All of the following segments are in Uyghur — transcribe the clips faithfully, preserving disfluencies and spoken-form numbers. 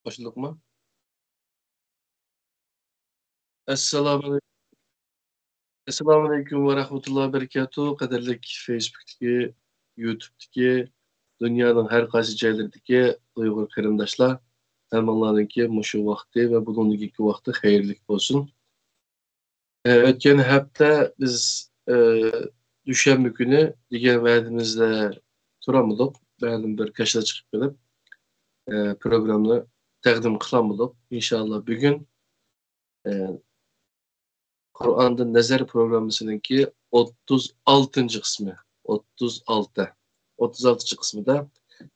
باشلىدۇقمۇ؟ ئەسسالامۇ ئەسسالامۇئەلەيكۇم ۋە رەھمەتۇللاھى ۋە بەرىكاتۇھ. قەدىرلىك فېيسبۇكتىكى، يۇتۇبتىكى، دۇنيانىڭ ھەر قايسى جايلىرىدىكى ئۇيغۇر قېرىنداشلار، ھەممىڭلارنىڭكى مۇشۇ ۋاقتى ۋە بۇنىڭدىن كېيىنكى ۋاقتى خەيرلىك بولسۇن. ئە، ئۆتكەن ھەپتە بىز، ئە، دۈشەنبە كۈنى دېگەن ۋەدىمىزدە تۇرالمىدۇق. مەلۇم بىر كاشىلار چىقىپ قېلىپ، ئە، پروگراممىنى تەقدىم قىلالمىدۇق. ئىنشاللا بۈگۈن، ئە، قۇرئاندىن نەزەر پروگراممىسىنىڭكى ئوتتۇز ئالتىنچى قىسمى، ئوتتۇز ئالتە، ئوتتۇز ئالتىنچى قىسمىدا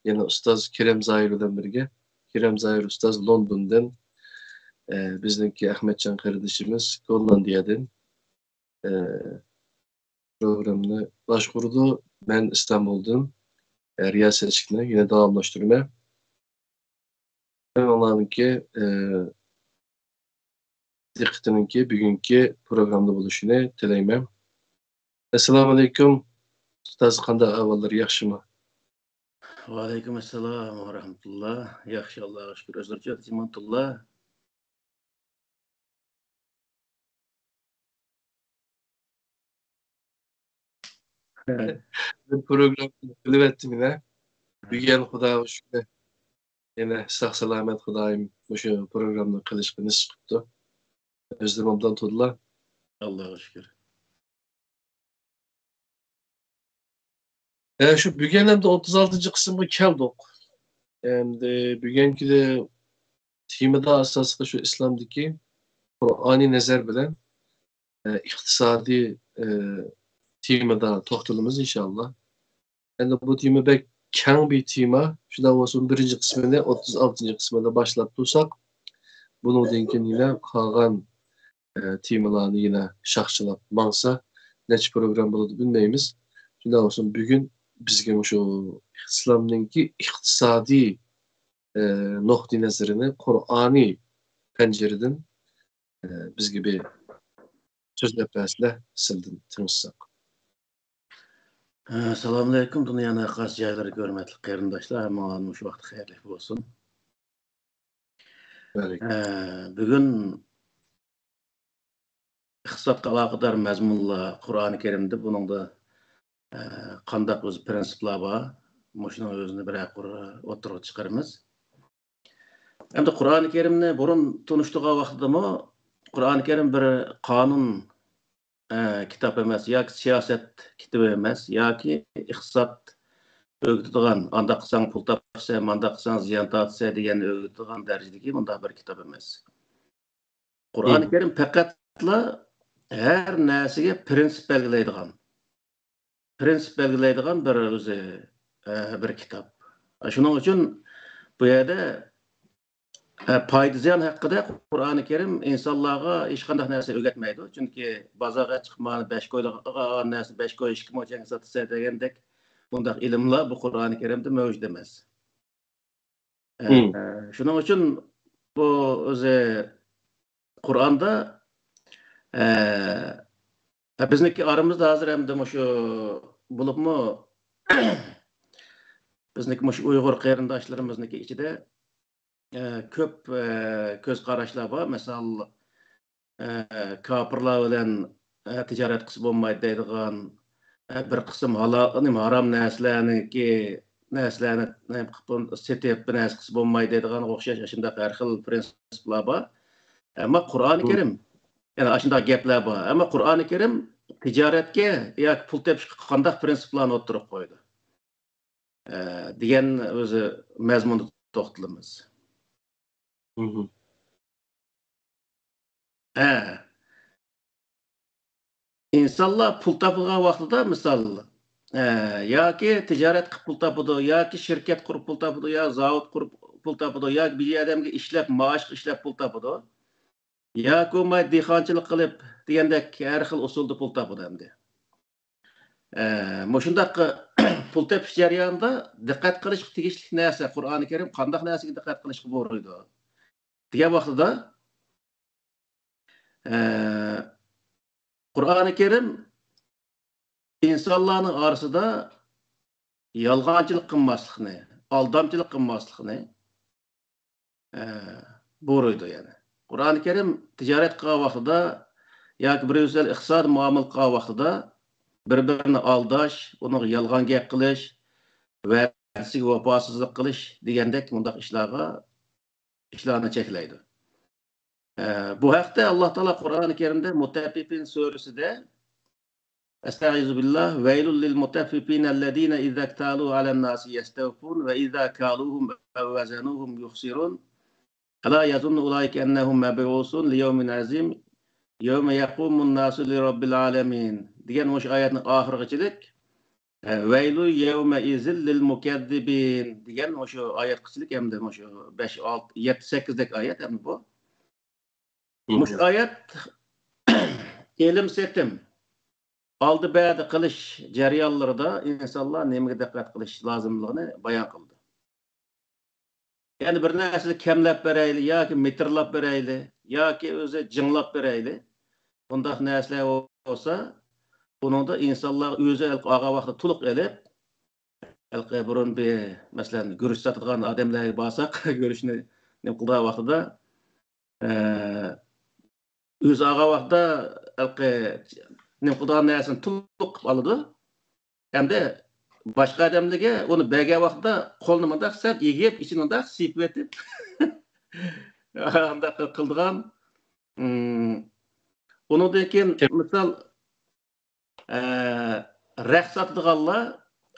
يەنە ئۇستاز كېرەم زاھىر بىلەن بىرگە، كېرەم زاھىر ئۇستاز لوندوندىن، ئە، بىزنىڭكى ئەخمەتجان قېرىندىشىمىز گوللاندىيەدىن، ئە، پروگراممىنى باشقۇرىدۇ. مەن ئىستانبۇلدىن، ئە، رىياسەتچىلىكنى يەنە داۋاملاشتۇرىمەن. ھەممىڭلارنىڭكى، ئە، دىققىتىنىڭكى بۈگۈنكى پروگراممىدا بولۇشىنى تىلەيمەن. ئەسسالامۇئەلەيكۇم. ئۇستاز، قانداق ئەھۋاللار، ياخشىمۇ؟ ۋەئەلەيكۇم ئەسسالام ۋە رەھمەتۇللا. ياخشى، ئاللاغا شۈكۈر. ئۆزلىرىچە، ئىمانتۇللا؟ بىر پروگرامما قىلىۋەتتىم يەنە. بۈگۈن خۇداغا شۈكۈر، يەنە ساق سالامەت خۇدايىم مۇشۇ پروگراممىنى قىلىشقا نېسىپ قىپتۇ. ئۆزلىرىم ئوبدان تۇردۇلا. ئاللاغا شۈكۈر. ئە، شۇ بۈگۈن ئەمدى ئوتتۇز ئالتىنچى قىسىمغا كەلدۇق. ئەمدى بۈگۈنكى تېمىدا ئاساسلىقى شۇ ئىسلامدىكى قۇرئانىي نەزەر بىلەن، ئە، ئىقتىسادىي، ئە، تېمىدا توختىلىمىز ئىنشاللا. ئەمدى بۇ تېما بەك كەڭ بىر تېما. شۇنداق بولسىمۇ بىرىنچى قىسمىنى ئوتتۇز ئالتىنچى قىسمىدا باشلاپ تۇرساق، بۇنىڭدىن كېيىن يەنە قالغان ئە، تېمىلارنى يەنە شاخچىلاپ ماڭسا، نەچچە پروگرام بولىدۇ بىلمەيمىز. شۇنداق بولسۇن، بۈگۈن بىزگە مۇشۇ ئىسلامنىڭكى ئىقتىسادىي، ئە، نۇقتىئى نەزىرىنى قۇرئانىي پەنجىرىدىن، ئە، بىزگە بىر سۆزلەپ بەرسىلە، سىلىدىن تىڭشىساق. ئە، سالامۇئەلەيكۇم، دۇنيانىڭ ھەر قايسى جايلىرىدىكى ھۆرمەتلىك قېرىنداشلار، ھەممىڭلارنىڭ مۇشۇ ۋاقتى خەيرلىك بولسۇن. ئە، بۈگۈن ئىقتىسادقا ئالاقىدار مەزمۇنلار قۇرئانى كەرىمدە، بۇنىڭدا، ئە، قانداق ئۆزى پىرىنسىپلار بار، مۇشۇنىڭ ئۆزىنى بىرەر قۇر ئوتتۇرىغا چىقىرىمىز. ئەمدى قۇرئانى كەرىمنى بۇرۇن تونۇشتۇرغان ۋاقتىدىمۇ، قۇرئانى كەرىم بىر قانۇن ئە، كىتاب ئەمەس، ياكى سىياسەت كىتابى ئەمەس، ياكى ئىقتىساد ئۆگىتىدىغان، ئانداق قىلساڭ پۇل تاپىسەن، مانداق قىلساڭ زىيان تارتىسەن دېگەننى ئۆگىتىدىغان دەرىجىدىكى مۇنداق بىر كىتاب ئەمەس. قۇرئانى كەرىم پەقەتلا ھەر نەرسىگە پىرىنسىپ بەلگىلەيدىغان، پىرىنسىپ بەلگىلەيدىغان بىر ئۆزى، ئە، بىر كىتاب. شۇنىڭ ئۈچۈن بۇ يەردە ئە، پايدا زىيان ھەققىدە قۇرئانى كەرىم ئىنسانلارغا ھېچقانداق نەرسە ئۆگەتمەيدۇ. چۈنكى بازارغا چىقما، بەش كويلۇق ئالغان نەرسىنى بەش كوي، ئىككى موچەنگە ساتىسەن دېگەندەك بۇنداق ئىلىملار بۇ قۇرئانى كەرىمدە مەۋجۇت ئەمەس. ئە، ئۇم. ئە، شۇنىڭ ئۈچۈن بۇ ئۆزى قۇرئاندا، ئە، ئە، بىزنىڭكى ئارىمىزدا ھازىر ئەمدى مۇشۇ بولۇپمۇ بىزنىڭكى مۇشۇ ئۇيغۇر قېرىنداشلىرىمىزنىڭكى ئىچىدە ئە، كۆپ، ئە، كۆز قاراشلار بار. مىسال، ئە، كاپىرلار بىلەن، ئە، تىجارەت قىلسا بولمايدۇ دەيدىغان، ئە، بىر قىسىم ھالا-، نېمە، ھارام نەرسىلەرنىڭكى، نەرسىلەرنى نېمە قىلىپ سېتىپ، بىر نەرسە قىلسا بولمايدۇ دەيدىغانغا ئوخشاش ئاشۇنداق ھەر خىل پىرىنسىپلار بار. ئەمما قۇرئانى مم. كەرىم، يەنى ئاشۇنداق گەپلەر بار. ئەمما قۇرئانى كەرىم تىجارەتكە ياكى پۇل تېپىشقا قانداق پىرىنسىپلارنى ئوتتۇرىغا قويىدۇ؟ ئە، دېگەن ئۆزى مەزمۇندا توختىلىمىز. مم. ئە، ئىنسانلار پۇل تاپىدىغان ۋاقتىدا، مىسال، ئە، ياكى تىجارەت قىلىپ پۇل تاپىدۇ، ياكى شىركەت قۇرۇپ پۇل تاپىدۇ، يا زاۋۇت قۇرۇپ پۇل تاپىدۇ، ياكى بىر ئادەمگە ئىشلەپ، مائاشقا ئىشلەپ پۇل تاپىدۇ. ياكى بولماي دېھقانچىلىق قىلىپ دېگەندەك ھەر خىل ئۇسۇلدا پۇل تاپىدۇ ئەمدى. ئە، مۇشۇنداق پۇل تېپىش جەريانىدا دىققەت قىلىشقا تېگىشلىك نەرسە، قۇرئانى كەرىم قانداق نەرسىگە دىققەت قىلىشقا بۇيرۇيدۇ دېگەن ۋاقتىدا، ئە، قۇرئانى كەرىم ئىنسانلارنىڭ ئارىسىدا يالغانچىلىق قىلماسلىقنى، ئالدامچىلىق قىلماسلىقنى، ئە، بۇيرۇيدۇ يەنى. قۇرئان كەرىم تىجارەت قىلغان ۋاقتىدا ياكى بىر يۈزەل ئىقتىسادىي مۇئامىلە قىلغان ۋاقتىدا بىر-بىرىنى ئالداش، ئۇنىڭغا يالغان گەپ قىلىش، ۋەدىسىگە ۋاپاسىزلىق قىلىش دېگەندەك مۇنداق ئىشلارغا، ئىشلارنى چەكلەيدۇ. ئە، بۇ ھەقتە ئاللا تائالا قۇرئان كەرىمدە مۇتەففىفىن سۈرىسىدە، ئەستەئىزۇ بىللا، ۋەيلۇل لىل مۇتەففىفىن ئەللەزىنە ئىزا ئىكتالۇ ئەلەن ناسى يەستەۋفۇن ۋە ئىزا كالۇھۇم ئەۋ ۋەزەنۇھۇم يۇخسىرۇن. ئەلا يەزۇننۇ ئۇلائىكە ئەننەھۇم مەبئۇسۇن لىيەۋمىن ئەزىم. يەۋمە يەقۇمۇن ناسۇ لىرەببىل ئالەمىن. دېگەن مۇشۇ ئايەتنىڭ ئاخىرىغىچىلىك، ئە، ۋەيلۇ يەۋمەئىزىل لىل مۇكەززىبىن دېگەن مۇشۇ ئايەتقىچىلىك ھەمدە مۇشۇ بەش، ئالتە، يەتتە، سەككىزدەك ئايەت ھەمدە بۇ. مۇشۇ ئايەت ئېلىم سېتىم، ئالدى بەردى قىلىش جەريانلىرىدا ئىنسانلار نېمىگە دىققەت قىلىش لازىملىقىنى بايان قىلدى. يەنى بىر نەرسىنى كەملەپ بېرەيلى ياكى مىتىرلاپ بېرەيلى ياكى ئۆزى جىڭلاپ بېرەيلى، بۇنداق نەرسىلەر بولسا، بۇنىڭدا ئىنسانلار ئۆزى ئالغان ۋاقتىدا تولۇق ئېلىپ، ھېلىقى بۇرۇن بىر، مەسىلەن، گۈرۈچ ساتىدىغان ئادەملەرگە بارساق، گۈرۈچنى نېمە قىلىدىغان ۋاقتىدا، ئە، ئۆزى ئالغان ۋاقتىدا ھېلىقى نېمە قىلىدىغان نەرسىنى تولۇق قىلىپ ئالىدۇ. ھەمدە باشقا ئادەملەرگە ئۇنى بەرگەن ۋاقتىدا قولىنى مۇنداق سەل ئېگىپ، ئىچىنى مۇنداق سىيپىۋېتىپ، ئانداق قىلىدىغان. ئۇنىڭدىن كېيىن، مىسال، ئە، رەخت ساتىدىغانلار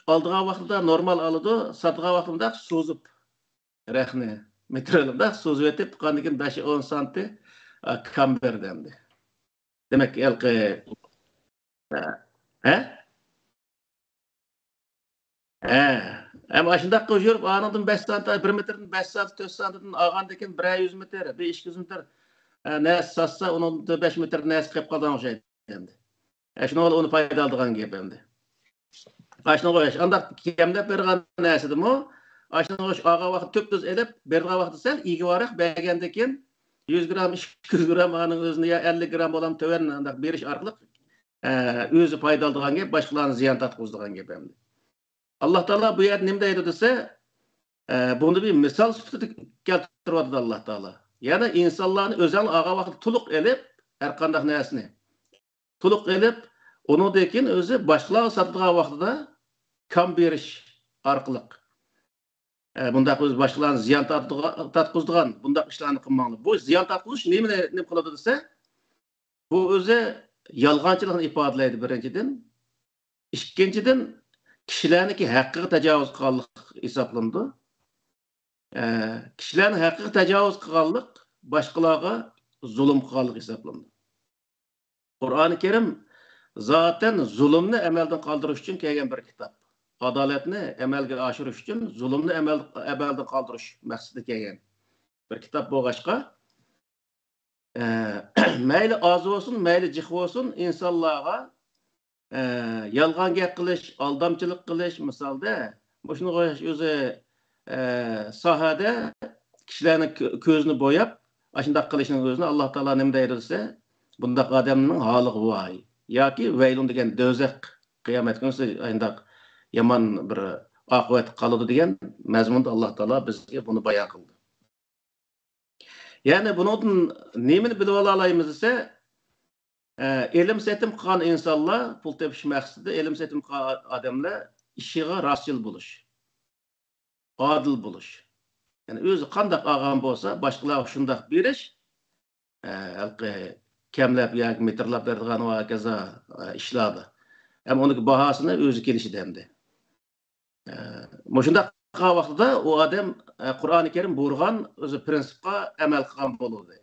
ئالىدىغان ۋاقتىدا نورمال ئالىدۇ، ساتىدىغان ۋاقتىدا مۇنداق سوزۇپ، رەختنى مېتىرلىدا سوزۇۋېتىپ، ئاندىن كېيىن بەش ئون سانتى، ئە، كام بەردى ئەمدى. دېمەك، ھېلىقى، ھە؟ ھە؟ ھە. ھەم ئاشۇنداق قىلىپ يۈرۈپ، ئانىڭدىن بەش سانتى، بىر مېتىردىن بەش سانتى، تۆت سانتىدىن ئالغاندىن كېيىن بىرەر يۈز مېتىر، بىر ئىككى يۈز مېتىر، ئە، نەرسە ساتسا، ئۇنىڭدا بەش مېتىر نەرسە قېلىپ قالىدىغان ئوخشايدۇ ئەمدى. ئە، شۇنىڭغا ئۇنى پايدا ئالىدىغان گەپ ئەمدى. ئاشۇنىڭغا ئوخشاش. ئانداق كەملەپ بېرىدىغان نەرسىدىمۇ، ئاشۇنىڭغا ئوخشاش ئالغان ۋاقتى تۈپتۈز ئېلىپ، بېرىدىغان ۋاقتى سەل ئىگىۋارراق بەرگەندىن كېيىن، يۈز گرام، ئىككى يۈز گرام ئانىڭ ئۆزىنى يا ئەللىك گرام بولام تۆۋەن ئانداق بېرىش ئارقىلىق، ئە، ئۆزى پايدا ئالىدىغان گەپ، باشقىلارنى زىيان تارتقۇزىدىغان گەپ ئەمدى. ئاللا تائالا بۇ يەردە نېمە دەيدۇ دېسە، ئە، بۇنى بىر مىسال سۈپىتىدە كەلتۈرۈۋاتىدۇ ئاللا تائالا. يەنى ئىنسانلارنى ئۆزەڭلار ئالغان ۋاقىتتا تولۇق ئېلىپ، ھەر قانداق نەرسىنى تولۇق ئېلىپ، ئۇنىڭدىن كېيىن ئۆزى باشقىلارغا ساتىدىغان ۋاقتىدا كام بېرىش ئارقىلىق، ئە، بۇنداق ئۆزى باشقىلارنى زىيان تارتىدىغان، تارتقۇزىدىغان بۇنداق ئىشلارنى قىلماڭلار. بۇ زىيان تارتقۇزۇش نېمىنى، نېمە قىلىدۇ دېسە، بۇ ئۆزى يالغانچىلىقنى ئىپادىلەيدۇ، بىرىنچىدىن. ئىككىنچىدىن، كىشىلەرنىڭكى ھەققىگە تاجاۋۇز قىلغانلىق ھېسابلىنىدۇ. ئە، كىشىلەرنىڭ ھەققىگە تاجاۋۇز قىلغانلىق باشقىلارغا زۇلۇم قىلغانلىق ھېسابلىنىدۇ. قۇرئانى كەرىم زاتەن زۇلۇمنى ئەمەلدىن قالدۇرۇش ئۈچۈن كەلگەن بىر كىتاب. ئادالەتنى ئەمەلگە ئاشۇرۇش ئۈچۈن زۇلۇمنى ئەمەل-، ئەمەلدىن قالدۇرۇش مەقسىتىدە كەلگەن بىر كىتاب بولغاچقا، ئە، مەيلى ئاز بولسۇن، مەيلى جىق بولسۇن، ئىنسانلارغا، ئە، يالغان گەپ قىلىش، ئالدامچىلىق قىلىش، مىسالدا، مۇشۇنىڭغا ئوخشاش ئۆزى، ئە، ساھەدە كىشىلەرنىڭ كۆ-، كۆزىنى بوياپ، ئاشۇنداق قىلىشنىڭ ئۆزىنى ئاللا تائالا نېمە دەيدۇ دېسە، بۇنداق ئادەمنىڭ ھالىغا ۋاي ياكى ۋەيلۇن دېگەن دوزاخ قىيامەت كۈنى ئاشۇنداق يامان بىر ئاقىۋەتكە قالىدۇ دېگەن مەزمۇندا ئاللا تائالا بىزگە بۇنى بايان قىلدى. يەنى بۇنىڭدىن نېمىنى بىلىۋالالايمىز دېسە، ئە، ئېلىم سېتىم قىلغان ئىنسانلار، پۇل تېپىش مەقسىتىدە ئېلىم سېتىم قىلغان ئادەملەر ئىشىغا راستچىل بولۇش، ئادىل بولۇش. يەنى ئۆزى قانداق ئالغان بولسا، باشقىلارغا شۇنداق بېرىش، ئە، ھېلىقى كەملەپ ياكى مىتىرلاپ بېرىدىغان ۋە ھاكازا، ئە، ئىشلاردا. ھەم ئۇنىڭ باھاسىنى ئۆزى كېلىشىدە ئەمدى. ئە، مۇشۇنداق قىلغان ۋاقتىدا ئۇ ئادەم، ئە، قۇرئانى كەرىم بۇيرۇغان ئۆزى پرىنسىپقا ئەمەل قىلغان بولىدۇ.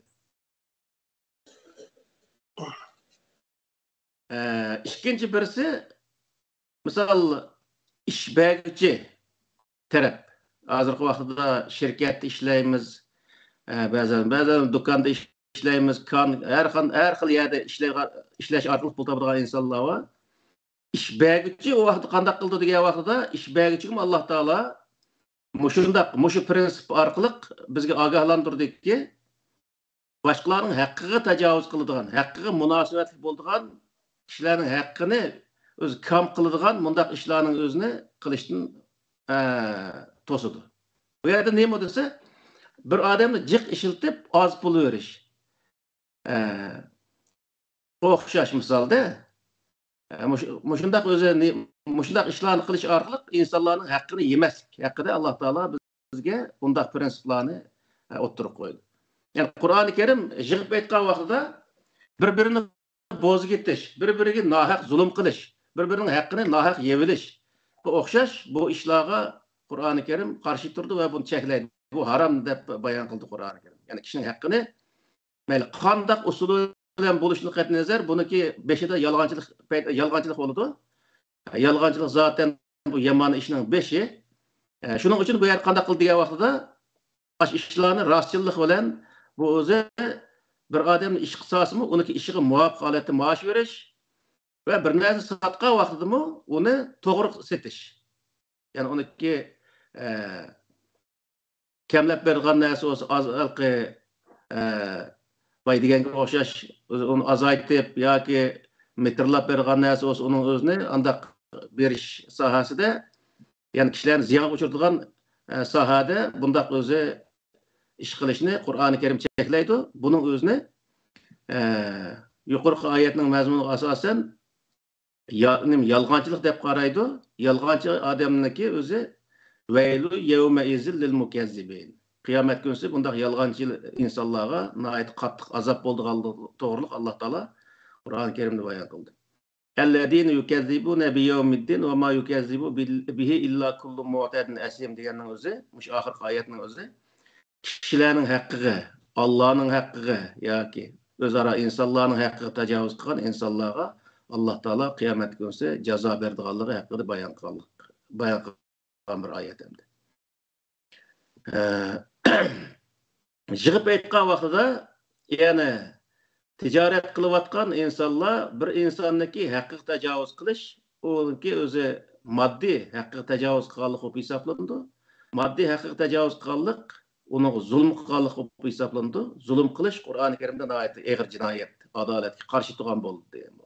ئە، ئىككىنچى بىرسى، مىسال، ئىش بەرگۈچى تەرەپ. ھازىرقى ۋاقتىدا شىركەتتە ئىشلەيمىز، ئە، بەزەن، بەزەن دۇكاندا ئىشلەيمىز، كان-، ھەر خىل، ھەر خىل يەردە ئىشلەيدىغان، ئىشلەش ئارقىلىق پۇل تاپىدىغان ئىنسانلار بار. ئىش بەرگۈچى ئۇ ۋاقىتتا قانداق قىلىدۇ دېگەن ۋاقتىدا، ئىش بەرگۈچىگىمۇ ئاللا تائالا مۇشۇنداق، مۇشۇ پرىنسىپ ئارقىلىق بىزگە ئاگاھلاندۇردىكى، باشقىلارنىڭ ھەققىگە تاجاۋۇز قىلىدىغان، ھەققىگە مۇناسىۋەتلىك بولىدىغان، كىشىلەرنىڭ ھەققىنى ئۆزى كام قىلىدىغان مۇنداق ئىشلارنىڭ ئۆزىنى قىلىشتىن، ئە، توسىدۇ. بۇ يەردە نېمە دېسە، بىر ئادەمنى جىق ئىشلىتىپ ئاز پۇل بېرىش. ئە، ئوخشاش مىسالدا، ئە، مۇش-، مۇشۇنداق ئۆزى نى-، مۇشۇنداق ئىشلارنى قىلىش ئارقىلىق ئىنسانلارنىڭ ھەققىنى يېمەسلىك ھەققىدە ئاللا تائالا بىزگە بۇنداق پىرىنسىپلارنى، ئە، ئوتتۇرىغا قويدى. يەنى قۇرئانى كەرىم يىغىپ ئېيتقان ۋاقتىدا بىر-بىرىنى بوزۇپ كېتىش، بىر-بىرىگە ناھەق زۇلۇم قىلىش، بىر-بىرىنىڭ ھەققىنى ناھەق يەۋېلىش، بۇ ئوخشاش بۇ ئىشلارغا قۇرئانى كەرىم قارشى تۇرىدۇ ۋە بۇنى چەكلەيدۇ. بۇ ھارام دەپ بايان قىلدى قۇرئانى كەرىم. يەنى كىشىنىڭ ھەققىنى مەيلى قانداق ئۇسۇل بىلەن بولۇشىدىن قەتئىينەزەر، بۇنىڭكى بېشىدا يالغانچىلىق، يالغانچىلىق بولىدۇ. يالغانچىلىق زاتەن بۇ يامان ئىشنىڭ بېشى. ئە، شۇنىڭ ئۈچۈن بۇ يەردە قانداق قىلدى دېگەن ۋاقتىدا، ئاشۇ ئىشلارنى راستچىللىق بىلەن، بۇ ئۆزى بىر ئادەمنى ئىشقا سالسىمۇ، ئۇنىڭكى ئىشىغا مۇۋاپىق ھالەتتە مائاش بېرىش ۋە بىر نەرسە ساتقان ۋاقتىدىمۇ ئۇنى توغرا سېتىش. يەنى ئۇنىڭكى، ئە، كەملەپ بېرىدىغان نەرسە بولسا، ئاز ھېلىقى، ئە، باي دېگەنگە ئوخشاش، ئۇنى ئازايتىپ ياكى مىتىرلاپ بېرىدىغان نەرسە بولسا، ئۇنىڭ ئۆزىنى ئانداق بېرىش ساھەسىدە، يەنى كىشىلەرنى زىيانغا ئۇچرىتىدىغان، ئە، ساھەدە بۇنداق ئۆزى ئىش قىلىشنى قۇرئانى كەرىم چەكلەيدۇ. بۇنىڭ ئۆزىنى، ئە، يۇقىرىقى ئايەتنىڭ مەزمۇنىغا ئاساسەن، يا-، نېمە، يالغانچىلىق دەپ قارايدۇ. يالغانچى ئادەمنىڭكى ئۆزى، ۋەيلۇ يەۋمەئىزىل لىل مۇكەززىبىن. قىيامەت كۈنسى بۇنداق يالغانچى ئىنسانلارغا ناھايىتى قاتتىق ئازاب بولىدىغانلىقى توغرىلىق ئاللا تائالا قۇرئان كەرىمدە بايان قىلدى. الذين يكذبون بيوم الدين وما يكذب به إلا كل معتد أثيم دېگەننىڭ ئۆزى، مۇشۇ ئاخىرقى ئايەتنىڭ ئۆزى، كىشىلەرنىڭ ھەققىگە، ئاللانىڭ ھەققىگە ياكى ئۆزئارا ئىنسانلارنىڭ ھەققىگە تاجاۋۇز قىلغان ئىنسانلارغا ئاللا تائالا قىيامەت كۈنسى جازا بېرىدىغانلىقى ھەققىدە بايان قىلغانلىق، بايان قىلغان بىر ئايەت ئەمدى. ئە، يىغىپ ئېيتقان ۋاقتىدا، يەنى تىجارەت قىلىۋاتقان ئىنسانلار بىر ئىنساننىڭكى ھەققىگە تاجاۋۇز قىلىش، ئۇنىڭكى ئۆزى ماددىي ھەققىگە تاجاۋۇز قىلغانلىق بولۇپ ھېسابلىنىدۇ. ماددىي ھەققىگە تاجاۋۇز قىلغانلىق ئۇنىڭغا زۇلۇم قىلغانلىق بولۇپ ھېسابلىنىدۇ. زۇلۇم قىلىش قۇرئانى كەرىمدە ناھايىتى ئېغىر جىنايەت، ئادالەتكە قارشى تۇرغان بولىدۇ دېگەن بۇ.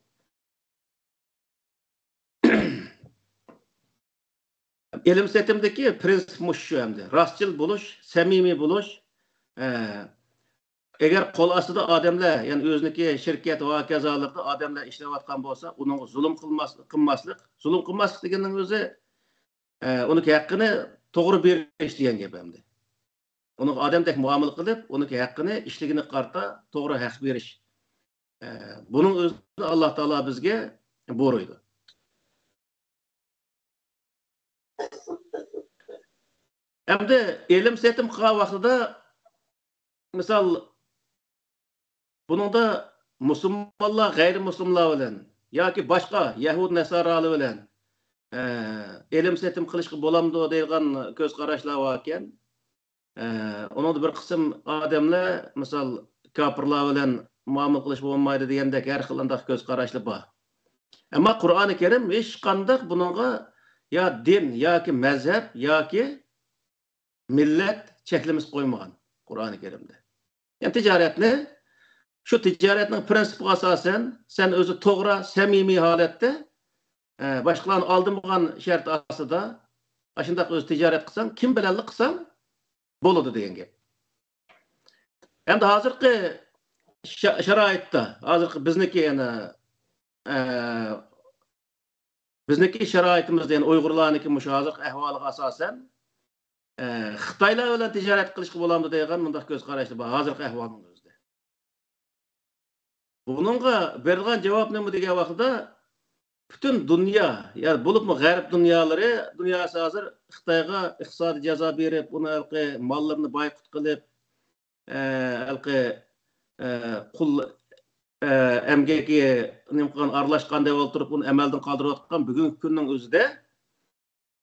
ئېلىم سېتىمدىكى پىرىنسىپ مۇشۇ شۇ ئەمدى. راستچىل بولۇش، سەمىمىي بولۇش. ئە، ئەگەر قول ئاستىدا ئادەملەر، يەنى ئۆزىنىڭكى شىركەت ۋە ھاكازالىرىدا ئادەملەر ئىشلەۋاتقان بولسا، ئۇنىڭغا زۇلۇم قىلماس-، قىلماسلىق. زۇلۇم قىلماسلىق دېگەننىڭ ئۆزى، ئە، ئۇنىڭكى ھەققىنى توغرا بېرىش دېگەن گەپ ئەمدى. ئۇنىڭغا ئادەمدەك مۇئامىلە قىلىپ، ئۇنىڭكى ھەققىنى ئىشلىگىنىگە قارىتا توغرا ھەق بېرىش. ئە، بۇنىڭ ئۆزىنى ئاللا تائالا بىزگە بۇيرۇيدۇ. ئەمدى ئېلىم سېتىم قىلغان ۋاقتىدا، مىسال، بۇنىڭدا مۇسۇلمانلار غەيرىي مۇسۇلمانلار بىلەن ياكى باشقا يەھۇد نەسارالار بىلەن، ئە، ئېلىم سېتىم قىلىشقا بولامدۇ دەيدىغان كۆز قاراشلار باركەن. ئە، ئۇنىڭدا بىر قىسىم ئادەملەر، مىسال، كاپىرلار بىلەن مۇئامىلە قىلىشقا بولمايدۇ دېگەندەك ھەر خىل ئانداق كۆز قاراشلار بار. ئەمما قۇرئانى كەرىم ھېچقانداق بۇنىڭغا يا دىن ياكى مەزھەپ ياكى مىللەت چەكلىمىسى قويمىغان قۇرئانى كەرىمدە. يەنى تىجارەتنى، شۇ تىجارەتنىڭ پىرىنسىپىغا ئاساسەن، سەن ئۆزى توغرا، سەمىمىي ھالەتتە، ئە، باشقىلارنى ئالدىمىغان شەرت ئاستىدا، ئاشۇنداق ئۆزى تىجارەت قىلساڭ، كىم بىلەنلا قىلساڭ بولىدۇ دېگەن گەپ. ئەمدى ھازىرقى شا-، شارائىتتا، ھازىرقى بىزنىڭكى يەنە، ئە، بىزنىڭكى شارائىتىمىزدا، يەنى ئۇيغۇرلارنىڭكى مۇشۇ ھازىرقى ئەھۋالىغا ئاساسەن، ئە، خىتايلار بىلەن تىجارەت قىلىشقا بولامدۇ دەيدىغان مۇنداق كۆز قاراشلار بار ھازىرقى ئەھۋالنىڭ ئۆزىدە. بۇنىڭغا بېرىدىغان جاۋاب نېمە دېگەن ۋاقتىدا، پۈتۈن دۇنيا، يەنى بولۇپمۇ غەرب دۇنيالىرى، دۇنياسى ھازىر خىتايغا ئىقتىسادىي جازا بېرىپ، ئۇنى ھېلىقى ماللىرىنى بايقۇت قىلىپ، ئە، ھېلىقى، ئە، قۇل، ئە، ئەمگىكى نېمە قىلغان، ئارىلاشقان دەپ ئولتۇرۇپ، ئۇنى ئەمەلدىن قالدۇرۇۋاتقان بۈگۈنكى كۈننىڭ ئۆزىدە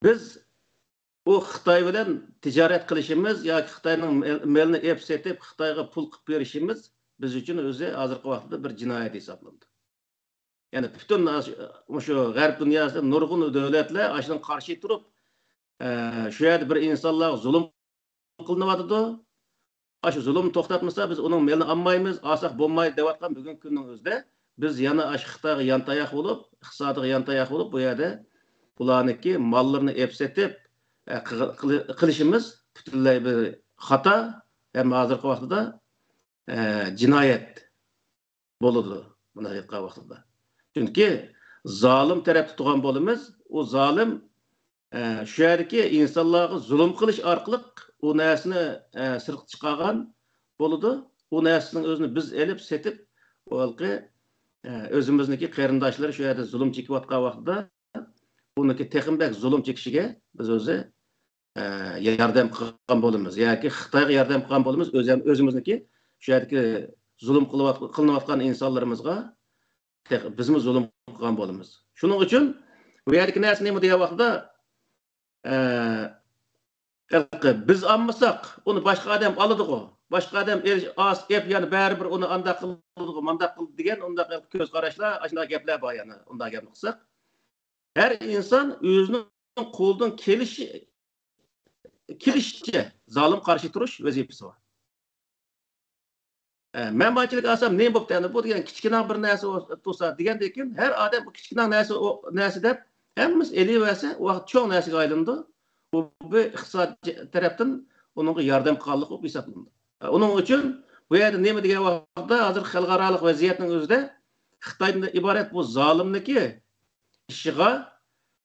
بىز ئۇ خىتاي بىلەن تىجارەت قىلىشىمىز ياكى خىتاينىڭ مېل-، مېلىنى ئېپ سېتىپ، خىتايغا پۇل قىلىپ بېرىشىمىز بىز ئۈچۈن ئۆزى ھازىرقى ۋاقىتتا بىر جىنايەت ھېسابلىنىدۇ. يەنى پۈتۈن ئاش-، مۇشۇ غەرب دۇنياسىدا نۇرغۇن دۆلەتلەر ئاشۇنىڭغا قارشى تۇرۇپ، ئە، شۇ يەردە بىر ئىنسانلارغا زۇلۇم قىلىنىۋاتىدۇ. ئاشۇ زۇلۇمنى توختاتمىسا، بىز ئۇنىڭ مېلىنى ئالمايمىز، ئالساق بولمايدۇ دەۋاتقان بۈگۈنكى كۈننىڭ ئۆزىدە بىز يەنە ئاشۇ خىتايغا يانتاياق بولۇپ، ئىقتىسادىغا يانتاياق بولۇپ، بۇ يەردە ئۇلارنىڭكى ماللىرىنى ئېپ سېتىپ، ئە، قىغ-، قىلى-، قىلىشىمىز پۈتۈنلەي بىر خاتا. ھەم ھازىرقى ۋاقتىدا، ئە، جىنايەت بولىدۇ، بۇنداق ئېيتقان ۋاقتىدا. چۈنكى زالىم تەرەپتە تۇرغان بولىمىز، ئۇ زالىم، ئە، شۇ يەردىكى ئىنسانلارغا زۇلۇم قىلىش ئارقىلىق ئۇ نەرسىنى، ئە، سىرتقا چىقارغان بولىدۇ. ئۇ نەرسىنىڭ ئۆزىنى بىز ئېلىپ سېتىپ، ئۇ ھېلىقى، ئە، ئۆزىمىزنىڭكى قېرىنداشلىرى شۇ يەردە زۇلۇم چېكىۋاتقان ۋاقتىدا، ئۇنىڭكى تېخىمۇ بەك زۇلۇم چېكىشىگە بىز ئۆزى ئە، ياردەم قىلغان بولىمىز ياكى خىتايغا ياردەم قىلغان بولىمىز، ئۆزەم-، ئۆزىمىزنىڭكى شۇ يەردىكى زۇلۇم قىلىۋات-، قىلىنىۋاتقان ئىنسانلىرىمىزغا تېخى بىزمۇ زۇلۇم قىلغان بولىمىز. شۇنىڭ ئۈچۈن بۇ يەردىكى نەرسە نېمە دېگەن ۋاقتىدا، ئە، ھېلىقى بىز ئالمىساق، ئۇنى باشقا ئادەم ئالىدىغۇ، باشقا ئادەم ئېلىش-، ئاس-، ئېپ، يەنە بەرىبىر ئۇنى ئانداق قىلىدىغۇ، مانداق قىلىدۇ دېگەن، ئۇنداق ھېلىقى كۆز قاراشلار، ئاشۇنداق گەپلەر بار يەنە، ئۇنداق گەپنى قىلساق. ھەر ئىنسان ئۆزىنىڭ قولىدىن كېلىشى، كېلىشىچە زالىمغا قارشى تۇرۇش ۋەزىپىسى بار. ئە، مەن مانچىلىك ئالسام نېمە بوپتۇ ئەمدى؟ بۇ دېگەن كىچىككىنە بىر نەرسە تۇرسا دېگەندىن كېيىن، ھەر ئادەم بۇ كىچىككىنە نەرسە، ئۇ نەرسە دەپ ھەممىسى ئېلىۋەرسە، ۋاقىت چوڭ نەرسىگە ئايلىنىدۇ. بۇ بىر ئىقتىساد تەرەپتىن ئۇنىڭغا ياردەم قىلغانلىق بولۇپ ھېسابلىنىدۇ. ئۇنىڭ ئۈچۈن بۇ يەردە نېمە دېگەن ۋاقىتتا، ھازىر خەلقئارالىق ۋەزىيەتنىڭ ئۆزىدە خىتايدىن ئىبارەت بۇ زالىمنىڭكى ئىشىغا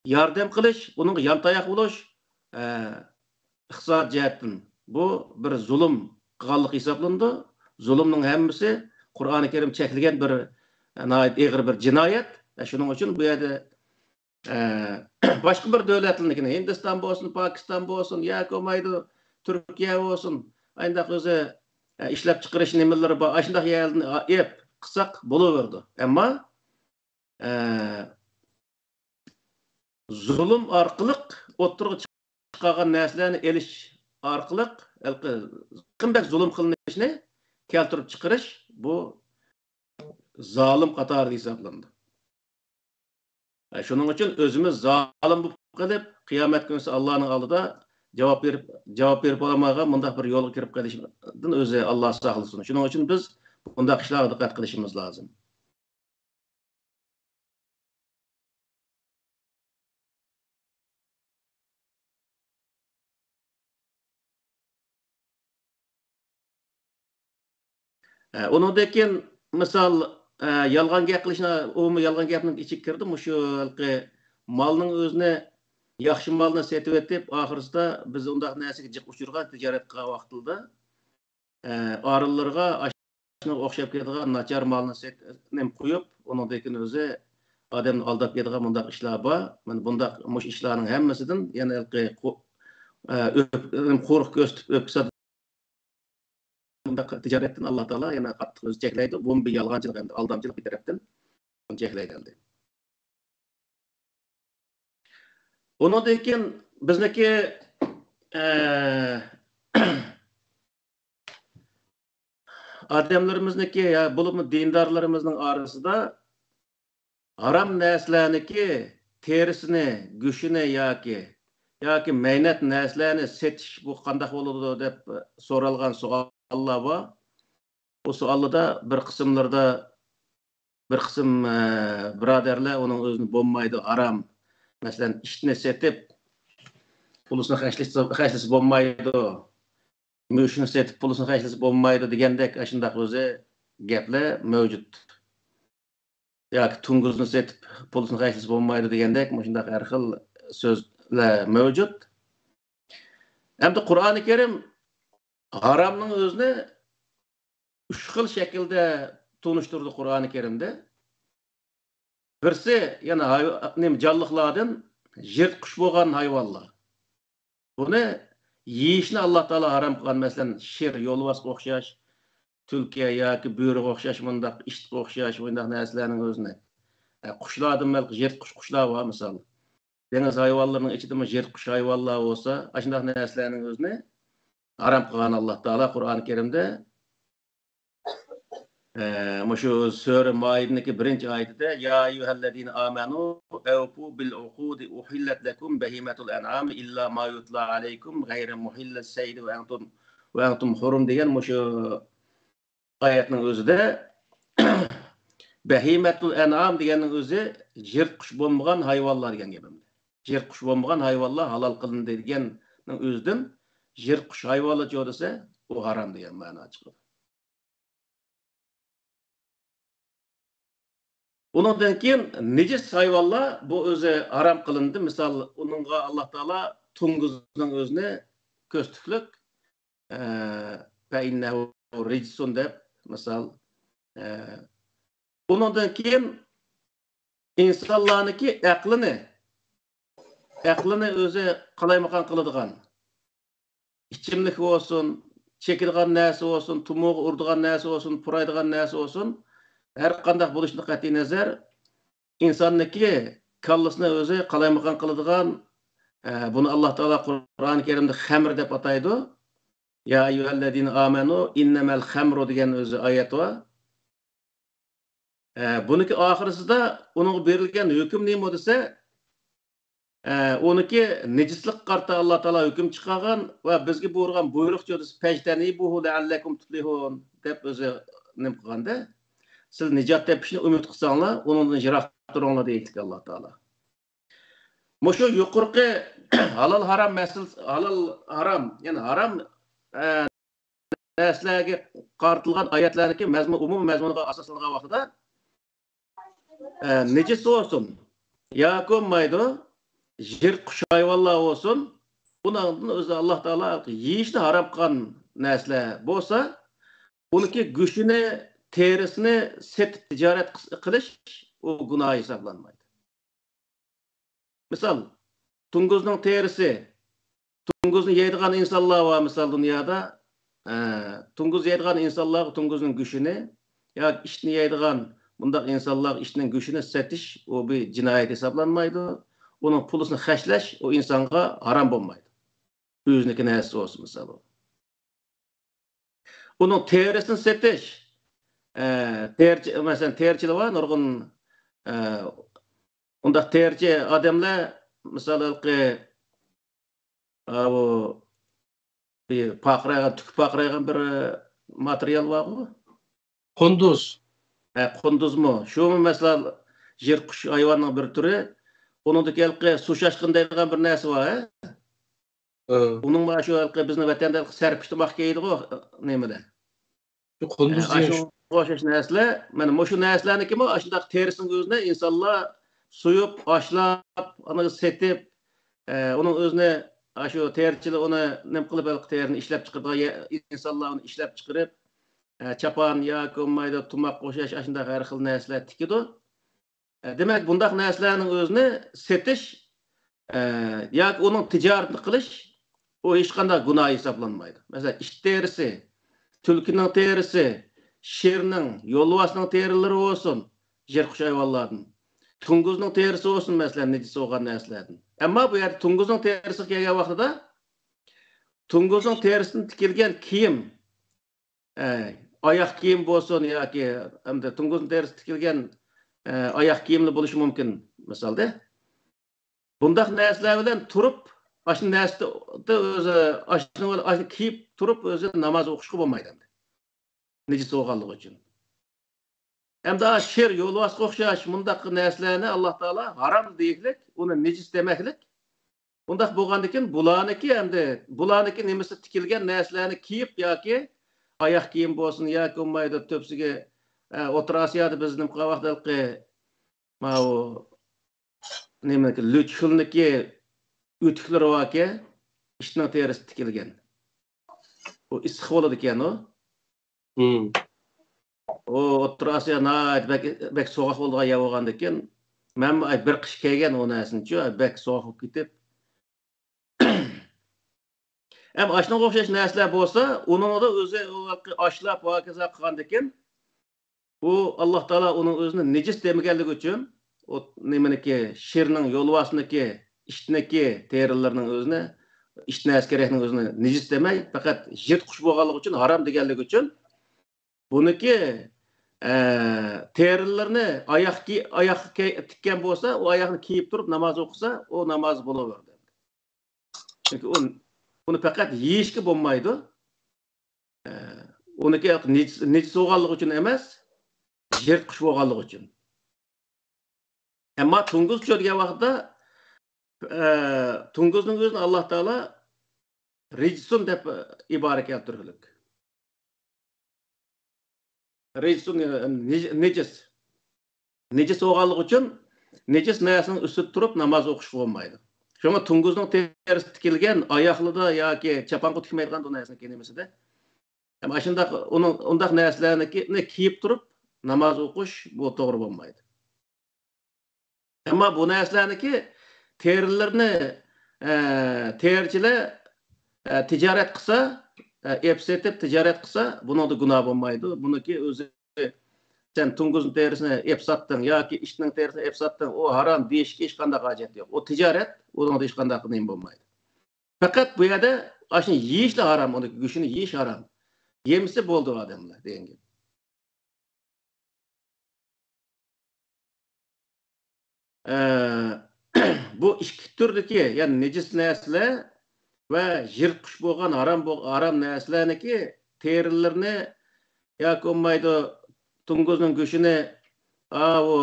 ياردەم قىلىش، ئۇنىڭغا يانتاياق بولۇش، ئە، ئىقتىساد جەھەتتىن بۇ بىر زۇلۇم قىلغانلىق ھېسابلىنىدۇ. زۇلۇمنىڭ ھەممىسى قۇرئانى كەرىم چەكلىگەن بىر، ئە، ناھايىتى ئېغىر بىر جىنايەت. ئە، شۇنىڭ ئۈچۈن بۇ يەردە، ئە، باشقا بىر دۆلەتلەرنىڭكىنى، ھىندىستان بولسۇن، پاكىستان بولسۇن، ياكى بولمايدۇ، تۈركىيە بولسۇن، ئانداق ئۆزى، ئە، ئىشلەپ چىقىرىش نېمىلىرى بار، ئاشۇنداق يەردىن ئېلىپ قىلساق بولۇۋېرىدۇ. ئەمما، ئە، زۇلۇم ئارقىلىق ئوتتۇرىغا چىقارغان نەرسىلەرنى ئېلىش ئارقىلىق ھېلىقى قىمبەك زۇلۇم قىلىنىشنى كەلتۈرۈپ چىقىرىش، بۇ زالىم قاتارىدا ھېسابلىنىدۇ. ئە، شۇنىڭ ئۈچۈن ئۆزىمىز زالىم بولۇپ قېلىپ، قىيامەت كۈنىسى ئاللانىڭ ئالدىدا جاۋاب بېرىپ، جاۋاب بېرىپ بولالمايدىغان مۇنداق بىر يولغا كىرىپ قېلىشتىن ئۆزى ئاللا ساقلىسۇن. شۇنىڭ ئۈچۈن بىز بۇنداق ئىشلارغا دىققەت قىلىشىمىز لازىم. ئە، ئۇنىڭدىن كېيىن، مىسال، ئە، يالغان گەپ قىلىشنى، ئۇمۇ يالغان گەپنىڭ ئىچىگە كىردى. مۇشۇ ھېلىقى مالنىڭ ئۆزىنى، ياخشى مالنى سېتىۋېتىپ، ئاخىرسىدا بىز ئۇنداق نەرسىگە جىق ئۇچرىغان تىجارەت قىلغان ۋاقتىدا، ئە، ئارىلىرىغا ئاشۇنىڭغا ئوخشاپ كېتىدىغان ناچار مالنى سېت-، نېمە قويۇپ، ئۇنىڭدىن كېيىن ئۆزى ئادەمنى ئالداپ كېتىدىغان مۇنداق ئىشلار بار. مانا بۇنداق مۇشۇ ئىشلارنىڭ ھەممىسىدىن يەنە ھېلىقى قو-، ئە، ئۆپ-، قورۇق كۆرسىتىپ ئۆپكە ساتىدىغان بۇنداق تىجارەتتىن ئاللا تائالا يەنە قاتتىق ئۆزى چەكلەيدۇ. بۇمۇ بىر يالغانچىلىق ھەمدە ئالدامچىلىق بىر تەرەپتىن چەكلەيدۇ ئەمدى. ئۇنىڭدىن كېيىن بىزنىڭكى، ئە، ئادەملىرىمىزنىڭكى، يا بولۇپمۇ دىندارلىرىمىزنىڭ ئارىسىدا ھارام نەرسىلەرنىكى تېرىسىنى، گۆشىنى ياكى، ياكى مەينەت نەرسىلەرنى سېتىش بۇ قانداق بولىدۇ دەپ سورالغان سوئاللار بار. بۇ سوئاللاردا بىر قىسىملىرىدا بىر قىسىم، ئە، بۇرادەرلەر ئۇنىڭ ئۆزىنى بولمايدۇ، ھارام. مەسىلەن، ئىتنى سېتىپ، پۇلىسىنى خەجلىسە، خەجلىسە بولمايدۇ. مۈشۈكنى سېتىپ، پۇلىسىنى خەجلىسە بولمايدۇ دېگەندەك ئاشۇنداق ئۆزى گەپلەر مەۋجۇت. ياكى توڭگۇزنى سېتىپ، پۇلىسىنى خەجلىسە بولمايدۇ دېگەندەك مۇشۇنداق ھەر خىل سۆزلەر مەۋجۇت. ئەمدى قۇرئانى كەرىم ھارامنىڭ ئۆزىنى ئۈچ خىل شەكىلدە تونۇشتۇرىدۇ قۇرئانى كەرىمدە. بىرسى يەنە ھايۋ-، نېمە، جانلىقلاردىن يىرتقۇچ بولغان ھايۋانلار. بۇنى يېيىشنى ئاللا تائالا ھارام قىلغان. مەسىلەن، شىر، يولۋاسقا ئوخشاش، تۈلكە ياكى بۆرىگە ئوخشاش، مۇنداق ئىتقا ئوخشاش، مۇنداق نەرسىلەرنىڭ ئۆزىنى. ئە، قۇشلاردىن بەلكى يىرتقۇچ قۇشلار بار، مىسال. دېڭىز ھايۋانلىرىنىڭ ئىچىدىمۇ يىرتقۇچ ھايۋانلار بولسا، ئاشۇنداق نەرسىلەرنىڭ ئۆزىنى ھارام قىلغان ئاللا تائالا قۇرئانى كەرىمدە. ئە، مۇشۇ سۈرە مائىدىنىڭكى بىرىنچى ئايىتىدە، يا أيها الذين آمنوا أوفوا بالعقود أحلت لكم بهيمة الأنعام إلا ما يتلى عليكم غير محلي الصيد وأنتم، وأنتم حرم دېگەن مۇشۇ ئايەتنىڭ ئۆزىدە بەھىمەتۇل ئەنئام دېگەننىڭ ئۆزى يىرتقۇچ بولمىغان ھايۋانلار دېگەن گەپ ئەمدى. يىرتقۇچ بولمىغان ھايۋانلار ھالال قىلىندى دېگەننىڭ ئۆزىدىن يىرتقۇچ ھايۋانلارچۇ دېسە، بۇ ھارام دېگەن مەنا چىقىدۇ. ئۇنىڭدىن كېيىن نىجىس ھايۋانلار بۇ ئۆزى ھارام قىلىندى. مىسال، ئۇنىڭغا ئاللا تائالا توڭگۇزنىڭ ئۆزىنى كۆستۈكلۈك، ئە، فەئىننەھۇ رىجسۇن دەپ، مىسال، ئە، ئۇنىڭدىن كېيىن ئىنسانلارنىڭكى ئەقلىنى، ئەقلىنى ئۆزى قالايمىقان قىلىدىغان، ئىچىملىك بولسۇن، چېكىدىغان نەرسە بولسۇن، تومۇرغا ئۇرىدىغان نەرسە بولسۇن، پۇرايدىغان نەرسە بولسۇن، ھەر قانداق بولۇشىدىن قەتئىينەزەر، ئىنساننىڭكى كاللىسىنى ئۆزى قالايمىقان قىلىدىغان، ئە، بۇنى ئاللا تائالا قۇرئان كەرىمدە خەمر دەپ ئاتايدۇ. يا ئەييۇھەللەزىنە ئامەنۇ ئىننەمەل خەمرۇ دېگەن ئۆزى ئايەت بار. ئە، بۇنىڭكى ئاخىرىسىدا ئۇنىڭغا بېرىلگەن ھۆكۈم نېمە دېسە، ئە، ئۇنىڭكى نىجىسلىققا قارىتا ئاللا تائالا ھۆكۈم چىقارغان ۋە بىزگە بۇيرۇغان بۇيرۇق چۆدىسى پەجتەنىبۇھۇ لەئەللەكۇم تۇفلىھۇن دەپ ئۆزى نېمە قىلغاندا، سىز نىجات تېپىشنى ئۈمىد قىلساڭلار، ئۇنىڭدىن يىراق تۇرۇڭلار دېيىشلىك ئاللا تائالا. مۇشۇ يۇقىرىقى ھالال ھارام مەسىلىسى، ھالال ھارام، يەنى ھارام، ئە، نەرسىلەرگە قارىتىلغان ئايەتلەرنىڭكى مەزمۇن، ئومۇمىي مەزمۇنىغا ئاساسلانغان ۋاقتىدا، ئە، نىجىس بولسۇن ياكى بولمايدۇ، يىرتقۇچ ھايۋانلار بولسۇن، ئۇنىڭدىن ئۆزى ئاللا تائالا يېيىشنى ھارام قىلغان نەرسىلەر بولسا، ئۇنىڭكى گۆشىنى، تېرىسىنى سېتىپ تىجارەت قىس-، قىلىش ئۇ گۇناھ ھېسابلانمايدۇ. مىسال، توڭگۇزنىڭ تېرىسى، توڭگۇزنى يەيدىغان ئىنسانلار بار، مىسال، دۇنيادا. ئە، توڭگۇز يەيدىغان ئىنسانلارغا توڭگۇزنىڭ گۆشىنى ياكى ئىتنى يەيدىغان مۇنداق ئىنسانلارغا ئىتنىڭ گۆشىنى سېتىش، ئۇ بىر جىنايەت ھېسابلانمايدۇ. ئۇنىڭ پۇلىسىنى خەجلەش ئۇ ئىنسانغا ھارام بولمايدۇ. ئۆزىنىڭكى نەرسىسى بولسا، مىسال، ئۇ. ئۇنىڭ تېرىسىنى سېتىش، ئە، تېرىچى، مەسىلەن، تېرىچىلار بار، نۇرغۇن، ئە، ئۇنداق تېرىچى ئادەملەر، مىسال، ھېلىقى، ئاۋۇ، بىر پارقىرايدىغان، تۈكى پارقىرايدىغان بىر ماتېرىيال بارغۇ؟ قۇندۇز. ھە، قۇندۇزمۇ. شۇمۇ، مەسىلەن، يىرتقۇچ ھايۋاننىڭ بىر تۈرى. ئۇنىڭدىكى ھېلىقى سۇ چاشقىنى دەيدىغان بىر نەرسە بار، ھە؟ ھە. ئۇنىڭ مانا شۇ ھېلىقى بىزنىڭ ۋەتەندە ھېلىقى سەرپۇشتىماق كىيىدىغۇ، نېمىدە؟ شۇ قۇندۇز ئە، دېگەن شۇ. ئاشۇنىڭغا ئوخشاش نەرسىلەر. مانا مۇشۇ نەرسىلەرنىكىمۇ ئاشۇنداق تېرىسىنىڭ ئۆزىنى ئىنسانلار سويۇپ، ئاشلاپ، ئانىغا سېتىپ، ئە، ئۇنىڭ ئۆزىنى، ئاشۇ تېرىچىلار ئۇنى نېمە قىلىپ، ھېلىقى تېرىنى ئىشلەپ چىقىرىدىغان يە-، ئىنسانلار ئۇنى ئىشلەپ چىقىرىپ، ئە، چاپان ياكى بولمايدۇ، تۇماققا ئوخشاش ئاشۇنداق ھەر خىل نەرسىلەر تىكىدۇ. ئە، دېمەك، بۇنداق نەرسىلەرنىڭ ئۆزىنى سېتىش، ئە، ياكى ئۇنىڭ تىجارىتىنى قىلىش، ئۇ ھېچقانداق گۇناھ ھېسابلانمايدۇ. مەسىلەن، ئىت تېرىسى، تۈلكىنىڭ تېرىسى، شىرنىڭ، يولۋاسنىڭ تېرىلىرى بولسۇن، يىرتقۇچ ھايۋانلاردىن. توڭگۇزنىڭ تېرىسى بولسۇن، مەسىلەن، نىجىس بولغان نەرسىلەردىن. ئەمما بۇ يەردە توڭگۇزنىڭ تېرىسىغا كەلگەن ۋاقتىدا، توڭگۇزنىڭ تېرىسىدىن تىكىلگەن كىيىم، ئە، ئاياق كىيىم بولسۇن ياكى ئەمدى توڭگۇزنىڭ تېرىسىدىن تىكىلگەن، ئە، ئاياق كىيىملا بولۇشى مۇمكىن، مىسالدا. بۇنداق نەرسىلەر بىلەن تۇرۇپ، ئاشۇ نەرسىدە ئۆزى، ئاشۇنى، ئاشۇنى كىيىپ تۇرۇپ ئۆزى ناماز ئوقۇشقا بولمايدۇ ئەمدى. نىجىس بولغانلىقى ئۈچۈن. ئەمدى شىر، يولۋاسقا ئوخشاش مۇنداق نەرسىلەرنى ئاللا تائالا ھارام دېيىشلىك، ئۇنى نىجىس دېمەكلىك. ئۇنداق بولغاندىكىن بۇلارنىكى ئەمدى، بۇلارنىكى نېمىسى تىكىلگەن نەرسىلەرنى كىيىپ ياكى ئاياق كىيىم بولسۇن ياكى بولمايدۇ تۆپىسىگە، ئە، ئوتتۇرا ئاسىيادا بىز نېمە قىلغان ۋاقىت ھېلىقى ماۋۇ نېمىنىكى، لۈچۈكۈلنىكى ئۆتۈكلىرى باركەن، ئىتنىڭ تېرىسى تىكىلگەن. ئۇ ئىسسىق بولىدىكەن ئۇ. ئۇ ئوتتۇرا ئاسىيا ناھايىتى بەك، بەك سوغۇق بولىدىغان يەر بولغاندىكىن، مەنمۇ ئاي بىر قىش كىيگەن ئۇ نەرسىنىچۇ، بەك سوغۇق بولۇپ كېتىپ. ھەم ئاشۇنىڭغا ئوخشاش نەرسىلەر بولسا، ئۇنىڭدا ئۆزى ئاشلاپ ۋە ھاكازا قىلغاندىكىن، ئۇ ئاللا تائالا ئۇنىڭ ئۆزىنى نىجىس دېمىگەنلىكى ئۈچۈن، ئۇ نېمىنىكى، شىرنىڭ، يولۋاسنىڭكى، ئىتنىڭكى تېرىلىرىنىڭ ئۆزىنى، ئىت نەرسە كېرەكنىڭ ئۆزىنى نىجىس دېمەي، پەقەت يىرتقۇچ بولغانلىقى ئۈچۈن ھارام دېگەنلىكى ئۈچۈن، بۇنىڭكى، ئە، تېرىلىرىنى ئاياق كىي-، ئاياققا كىي-، تىككەن بولسا، ئۇ ئاياقنى كىيىپ تۇرۇپ ناماز ئوقۇسا، ئۇ ناماز بولۇۋېرىدۇ. چۈنكى ئۇ، ئۇنى پەقەت يېيىشكە بولمايدۇ. ئە، ئۇنىڭكى نىجىس، نىجىس بولغانلىقى ئۈچۈن ئەمەس، يىرتقۇچ بولغانلىقى ئۈچۈن. ئەمما توڭگۇزچۇ دېگەن ۋاقىتتا، ئە، توڭگۇزنىڭ ئۆزىنى ئاللا تائالا رىجسۇن دەپ ئىبارە كەلتۈرگۈلۈك. رىجسۇن، نىج-، نىجىس. نىجىس بولغانلىقى ئۈچۈن نىجىس نەرسىنىڭ ئۈستىدە تۇرۇپ ناماز ئوقۇشقا بولمايدۇ. شۇڭا توڭگۇزنىڭ تېرىسى تىكىلگەن ئاياغلىرىدا ياكى چاپانغا تىكمەيدىغان بۇ نەرسىنىڭ كىنىمىسىدە. ئەمما ئاشۇنداق، ئۇنىڭ، ئۇنداق نەرسىلەرنى كىيىپ تۇرۇپ ناماز ئوقۇش بۇ توغرا بولمايدۇ. ئەمما بۇ نەرسىلەرنىكى تېرىلىرىنى، ئە، تېرىچىلەر، ئە، تىجارەت قىلسا، ئە، ئېپ سېتىپ تىجارەت قىلسا، بۇنىڭدا گۇناھ بولمايدۇ. بۇنىڭكى ئۆزى، سەن توڭگۇزنىڭ تېرىسىنى ئېپ ساتتىڭ ياكى ئىتنىڭ تېرىسىنى ئېپ ساتتىڭ، ئۇ ھارام دېيىشكە ھېچقانداق ھاجەت يوق. ئۇ تىجارەت، ئۇنىڭدا ھېچقانداق نېمە بولمايدۇ. پەقەت بۇ يەردە ئاشۇنى يېيىشلا ھارام، ئۇنىڭ گۆشىنى يېيىش ھارام. يېمىسە بولدى ئادەملەر دېگەن گەپ. ئە، بۇ ئىككى تۈردىكى، يەنى نىجىس نەرسىلەر ۋە يىرتقۇچ بولغان ھارام بول-، ھارام نەرسىلەرنىكى تېرىلىرىنى ياكى بولمايدۇ، توڭگۇزنىڭ گۆشىنى، ئاۋۇ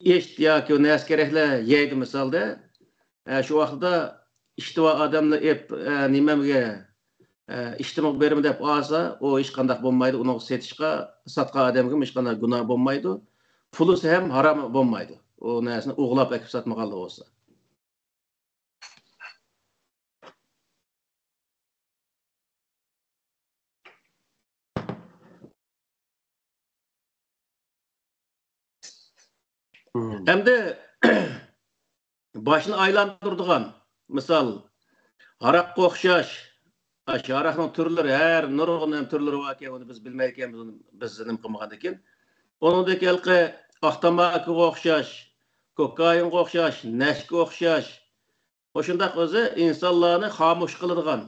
ئىت ياكى نەرسە كېرەكلەر يەيدۇ مىسالدا. ئە، شۇ ۋاقتىدا ئىشتى بار ئادەملەر ئېپ، ئە، نېمەمگە، ئە، ئىشتىمغا بېرىمەن دەپ ئالسا، ئۇ ھېچقانداق بولمايدۇ. ئۇنىڭغا سېتىشقا، ساتقان ئادەمگىمۇ ھېچقانداق گۇناھ بولمايدۇ. پۇلىسى ھەم ھارام بولمايدۇ. ئۇ نەرسىنى ئوغرىلاپ ئەكىپ ساتمىغانلا بولسا. مم. ئەمدى باشنى ئايلاندۇرىدىغان مىسال، ھاراققا ئوخشاش، ئاشۇ ھاراقنىڭ تۈرلىرى، ھەر نۇرغۇن تۈرلىرى باركەن، ئۇنى بىز بىلمەيدىكەنمىز، ئۇنى بىز نېمە قىلمىغاندىكىن. ئۇنىڭدىكى ھېلىقى ئاق تاماكىغا ئوخشاش، كوكائىنغا ئوخشاش، نەشكە ئوخشاش، مۇشۇنداق ئۆزى ئىنسانلارنى خامۇش قىلىدىغان،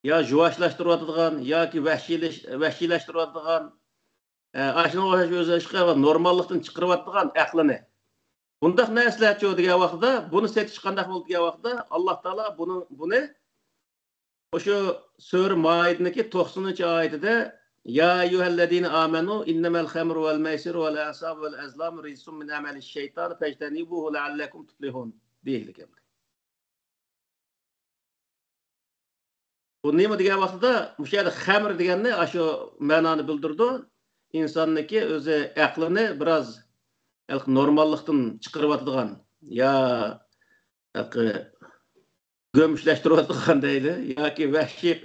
يا يۇۋاشلاشتۇرۇۋاتىدىغان ياكى ۋەھشىيلەش-، ۋەھشىيلەشتۈرۈۋاتىدىغان، ئە، ئاشۇنىڭغا ئوخشاش ئۆزى ئىشقا نورماللىقتىن چىقىرىۋاتىدىغان ئەقلىنى. بۇنداق نەرسىلەرچۇ دېگەن ۋاقتىدا، بۇنى سېتىش قانداق بولىدۇ دېگەن ۋاقتىدا، ئاللا تائالا بۇنى، بۇنى مۇشۇ سۈرە مائىدىنىڭكى توقسىنىنچى ئايىتىدە، يا أيها الذين آمنوا إنما الخمر والميسر والأنصاب والأزلام رجس من عمل الشيطان فاجتنبوه لعلكم تفلحون دېيىلگەن. بۇ نېمە دېگەن ۋاقتىدا، مۇشۇ يەردە خەمر دېگەننى، ئاشۇ مەنانى بىلدۈرىدۇ. ئىنساننىڭكى ئۆزى ئەقلىنى بىراز ھېلىقى نورماللىقتىن چىقىرىۋاتىدىغان، يا ھېلىقى گۆمۈشلەشتۈرۈۋاتىدىغان دەيلى، ياكى ۋەھشىي،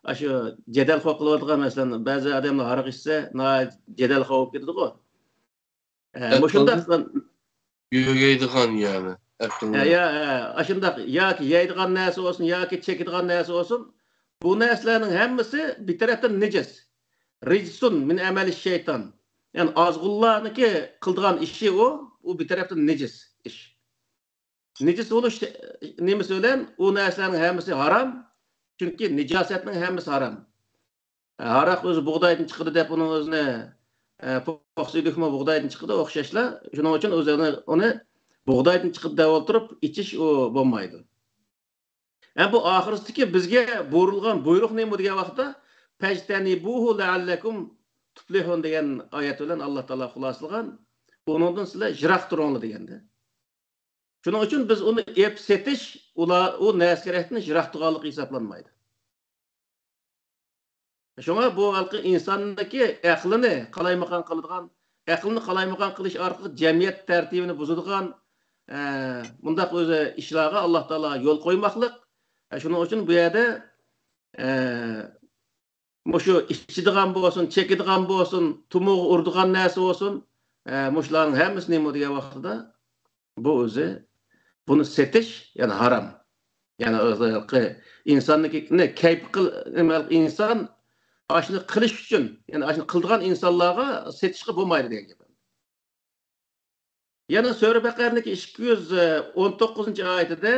ئاشۇ جېدەلخور قىلىۋاتىدىغان، مەسىلەن، بەزى ئادەملەر ھاراق ئىچسە، ناھايىتى جېدەلخور بولۇپ كېتىدىغۇ. ئە، مۇشۇنداق يۆگەيدىغان، يەنى، ئەقىلنى. ھە، يا، ھە، ئاشۇنداق ياكى يەيدىغان نەرسە بولسۇن، ياكى چېكىدىغان نەرسە بولسۇن، بۇ نەرسىلەرنىڭ ھەممىسى بىر تەرەپتىن نىجىس. رىجسۇن مىن ئەمەلى شەيتان. يەنى ئازغۇنلارنىڭكى قىلىدىغان ئىشى ئۇ، ئۇ بىر تەرەپتىن نىجىس ئىش. نىجىس بولۇش نېمىسى بىلەن؟ ئۇ نەرسىلەرنىڭ ھەممىسى ھارام. چۈنكى نىجاسەتنىڭ ھەممىسى ھارام. ھاراق ئۆزى بۇغدايدىن چىقىدۇ دەپ ئۇنىڭ ئۆزىنى، ئە، پوخسا ئىدىكمۇ بۇغدايدىن چىقىدۇ، ئوخشاشلا. شۇنىڭ ئۈچۈن ئۆزى ئۇنى، ئۇنى بۇغدايدىن چىقىدۇ دەپ ئولتۇرۇپ ئىچىش ئۇ بولمايدۇ. ھەم بۇ ئاخىرسىدىكى بىزگە بۇيرۇلغان بۇيرۇق نېمە دېگەن ۋاقىتتا، فەجتەنىبۇھۇ لەئەللەكۇم تۇپلىھۇن دېگەن ئايەت بىلەن ئاللا تائالا خۇلاسىلىغان، ئۇنىڭدىن سىلەر يىراق تۇرۇڭلار دېگەندە. شۇنىڭ ئۈچۈن بىز ئۇنى ئېپ سېتىش، ئۇلار، ئۇ نەرسە كېرەكتىن يىراق تۇرغانلىق ھېسابلانمايدۇ. شۇڭا بۇ ھېلىقى ئىنساننىڭكى ئەقلىنى قالايمىقان قىلىدىغان، ئەقلىنى قالايمىقان قىلىش ئارقىلىق جەمئىيەت تەرتىپىنى بۇزىدىغان، ئە، مۇنداق ئۆزى ئىشلارغا ئاللا تائالا يول قويماقلىق. ئە، شۇنىڭ ئۈچۈن بۇ يەردە، ئە، مۇشۇ ئىچىدىغان بولسۇن، چېكىدىغان بولسۇن، تۇمۇغا ئۇرىدىغان نەرسە بولسۇن، ئە، مۇشۇلارنىڭ ھەممىسى نېمە دېگەن ۋاقتىدا، بۇ ئۆزى، بۇنى سېتىش، يەنى ھارام. يەنى ئۆزى ئىنساننىڭكى كەيپ قىل-، نېمە، ئىنسان ئاشۇنى قىلىش ئۈچۈن، يەنى ئاشۇنى قىلىدىغان ئىنسانلارغا سېتىشقا بولمايدۇ دېگەن گەپ. يەنە سۈرە بەقەرىنىڭكى ئىككى يۈز ئون توققۇزىنچى ئايىتىدە،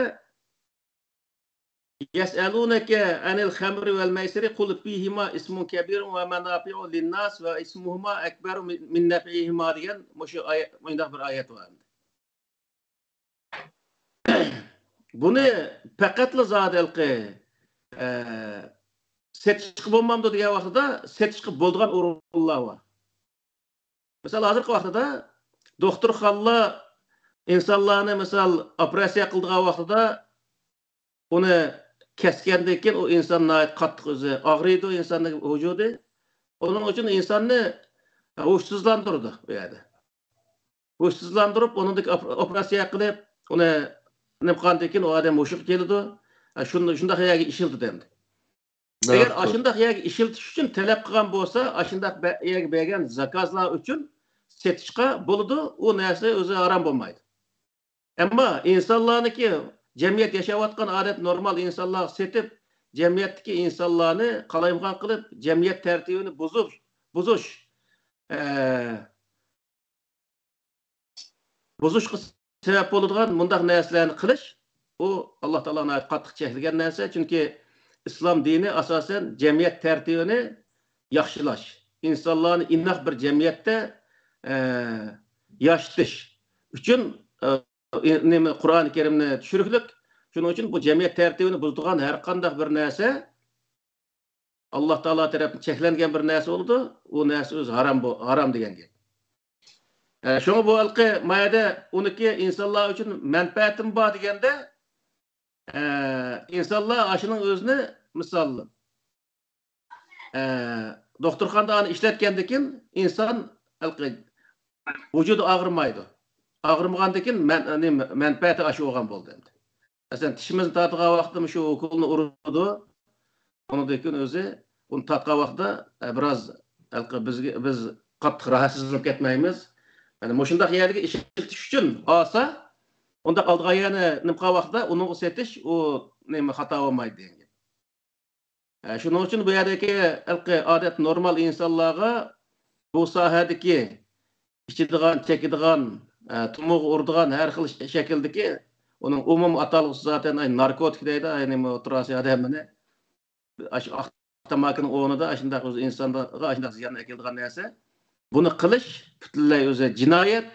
يەسئەلۇنەكە ئەنىل خەمرى ۋەل مەيسىرى قۇل فىھىما ئىسمۇن كەبىرۇن ۋە مەنافىئۇ لىنناس ۋە ئىسمۇھۇما ئەكبەرۇ مىن، مىن نەفئىھىما دېگەن مۇشۇ ئايەت، مۇنداق بىر ئايەت بار ئەمدى. بۇنى پەقەتلا زادى ھېلىقى، ئە، سېتىشقا بولمامدۇ دېگەن ۋاقتىدا سېتىشقا بولىدىغان ئورۇنلار بار. مىسال، ھازىرقى ۋاقتىدا دوختۇرخانىلار ئىنسانلارنى، مىسال، ئوپېراتسىيە قىلىدىغان ۋاقتىدا ئۇنى كەسكەندىن كېيىن ئۇ ئىنسان ناھايىتى قاتتىق ئۆزى ئاغرىيدۇ، ئىنساننىڭ ۋۇجۇدى. ئۇنىڭ ئۈچۈن ئىنساننى ھوشسىزلاندۇرىدۇ ئۇ يەردە. ھوشسىزلاندۇرۇپ، ئۇنىڭدىكى ئوپ-، ئوپېراتسىيە قىلىپ، ئۇنى نېمە قىلغاندىن كېيىن ئۇ ئادەم ھوشىغا كېلىدۇ. ھە، شۇن-، شۇنداق يەرگە ئىشلىتىدۇ ئەمدى. ئەگەر ئاشۇنداق يەرگە ئىشلىتىش ئۈچۈن تەلەپ قىلغان بولسا، ئاشۇنداق بە-، يەرگە بەرگەن زاكازلار ئۈچۈن سېتىشقا بولىدۇ. ئۇ نەرسە ئۆزى ھارام بولمايدۇ. ئەمما ئىنسانلارنىڭكى، جەمئىيەت ياشاۋاتقان ئادەت نورمال ئىنسانلارغا سېتىپ، جەمئىيەتتىكى ئىنسانلارنى قالايمىقان قىلىپ، جەمئىيەت تەرتىپىنى بۇزۇش، بۇزۇش، ئە، بۇزۇشقا سەۋەب بولىدىغان مۇنداق نەرسىلەرنى قىلىش، ئۇ ئاللا تائالا ناھايىتى قاتتىق چەكلىگەن نەرسە. چۈنكى ئىسلام دىنى ئاساسەن جەمئىيەت تەرتىپىنى ياخشىلاش، ئىنسانلارنى ئىناق بىر جەمئىيەتتە، ئە، ياشىتىش ئۈچۈن، ئە، نېمە، قۇرئان كەرىمنى چۈشۈرۈكلۈك. شۇنىڭ ئۈچۈن بۇ جەمئىيەت تەرتىپىنى بۇزىدىغان ھەر قانداق بىر نەرسە ئاللا تائالا تەرەپتىن چەكلەنگەن بىر نەرسە بولىدۇ. ئۇ نەرسە ئۆزى ھارام بو-، ھارام دېگەن گەپ. ئە، شۇڭا بۇ ھېلىقى ما يەردە ئۇنىڭكى ئىنسانلار ئۈچۈن مەنپەئەتىمۇ بار دېگەندە، ئە، ئىنسانلار ئاشۇنىڭ ئۆزىنى، مىسال، ئە، دوختۇرخانىدا ئانى ئىشلەتكەندىن كېيىن ئىنسان ھېلىقى ۋۇجۇدى ئاغرىمايدۇ. ئاغرىمىغاندىن كېيىن مەن-، نېمە، مەنپەئەتى ئاشۇ بولغان بولدى ئەمدى. مەسىلەن، تىشىمىزنى تارتىدىغان ۋاقىتتا مۇشۇ ئوكۇلنى ئۇرىدۇ. ئۇنىڭدىن كېيىن ئۆزى ئۇنى تارتقان ۋاقتىدا، ئە، بىراز ھېلىقى بىزگە، بىز قاتتىق راھەتسىزلىنىپ كەتمەيمىز. يەنى مۇشۇنداق يەرگە ئىشلىتىش ئۈچۈن ئالسا، ئۇنداق ئالىدىغان يەرنى نېمە قىلغان ۋاقتىدا ئۇنىڭغا سېتىش ئۇ نېمە خاتا بولمايدۇ دېگەن گەپ. ئە، شۇنىڭ ئۈچۈن بۇ يەردىكى ھېلىقى ئادەت نورمال ئىنسانلارغا بۇ ساھەدىكى ئىچىدىغان، چېكىدىغان، ئە، تۇمۇغا ئۇرىدىغان ھەر خىل ش-، شەكىلدىكى ئۇنىڭ ئومۇمىي ئاتالغۇسى زاتەن، ئاي، ناركوتىك دەيدۇ، ئاي، نېمە، ئوتتۇرا ئاسىيا ئادەمنى ئاشۇ ئاق تاماكىنىڭ ئورنىدا ئاشۇنداق ئۆزى ئىنسانغا ئاشۇنداق زىيان ئەكېلىدىغان نەرسە. بۇنى قىلىش پۈتۈنلەي ئۆزى جىنايەت.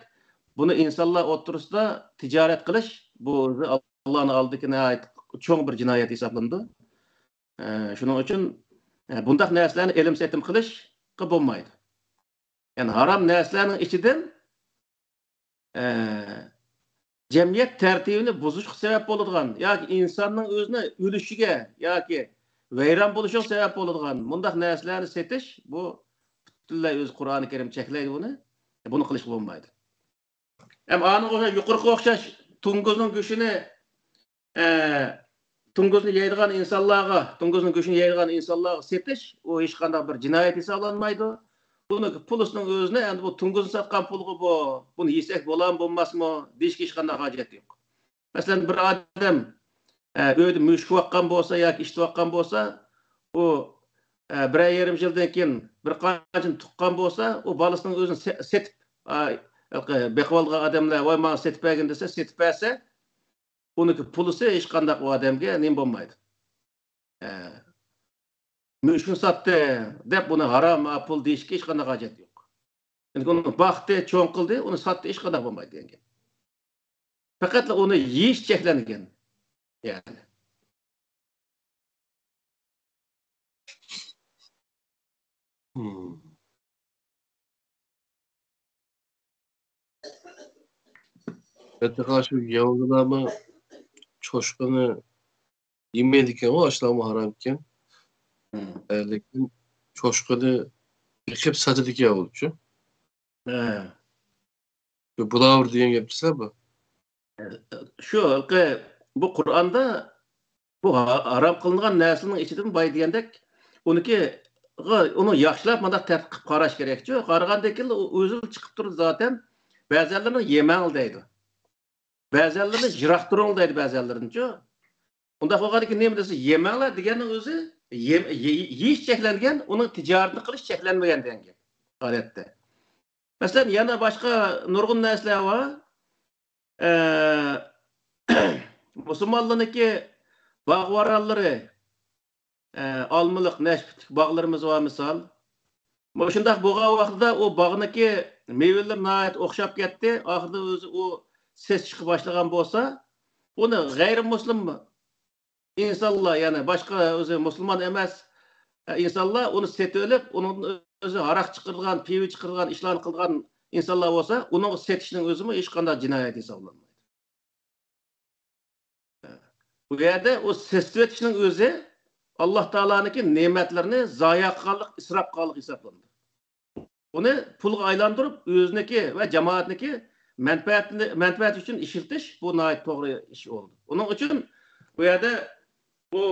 بۇنى ئىنسانلار ئوتتۇرىسىدا تىجارەت قىلىش، بۇ ئۆزى ئاللانىڭ ئالدىدىكى ناھايىتى چوڭ بىر جىنايەت ھېسابلىنىدۇ. ئە، شۇنىڭ ئۈچۈن، ئە، بۇنداق نەرسىلەرنى ئېلىم سېتىم قىلىشقا بولمايدۇ. يەنى ھارام نەرسىلەرنىڭ ئىچىدىن، ئە، جەمئىيەت تەرتىپىنى بۇزۇشقا سەۋەب بولىدىغان ياكى ئىنساننىڭ ئۆزىنى ئۆلۈشىگە ياكى ۋەيران بولۇشىغا سەۋەب بولىدىغان مۇنداق نەرسىلەرنى سېتىش، بۇ پۈتۈنلەي ئۆزى قۇرئانى كەرىم چەكلەيدۇ بۇنى. بۇنى قىلىشقا بولمايدۇ. ھەم ئانىڭغا ئوخشاش، يۇقىرىقىغا ئوخشاش توڭگۇزنىڭ گۆشىنى، ئە، توڭگۇزنى يەيدىغان ئىنسانلارغا، توڭگۇزنىڭ گۆشىنى يەيدىغان ئىنسانلارغا سېتىش، ئۇ ھېچقانداق بىر جىنايەت ھېسابلانمايدۇ. بۇنىڭ پۇلىسىنىڭ ئۆزىنى، ئەمدى بۇ توڭگۇزنى ساتقان پۇلغا بۇ، بۇنى يېسەك بولامۇ، بولماسمۇ دېيىشكە ھېچقانداق ھاجەت يوق. مەسىلەن، بىر ئادەم، ئە، ئۆيدە مۈشۈك باققان بولسا ياكى ئىت باققان بولسا، ئۇ، ئە، بىرەر يېرىم يىلدىن كېيىن بىر قانچىنى تۇغقان بولسا، ئۇ بالىسىنىڭ ئۆزىنى سېتىپ، ئە، بېقىۋالغان ئادەملەر، ۋاي، ماڭا سېتىپ بەرگىن دېسە، سېتىپ بەرسە، ئۇنىڭكى پۇلىسى ھېچقانداق ئۇ ئادەمگە نېمە بولمايدۇ. ئە، مۈشۈكنى ساتتى دەپ ئۇنى ھارام پۇل دېيىشكە ھېچقانداق ھاجەت يوق. چۈنكى ئۇنى باقتى، چوڭ قىلدى، ئۇنى ساتتى، ھېچقانداق بولمايدۇ دېگەن گەپ. پەقەتلا ئۇنى يېيىش چەكلەنگەن. يەنى. ھىم. بەتەخا شۇ ياۋزىلارمۇ چوشقىنى يېمەيدىكەنغۇ، ئاشۇلارمۇ ھارامكەن. ھىم. ئە، لېكىن چوشقىنى بېقىپ ساتىدىكەن ئۇلارچۇ. ھە. شۇ بۇلاۋۇر دېگەن گەپ دېسە بۇ. شۇ ھېلىقى بۇ قۇرئاندا بۇ ھا-، ھارام قىلىنغان نەرسىنىڭ ئىچىدىن باي دېگەندەك، ئۇنىڭكى، ئۇنى ياخشىلاپ مۇنداق تەتقىق قىلىپ قاراش كېرەكچۇ. قارىغاندىن كېيىن ئۇ ئۆزىلا چىقىپ تۇرىدۇ زاتەن. بەزەنلىرىنى يېمەڭ دەيدۇ. بەزەنلىرىنى يىراق تۇرۇڭ دەيدۇ بەزەنلىرىنىچۇ. ئۇنداق بولغاندىن كېيىن نېمە دېسە، يېمەڭلار دېگەننىڭ ئۆزى يېم-، يېيىش چەكلەنگەن، ئۇنىڭ تىجارىتىنى قىلىش چەكلەنمىگەن دېگەن گەپ ئادەتتە. مەسىلەن، يەنە باشقا نۇرغۇن نەرسىلەر بار. ئە، مۇسۇلمانلارنىڭكى باغۋەنلىرى، ئە، ئالمىلىق، نەشپۈتلۈك باغلىرىمىز بار مىسال. مۇشۇنداق بولغان ۋاقتىدا ئۇ باغنىڭكى مېۋىلىرى ناھايىتى ئوخشاپ كەتتى. ئاخىرىدا ئۆزى ئۇ سېسىشقا باشلىغان بولسا، ئۇنى غەيرىي مۇسلىم ئىنسانلار، يەنى باشقا ئۆزى مۇسۇلمان ئەمەس، ئە، ئىنسانلار ئۇنى سېتىۋېلىپ، ئۇنىڭدىن ئۆزى ھاراق چىقىرىدىغان، پىۋا چىقىرىدىغان ئىشلارنى قىلىدىغان ئىنسانلار بولسا، ئۇنىڭغا سېتىشنىڭ ئۆزىمۇ ھېچقانداق جىنايەت ھېسابلانمايدۇ. بۇ يەردە ئۇ سېتىۋېتىشنىڭ ئۆزى ئاللا تائالانىڭكى نېمەتلىرىنى زايە قىلغانلىق، ئىسراپ قىلغانلىق ھېسابلىنىدۇ. ئۇنى پۇلغا ئايلاندۇرۇپ، ئۆزىنىڭكى ۋە جامائەتنىڭكى مەنپەئەتىنى، مەنپەئەت ئۈچۈن ئىشلىتىش، بۇ ناھايىتى توغرا ئىش بولدى. ئۇنىڭ ئۈچۈن بۇ يەردە بۇ،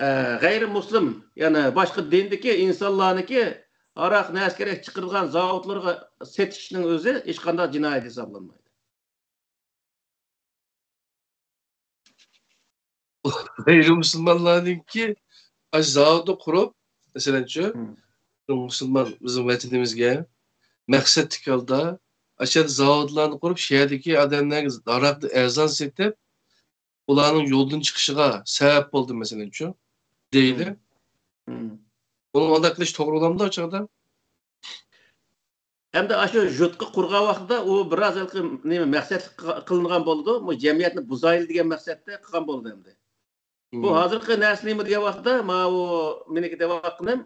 ئە، غەيرىي مۇسلىم، يەنى باشقا دىندىكى ئىنسانلارنىڭكى ھاراق نەرسە كېرەك چىقىرىدىغان زاۋۇتلىرىغا سېتىشنىڭ ئۆزى ھېچقانداق جىنايەت ھېسابلانمايدۇ. غەيرىمۇسۇلمانلارنىڭكى ئاشۇ زاۋۇتنى قۇرۇپ، مەسىلەنچۇ، مۇسۇلمان بىزنىڭ ۋەتىنىمىزگە مەقسەتلىك ھالدا ئاشۇ يەردە زاۋۇتلارنى قۇرۇپ، شۇ يەردىكى ئادەملەرگە ھاراقنى ئەرزان سېتىپ، ئۇلارنىڭ يولدىن چىقىشىغا سەۋەب بولدى، مەسىلەنچۇ، دەيلى. ئۇنىڭ ئۇنداق قىلىش توغرا بولامدۇ ئۇ چاغدا؟ ئەمدى ئاشۇ يۇرتقا قۇرغان ۋاقتىدا ئۇ بىراز ھېلىقى نېمە مەقسەتلىك قىلىنغان بولىدۇ. بۇ جەمئىيەتنى بۇزايلى دېگەن مەقسەتتە قىلغان بولىدۇ ئەمدى. بۇ ھازىرقى نەرسە نېمە دېگەن ۋاقتىدا، ماۋۇ مېنىڭكى دەۋاتقىنىم،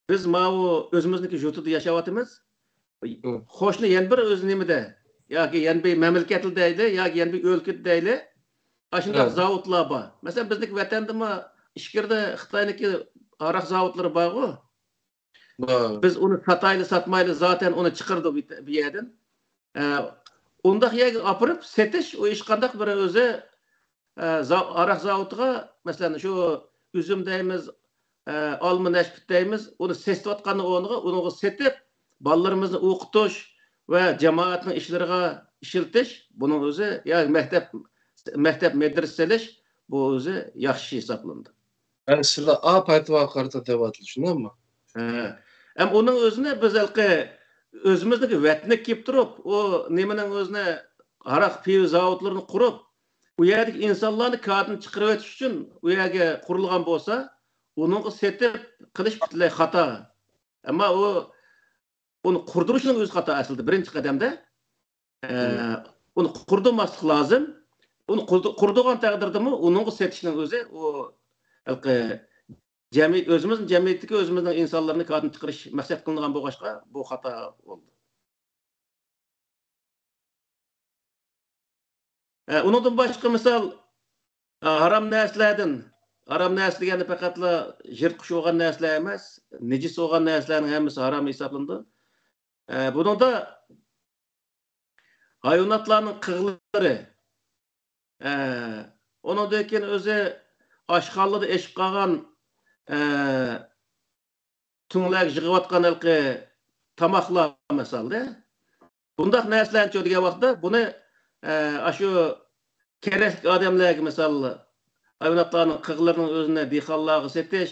بىز ماۋۇ ئۆزىمىزنىڭكى يۇرتىدا ياشاۋاتىمىز. قوشنا يەنە بىر ئۆزى نېمىدە، ياكى يەنە بىر مەملىكەتتە دەيلى، ياكى يەنە بىر ئۆلكىدە دەيلى، ئاشۇنداق زاۋۇتلار بار. مەسىلەن، بىزنىڭكى ۋەتەندىمۇ ئىچكىرىدە خىتاينىڭكى ھاراق زاۋۇتلىرى بارغۇ. بىز ئۇنى ساتايلى، ساتمايلى، زاتەن ئۇنى چىقىرىدۇ بۇ يەردىن. ئۇنداق يەرگە ئاپىرىپ سېتىش، ئۇ ھېچقانداق بىر ئۆزى، ھاراق زاۋۇتىغا، مەسىلەن، شۇ ئۈزۈم دەيمىز، ئالما نەشپۈت دەيمىز، ئۇنى سېتىۋاتقاننىڭ ئورنىغا ئۇنىڭغا سېتىپ، بالىلىرىمىزنى ئوقۇتۇش ۋە جامائەتنىڭ ئىشلىرىغا ئىشلىتىش، بۇنىڭ ئۆزى، يا مەكتەپ، مەكتەپ مەدرىسە سېلىش، بۇ ئۆزى ياخشى ئىش ھېسابلىنىدۇ. ئەنە سىلەر ئا پايتىۋاغا قارىتا دەۋاتىدۇ، شۇنداقمۇ؟ ھە. ئەم ئۇنىڭ ئۆزىنى بىز ھېلىقى ئۆزىمىزنىڭكى ۋەتىنىگە كېلىپ تۇرۇپ، ئۇ نېمىنىڭ ئۆزىنى، ھاراق، پىۋا زاۋۇتلىرىنى قۇرۇپ، ئۇ يەردىكى ئىنسانلارنى كارىدىن چىقىرىۋېتىش ئۈچۈن ئۇ يەرگە قۇرۇلغان بولسا، ئۇنىڭغا سېتىپ قىلىش پۈتۈنلەي خاتا. ئەمما ئۇ، ئۇنى قۇردۇرۇشنىڭ ئۆزى خاتا ئەسلىدە، بىرىنچى قەدەمدە. ئە، ئۇنى قۇردۇرماسلىق لازىم. ئۇنى قۇردۇ-، قۇردۇرغان تەقدىردىمۇ ئۇنىڭغا سېتىشنىڭ ئۆزى، ئۇ ھېلىقى جەمئىي-، ئۆزىمىزنىڭ جەمئىيىتىدىكى ئۆزىمىزنىڭ ئىنسانلىرىنى كارىدىن چىقىرىش مەقسەت قىلىنغان بولغاچقا، بۇ خاتا بولدى. ئە، ئۇنىڭدىن باشقا مىسال، ئە، ھارام نەرسىلەردىن، ھارام نەرسە دېگەندە پەقەتلا يىرتقۇچ بولغان نەرسىلەر ئەمەس، نىجىس بولغان نەرسىلەرنىڭ ھەممىسى ھارام ھېسابلىنىدۇ. ئە، بۇنىڭدا ھايۋاناتلارنىڭ قىغلىرى، ئە، ئۇنىڭدىن كېيىن ئۆزى ئاشخانىلاردا ئېشىپ قالغان، ئە، تۈڭلەرگە يىغىۋاتقان ھېلىقى تاماقلار مىسالدا. بۇنداق نەرسىلەرنى دېگەن ۋاقىتتا بۇنى، ئە، ئاشۇ كېرەكلىك ئادەملەرگە، مىسال، ھايۋاناتلارنىڭ قىغلىرىنىڭ ئۆزىنى دېھقانلارغا سېتىش،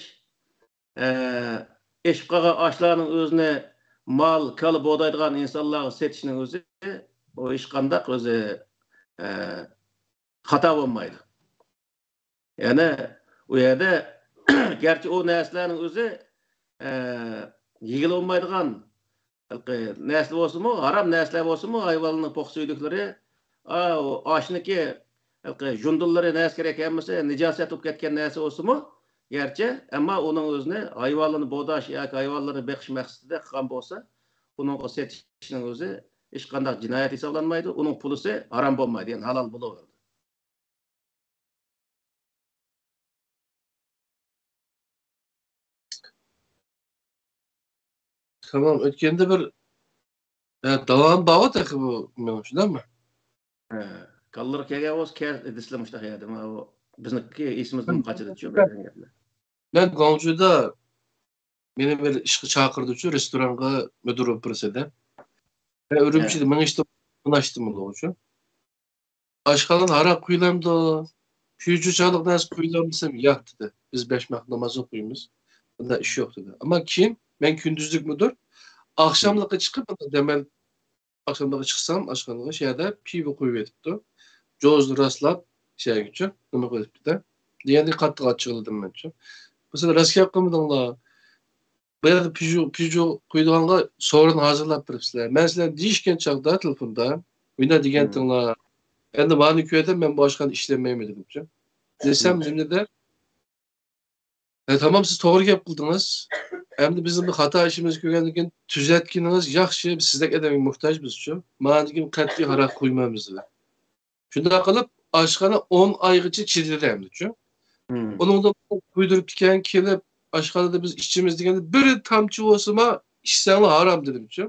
ئە، ئېشىپ قالغان ئاشلارنىڭ ئۆزىنى مال، كالا بوغدايدىغان ئىنسانلارغا سېتىشنىڭ ئۆزى، ئۇ ھېچقانداق ئۆزى، ئە، خاتا بولمايدۇ. يەنى ئۇ يەردە گەرچە ئۇ نەرسىلەرنىڭ ئۆزى، ئە، يېگىلى بولمايدىغان ھېلىقى نەرسىلەر بولسىمۇ، ھارام نەرسىلەر بولسىمۇ، ھايۋانلارنىڭ پوق سۈيدۈكلىرى، ئا، ئاشنىڭكى ھېلىقى ژۇندىلىرى، نەرسە كېرەك ھەممىسى نىجاسەت بولۇپ كەتكەن نەرسە بولسىمۇ، گەرچە، ئەمما ئۇنىڭ ئۆزىنى ھايۋانلارنى بوغداش ياكى ھايۋانلارنى بېقىش مەقسىتىدە قىلغان بولسا، ئۇنىڭغا سېتىشنىڭ ئۆزى ھېچقانداق جىنايەت ھېسابلانمايدۇ، ئۇنىڭ پۇلىسى ھارام بولمايدۇ، يەنى ھالال بولۇۋېرىدۇ. تامام، ئۆتكەندە بىر، ھە، داۋامى بارغۇ تېخى بۇ مېنىڭ، شۇنداقمۇ؟ ھە، كاللىغا كەلگەن بولسا كەل دېسىلە مۇشۇنداق يەردە، ماۋۇ بىزنىڭكى ئېسىمىزدىن قاچىدىچۇ بەزەن گەپلەر. مەن گۇاڭجۇدا مېنى بىر ئىشقا چاقىردىچۇ، رېستورانغا مۇدىر بولۇپ بىرسىدە. مەن ئۈرۈمچىدە مېڭىشتىم، ئۇناشتىم بولغۇچۇ. ئاشخانىدا ھاراق قۇيۇلامدۇ؟ پىۋىچۇ چاغلىق نەرسە قۇيۇلامدۇ دېسەم، ياق دېدى. بىز بەش ۋاق ناماز ئوقۇيمىز. بۇنداق ئىش يوق دېدى. ئەمما كېيىن مەن كۈندۈزلۈك مۇدىر، ئاخشاملىقى چىقىپ، بۇنداق دەم ئېلىپ، ئاخشاملىقى چىقسام، ئاشخانىغا شۇ يەردە پىۋا قۇيۇۋېتىپتۇ. جوزىنى راسلاپ، شۇ يەرگىچۇ نېمە قىلىپتۇ-دە. دېگەندەك قاتتىق ئاچچىقلىدىم مەنچۇ. مەسىلەن، راست گەپ قىلمىدىڭلار. بۇ يەردە پىژو، پىژو قۇيىدىغانغا سورۇن ھازىرلاپ بېرىپسىلەر. مەن سىلەرنى دېيىشكەن چاغدا تېلېفوندا، مۇنداق دېگەنتىڭلار، ئەمدى مانا كۆردۈم، مەن بۇ ئاشخانىدا ئىشلىمەيمەن دېدىمچۇ. دېسەم، نېمىدە؟ ھە، تامام، سىز توغرا گەپ قىلدىڭىز. ئەمدى بىزنىڭ بىر خاتا ئىشىمىزنى كۆرگەندىن كېيىن تۈزەتكىنىڭىز ياخشى، بىز سىزدەك ئادەمگە موھتاج بىزچۇ. مانا كېيىن قەتئىي ھاراق قۇيمايمىز دېدى. شۇنداق قىلىپ، ئاشخانا ئون ئايغىچە چىدىدى ئەمدىچۇ. ئۇنىڭدىن قۇيدۇرۇپتىكەن، كېلىپ، ئاشخانىدا بىز ئىچىمىز دېگەندە، بىر تامچە بولسىمۇ ئىچسەڭلار ھارام دېدىمچۇ.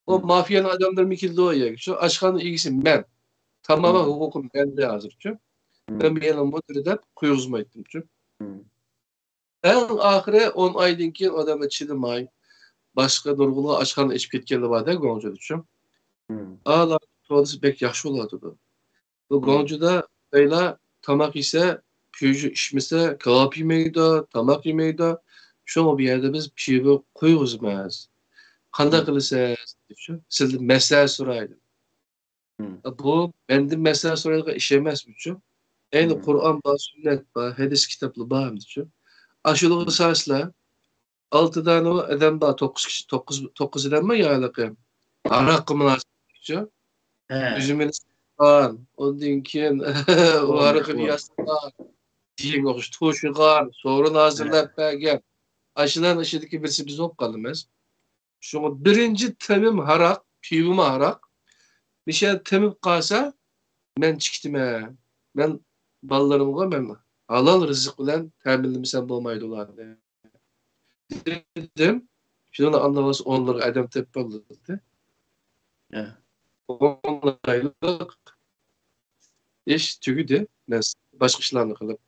ئۇ مافىيانىڭ ئادەملىرىمۇ كېلىدۇ ئۇ يەرگە. شۇ ئاشخانىنىڭ ئىگىسى مەن. تاماق ھوقۇقى مەندە ھازىرچۇ. مەن بۇ يەرنىڭ مۇدىرى دەپ قويغۇزمايتتىمچۇ. ئەڭ ئاخىرى ئون ئايدىن كېيىن ئادەملەر چىدىماي، باشقا نۇرغۇنلىغان ئاشخانا ئېچىپ كەتكەنلەر بار-دە گۇاڭجۇدا چۈ. ئالا تورىسى بەك ياخشى بولۇۋاتىدۇ. بۇ گۇاڭجۇدا خىتايلار تاماق يېسە، پيۇجۇ ئىچمىسە، كاۋاپ يېمەيدۇ، تاماق يېمەيدۇ. شۇڭا بۇ يەردە بىز پىۋا قويغۇزىمىز. قانداق قىلىسىز؟ دېدىچۇ. سىزدىن مەسلىھەت سورايدۇ. بۇ مەندىن مەسلىھەت سورايدىغان ئىش ئەمەسمىچۇ؟ ئەينى قۇرئان بار، سۈننەت بار، ھەدىس كىتابلار بارمىچۇ؟ ئاشۇلىغا سالسىلا، ئالتە دانە ئادەم بار، توققۇز كىشى، توققۇز، توققۇز ئادەممۇ يا ھېلىقى ھاراققا مۇناسىۋەتچۇ؟ ئۈزۈمىنى ساتقان، ئۇندىن كېيىن ئۇ ھاراقنى ياسىغان، دېگەنگە ئوخشاش توشۇغان، سورۇن ھازىرلاپ بەرگەن. ئاشۇلارنىڭ ئىچىدىكى بىرسى بىز بولۇپ قالىمىز. شۇڭا بىرىنچى تېمىم ھاراق، پىۋىمۇ ھاراق. مىشە تېمىپ قالسا، مەن چىقىتىمەن. مەن بالىلىرىمغا مەن ھالال رىزىق بىلەن تەمىنلىمىسەم بولمايدۇ ئۇلارنى دېدىم. شۇنىڭ ئاندىن ئالسا ئونلىرىغا ئادەم تېپىپ بولدى. ئون ئايلىق ئىش تۈگىدى. مەن باشقا ئىشلارنى قىلىپ،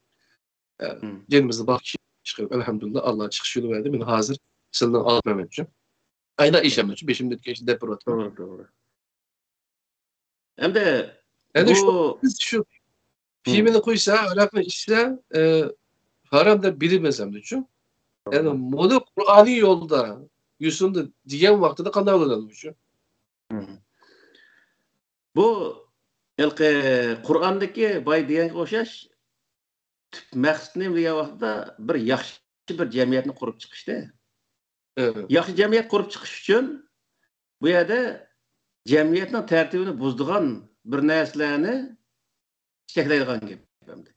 ئە، جېنىمىزنى باقىش قىلىپ، ئەلھەمدۇلىللا، ئاللا چىقىش يولى بەردى. مەن ھازىر سىلىنىڭ ئالتە مەمەتچۇ. ئاينا ئىش ئەمەسچۇ، بېشىمدىن كەچتە دەپ بېرىۋاتىمەن. توغرا، توغرا. ئەمدى ئەنە بۇ شۇ، بىز شۇ پىۋىنى قۇيسا، ھاراقنى ئىچسە، ئە، ھارام دەپ بىلىمىز ئەمدىچۇ. يەنى مۇنى قۇرئانىي يولدا يوسۇندا دېگەن ۋاقتىدا قانداق بولىدۇ شۇ؟ بۇ ھېلىقى قۇرئاندىكى باي دېگەنگە ئوخشاش تۈپ مەقسىتى نېمە دېگەن ۋاقىتتا بىر ياخشى بىر جەمئىيەتنى قۇرۇپ چىقىشتە. ياخشى جەمئىيەت قۇرۇپ چىقىش ئۈچۈن بۇ يەردە جەمئىيەتنىڭ تەرتىپىنى بۇزىدىغان بىر نەرسىلەرنى چەكلەيدىغان گەپ ئەمدى.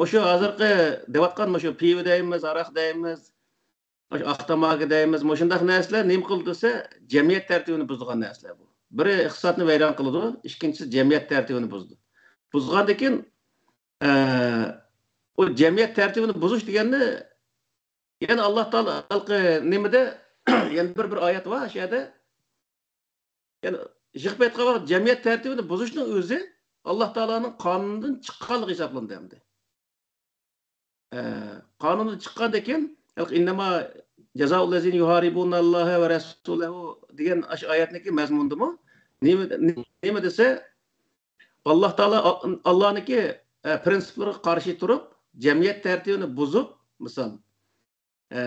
مۇشۇ ھازىرقى دەۋاتقان مۇشۇ پىۋا دەيمىز، ھاراق دەيمىز، مۇشۇ ئاق تاماكا دەيمىز، مۇشۇنداق نەرسىلەر نېمە قىلىدۇ دېسە، جەمئىيەت تەرتىپىنى بۇزىدىغان نەرسىلەر بۇ. بىرى ئىقتىسادنى ۋەيران قىلىدۇ، ئىككىنچىسى جەمئىيەت تەرتىپىنى بۇزىدۇ. بۇزغاندىن كېيىن، ئە، ئۇ جەمئىيەت تەرتىپىنى بۇزۇش دېگەننى يەنە ئاللا تائالا ھېلىقى نېمىدە، يەنە بىر، بىر ئايەت بار شۇ يەردە. يەنى يىغىپ ئېيتقان ۋاقىت جەمئىيەت تەرتىپىنى بۇزۇشنىڭ ئۆزى ئاللا تائالانىڭ قانۇنىدىن چىققانلىقى ھېسابلىنىدۇ ئەمدى. ئە، قانۇندىن چىققاندىن كېيىن، ئىننەما جازاءۇللەزىنە يۇھارىبۇنەللاھە ۋە رەسۇلەھۇ دېگەن ئاشۇ ئايەتنىڭكى مەزمۇنىدىمۇ نېمە، نېمە دېسە، ئاللا تائالا، ئاللانىڭكى، ئە، پرىنسىپلىرىغا قارشى تۇرۇپ، جەمئىيەت تەرتىپىنى بۇزۇپ، مىسال، ئە،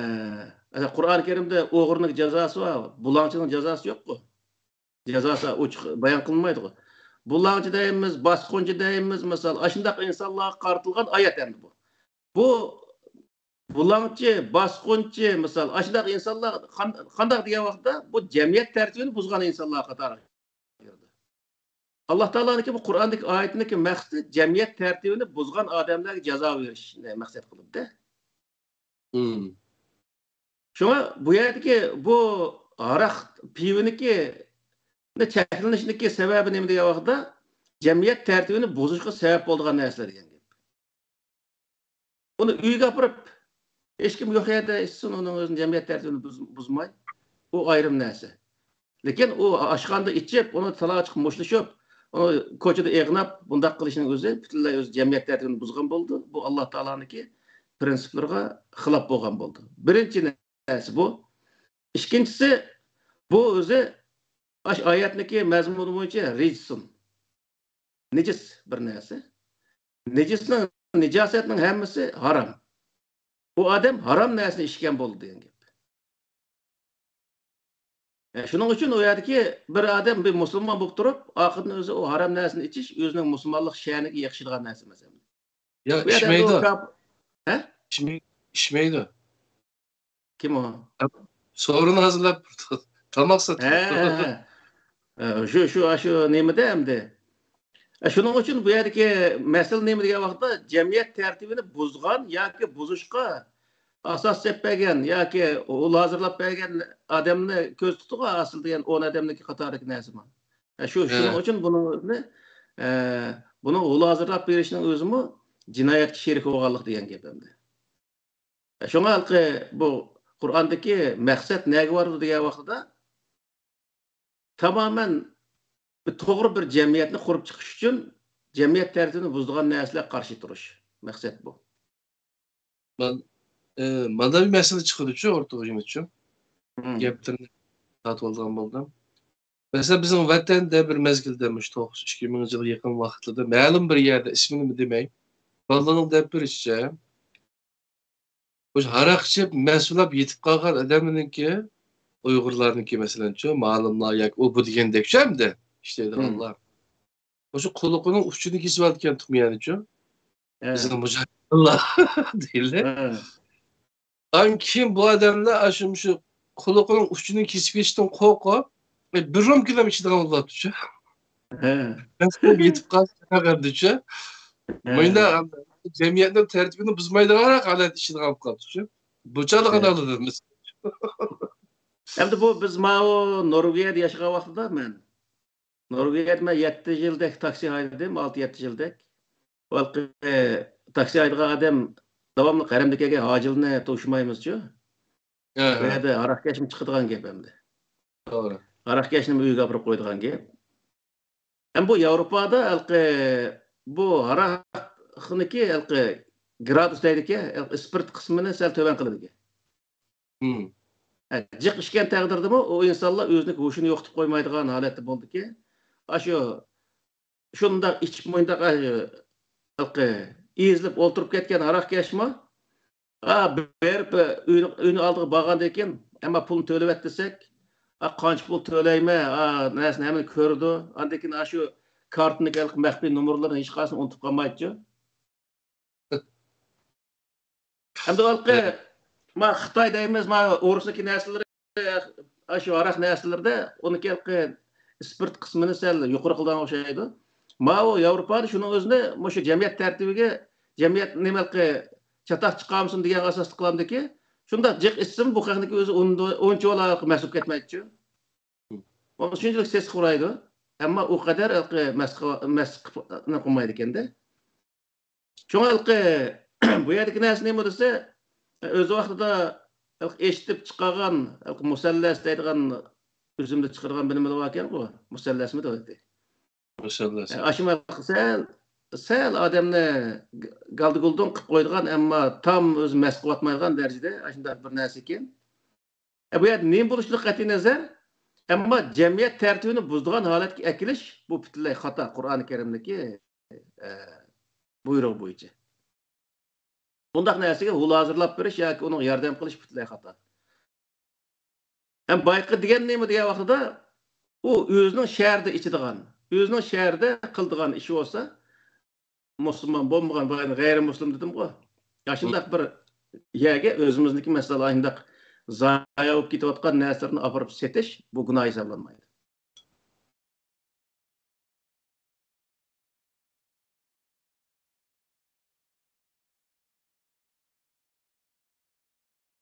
مەسىلەن، قۇرئان كەرىمدە ئوغرىنىڭ جازاسى بار، بۇلاڭچىنىڭ جازاسى يوققۇ. جازاسى ئوچۇق بايان قىلىنمايدىغۇ. بۇلاڭچى دەيمىز، باسقۇنچى دەيمىز، مىسال، ئاشۇنداق ئىنسانلارغا قارىتىلغان ئايەت ئەمدى بۇ. بۇ بۇلاڭچى، باسقۇنچى، مىسال، ئاشۇنداق ئىنسانلار قان-، قانداق دېگەن ۋاقىتتا، بۇ جەمئىيەت تەرتىپىنى بۇزغان ئىنسانلار قاتارىغا كىرىدۇ. ئاللا تائالانىڭكى بۇ قۇرئاندىكى ئايىتىنىڭكى مەقسىتى جەمئىيەت تەرتىپىنى بۇزغان ئادەملەرگە جازا بېرىشنى مەقسەت قىلىپتۇ. شۇڭا بۇ يەردىكى بۇ ھاراق، پىۋىنىڭكى چەكلىنىشىنىڭكى سەۋەبى نېمە دېگەن ۋاقىتتا، جەمئىيەت تەرتىپىنى بۇزۇشقا سەۋەب بولىدىغان نەرسىلەر دېگەن گەپ. ئۇنى ئۆيگە ئاپىرىپ، ھېچكىم يوق يەردە ئىچسۇن، ئۇنىڭ ئۆزىنى جەمئىيەت تەرتىپىنى بۇز-، بۇزماي، ئۇ ئايرىم نەرسە. لېكىن ئۇ ئاشخانىدا ئىچىپ، ئۇنى تالاغا چىقىپ مۇشتلىشىپ، ئۇنى كوچىدا ئېغىناپ، بۇنداق قىلىشنىڭ ئۆزى پۈتۈنلەي ئۆزى جەمئىيەت تەرتىپىنى بۇزغان بولىدۇ. بۇ ئاللا تائالانىڭكى پرىنسىپلىرىغا خىلاپ بولغان بولىدۇ. بىرىنچى نەرسە بۇ. ئىككىنچىسى، بۇ ئۆزى ئاشۇ ئايەتنىڭكى مەزمۇنى بويىچە رىجسۇن. نىجىس بىر نەرسە. نىجىسنىڭ، نىجاسەتنىڭ ھەممىسى ھارام. ئۇ ئادەم ھارام نەرسىنى ئىچكەن بولدى دېگەن گەپ. ئە، شۇنىڭ ئۈچۈن ئۇ يەردىكى بىر ئادەم، بىر مۇسۇلمان بولۇپ تۇرۇپ، ئاخىرىدىن ئۆزى ئۇ ھارام نەرسىنى ئىچىش ئۆزىنىڭ مۇسۇلمانلىق شەنىگە يېقىشىدىغان نەرسە ئەمەس. يا، بۇ يەردە ئىچمەيدۇ. ئۇ كاپ-، ھە؟ ئىچمەي-، ئىچمەيدۇ. كىم ئۇ؟ سورۇن ھازىرلاپ، تاماق ساتىدۇ. ھە، ھە، ھە. ئە، شۇ، شۇ، شۇ نېمىدە ئەمدى؟ ئە، شۇنىڭ ئۈچۈن بۇ يەردىكى مەسىلە نېمە دېگەن ۋاقىتتا، جەمئىيەت تەرتىپىنى بۇزغان ياكى بۇزۇشقا ئاساس سېلىپ بەرگەن ياكى ئۇل ھازىرلاپ بەرگەن ئادەمنى كۆز تۇتىدىغۇ، ئاسىل دېگەن ئون ئادەمنىڭكى قاتارىدىكى نەرسىمۇ. ئە، شۇ، ھە. شۇنىڭ ئۈچۈن بۇنىڭ ئۆزىنى، ئە، بۇنىڭ ئۇل ھازىرلاپ بېرىشنىڭ ئۆزىمۇ جىنايەتكە شېرىك بولغانلىق دېگەن گەپ ئەمدى. شۇڭا ھېلىقى بۇ قۇرئاندىكى مەقسەت نەگە بارىدۇ دېگەن ۋاقتىدا، تامامەن بىر توغرا بىر جەمئىيەتنى قۇرۇپ چىقىش ئۈچۈن جەمئىيەت تەرتىپىنى بۇزىدىغان نەرسىلەرگە قارشى تۇرۇش. مەقسەت بۇ. مان-، ئى، مانا بىر مەسىلە چىقىدۇچۇ ئورتىغا، جىمىتچۇ. مم. گەپلىرىنى تارتىۋالىدىغان بولدۇم. مەسىلەن، بىزنىڭ ۋەتەندە بىر مەزگىلدە، مۇشۇ توققۇز، ئىككى مىڭىنچى يىلغا يېقىن ۋاقىتلىرىدا مەلۇم بىر يەردە، ئىسمىنىمۇ دېمەي، بالىلارنىڭ دەپ بېرىشىچە، مۇشۇ ھاراق ئىچىپ، مەستلەپ يېتىپ قالغان ئادەمنىڭكى، ئۇيغۇرلارنىڭكى، مەسىلەنچۇ، مالىملار ياكى ئۇ بۇ دېگەندەك ئەمدى ئىشلەيدىغانلار. مۇشۇ قۇلىقىنىڭ ئۇچىنى كېسىۋالىدىكەن تۇميانىچۇ. بىزنىڭ مۇجاھىدلار دېيىلدى. ئان كېيىن بۇ ئادەملەر ئاشۇ مۇشۇ قۇلىقىنىڭ ئۇچىنى كېسىپ كېتىشتىن قورقۇپ، بىر رومكىلام ئىچىدىغان بولۇپتۇچۇ. مەستلەپ يېتىپ قالسا قەدەردىچۇ. مۇنداق جەمئىيەتنىڭ تەرتىپىنى بۇزمايدىغانراق ھالەتتە ئىچىدىغان بولۇپتۇچۇ. بۇ چاغلىق ھالىدىمىز. ئەمدى بۇ بىز ماۋۇ نورۋېگىيەدە ياشىغان ۋاقتىدا مەن نورۋېگىيەدە مەن يەتتە يىلدەك تاكسى ھەيدىدىم، ئالتە يەتتە يىلدەك. ھېلىقى تاكسى ھەيدىغان ئادەم داۋاملىق ھەرەمدە كەلگەن ھاجىلىنى توشۇمايمىزچۇ. بۇ يەردە ھاراقكەشمۇ چىقىدىغان گەپ ئەمدى. توغرا. ھاراقكەشنىمۇ ئۆيىگە ئاپىرىپ قويىدىغان گەپ. ئەمما بۇ ياۋروپادا ھېلىقى بۇ ھاراقنىكى ھېلىقى گرادۇس دەيدىكەن، ھېلىقى ئىسپىرت قىسمىنى سەل تۆۋەن قىلىدىكەن. ھە، جىق ئىچكەن تەقدىردىمۇ ئۇ ئىنسانلار ئۆزىنىڭ ھوشىنى يوقىتىپ قويمايدىغان ھالەتتە بولىدىكەن. ئاشۇ شۇنداق ئىچىپ مۇنداق، ئاشۇ ھېلىقى ئېزىلىپ ئولتۇرۇپ كەتكەن ھاراقكەشمۇ، ھا، بېرىپ ئۆينى، ئۆينى ئالدىغا بارغاندىن كېيىن، ئەمما پۇلنى تۆلىۋەت دېسەك، ھا، قانچە پۇل تۆلەيمەن، ھا، نەرسىنى ھەممىنى كۆرىدۇ. ئاندىن كېيىن ئاشۇ كارتىنىڭ ھېلىقى مەخپىي نومۇرلىرىنى ھېچقايسىنى ئۇنتۇپ قالمايدىچۇ. ئەمدى ھېلىقى، ما خىتاي دەيمىز، ما ئورۇسنىڭكى نەرسىلىرى، ئاشۇ ھاراق نەرسىلىرىدە ئۇنىڭكى ھېلىقى ئىسپىرت قىسمىنى سەل يۇقىرى قىلىدىغان ئوخشايدۇ. ماۋۇ ياۋروپادا شۇنىڭ ئۆزىنى مۇشۇ جەمئىيەت تەرتىپىگە، جەمئىيەت نېمە ھېلىقى چاتاق چىقارمىسۇن دېگەنگە ئاساسلىق قىلامدىكى، شۇنداق جىق ئىچسىمۇ بۇ خەقنىڭكى ئۆزى ئۇندا-، ئۇنچىۋالا مەس بولۇپ كەتمەيدىچۇ. ئۇ شۇنچىلىك سېسىق پۇرايدۇ. ئەمما ئۇ قەدەر ھېلىقى مەس قىل-، مەس قىلمايدىكەندە. شۇڭا ھېلىقى بۇ يەردىكى نەرسە نېمە دېسە، ئۆز ۋاقتىدا ھېلىقى ئېشىتىپ چىقارغان ھېلىقى مۇسەللەس دەيدىغان ئۈزۈمدە چىقىرغان بىر نېمىلەر باركەنغۇ، مۇسەللەسمىدى ئۇ؟ مۇسەللەس. ئاشۇ سەل، سەل ئادەمنى گالدىگۇلدۇڭ قىلىپ قويىدىغان، ئەمما تام ئۆزى مەس قىلىۋاتمايدىغان دەرىجىدە ئاشۇنداق بىر نەرسە ئىكەن. ئە، بۇ يەردە نېمە بولۇشىدىن قەتئىينەزەر، ئەمما جەمئىيەت تەرتىپىنى بۇزىدىغان ھالەتكە ئەكېلىش، بۇ پۈتۈنلەي خاتا، قۇرئانى كەرىمدىكى، ئە، بۇيرۇق بويىچە. بۇنداق نەرسىگە ھۇل ھازىرلاپ بېرىش ياكى ئۇنىڭغا ياردەم قىلىش پۈتۈنلەي خاتا. ھەم بايىقى دېگەن نېمە دېگەن ۋاقتىدا، ئۇ ئۆزىنىڭ شەھىرىدە ئىچىدىغان، ئۆزىنىڭ شەھىرىدە قىلىدىغان ئىشى بولسا، مۇسۇلمان بولمىغان، غەيرىي مۇسلىم دېدىمغۇ. ئاشۇنداق بىر يەرگە ئۆزىمىزنىڭكى، مەسىلەن، ئاشۇنداق زايە بولۇپ كېتىۋاتقان نەرسىلەرنى ئاپىرىپ سېتىش، بۇ گۇناھ ھېسابلانمايدۇ.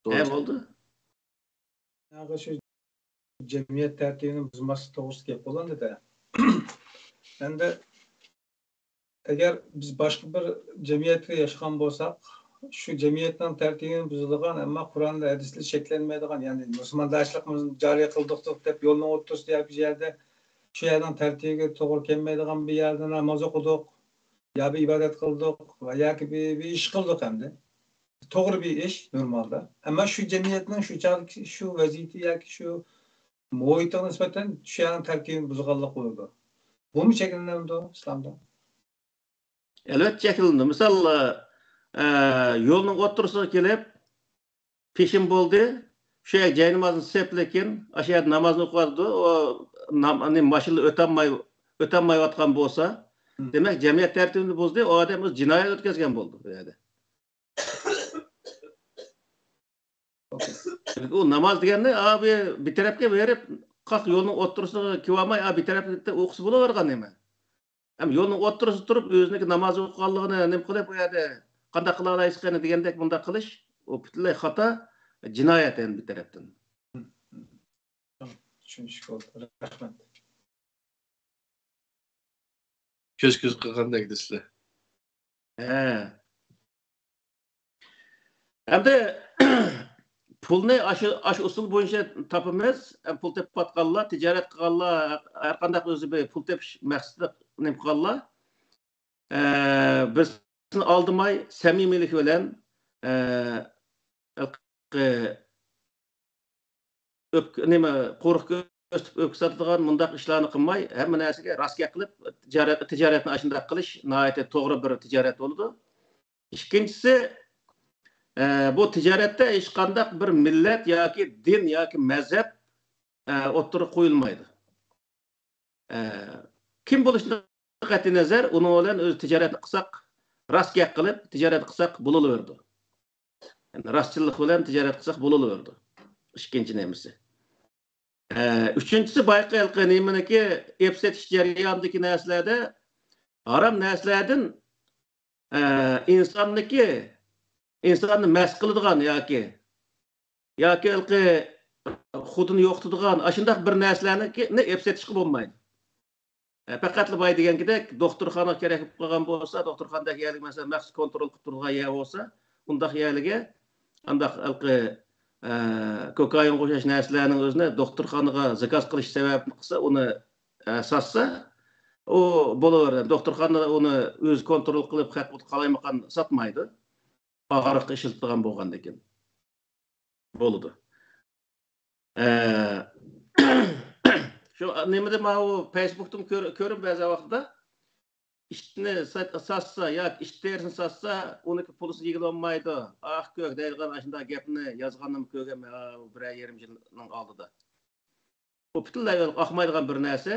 ھە، بولدى. شۇ جەمئىيەت تەرتىپىنى بۇزماسلىق توغرىسىدا گەپ بولغانىدى. ئەمدى ئەگەر بىز باشقا بىر جەمئىيەتتە ياشىغان بولساق، شۇ جەمئىيەتنىڭ تەرتىپىنى بۇزىدىغان، ئەمما قۇرئان ھەدىسلەر چەكلەنمەيدىغان، يەنى مۇسۇلماندارچىلىقىمىزنى جارى قىلدۇق دەپ يولنىڭ ئوتتۇرىسىدا يا بىر يەردە، شۇ يەرنىڭ تەرتىپىگە توغرا كەلمەيدىغان بىر يەردە ناماز ئوقۇدۇق، يا بىر ئىبادەت قىلدۇق ۋە ياكى بىر، بىر ئىش قىلدۇق ئەمدى. توغرا بىر ئىش نورمالدا. ئەمما شۇ جەمئىيەتنىڭ شۇ چاغدىكى شۇ ۋەزىيىتى ياكى شۇ مۇھىتىغا نىسبەتەن شۇ يەرنىڭ تەرتىپىنى بۇزغانلىق بولىدۇ. بۇمۇ چەكلىنەمدۇ ئىسلامدا؟ ئەلۋەتتە چەكلىنىدۇ. مىسال، ئە، يولنىڭ ئوتتۇرىسىغا كېلىپ، پېشىن بولدى، شۇ يەرگە جاينامازنى سېلىپ، لېكىن ئاشۇ يەردە نامازنى ئوقۇۋاتىدۇ، ئۇ نام-، ئەنە ماشىنىلا ئۆتەلمەي، ئۆتەلمەيۋاتقان بولسا، دېمەك، جەمئىيەت تەرتىپىنى بۇزدى، ئۇ ئادەم ئۆزى جىنايەت ئۆتكۈزگەن بولدى ئۇ يەردە. ئۇ ناماز دېگەننى، ئا، بۇ بىر تەرەپكە بېرىپ، قاق يولنىڭ ئوتتۇرىسىغا كېلىۋالماي، ئا، بىر تەرەپتە ئوقۇسا بولۇۋەرگەن نېمە؟ ھەم يولنىڭ ئوتتۇرىسىدا تۇرۇپ، ئۆزىنىڭكى ناماز ئوقۇغانلىقىنى نېمە قىلىپ، ئۇ يەردە قانداق قىلالايسىز قېنى دېگەندەك مۇنداق قىلىش، ئۇ پۈتۈنلەي خاتا، جىنايەت يەنە بىر تەرەپتىن. چۈشىنىشكە بولدى. رەھمەت. كۆز-كۆز قىلغاندەك دېسىلە. ھە. ئەمدى پۇلنى ئاشۇ، ئاشۇ ئۇسۇل بويىچە تاپىمىز. پۇل تېپىۋاتقانلار، تىجارەت قىلغانلار، ھەر قانداق ئۆزى بىر پۇل تېپىش مەقسىتىدە نېمە قىلغانلار، ئە، بىرسىنى ئالدىماي، سەمىمىيلىك بىلەن، ئە، ئۆپكە، نېمە، قورۇق كۆرسىتىپ ئۆپكە ساتىدىغان مۇنداق ئىشلارنى قىلماي، ھەممە نەرسىگە راست گەپ قىلىپ، تىجارەت، تىجارەتنى ئاشۇنداق قىلىش ناھايىتى توغرا بىر تىجارەت بولىدۇ. ئىككىنچىسى، ئە، بۇ تىجارەتتە ھېچقانداق بىر مىللەت ياكى دىن ياكى مەزھەپ، ئە، ئوتتۇرىغا قويۇلمايدۇ. ئە، كىم بولۇشىدىن قەتئىي نەزەر، ئۇنىڭ بىلەن ئۆزى تىجارەتنى قىلساق، راست گەپ قىلىپ تىجارەت قىلساق بولۇلۇۋېرىدۇ. يەنى راستچىللىق بىلەن تىجارەت قىلساق بولۇلۇۋېرىدۇ. ئىككىنچى نېمىسى. ئە، ئۈچىنچىسى، بايىقى ھېلىقى نېمىنىكى، ئېپ سېتىش جەريانىدىكى نەرسىلەردە ھارام نەرسىلەردىن، ئە، ئىنساننىكى، ئىنساننى مەست قىلىدىغان ياكى، ياكى ھېلىقى خۇدىنى يوقىتىدىغان ئاشۇنداق بىر نەرسىلەرنى ئېپ سېتىشقا بولمايدۇ. ئە، پەقەتلا بايا دېگەنكىدەك دوختۇرخانىغا كېرەك بولۇپ قالغان بولسا، دوختۇرخانىدەك يەرلىك، مەسىلەن، مەخسۇس كونترول قىلىپ تۇرىدىغان يەر بولسا، ئۇنداق يەرلىكى ئانداق ھېلىقى، ئە، كوكايىنغا ئوخشاش نەرسىلەرنىڭ ئۆزىنى دوختۇرخانىغا زاكاز قىلىش سەۋەبىنى قىلسا، ئۇنى، ئە، ساتسا، ئۇ بولۇۋېرىدۇ. دوختۇرخانا ئۇنى ئۆزى كونترول قىلىپ، خەق قالايمىقان ساتمايدۇ. ئاغرىققا ئىشلىتىدىغان بولغاندىكىن. بولىدۇ. ئە، شۇ نېمىدە ماۋۇ فېيسبۇكتىن كۆر-، كۆرۈپ بەزى ۋاقىتتا ئىتنى سات-، ساتسا ياكى ئىت تېرىسىنى ساتسا، ئۇنىڭكى پۇلىسىنى يېگىلى بولمايدۇ. ئاھ، كۆك دەيدىغان ئاشۇنداق گەپنى يازغاننىمۇ كۆرگەنمەن، ئاۋۇ بىرەر يېرىم يىلنىڭ ئالدىدا. بۇ پۈتۈنلەي ئاقمايدىغان بىر نەرسە.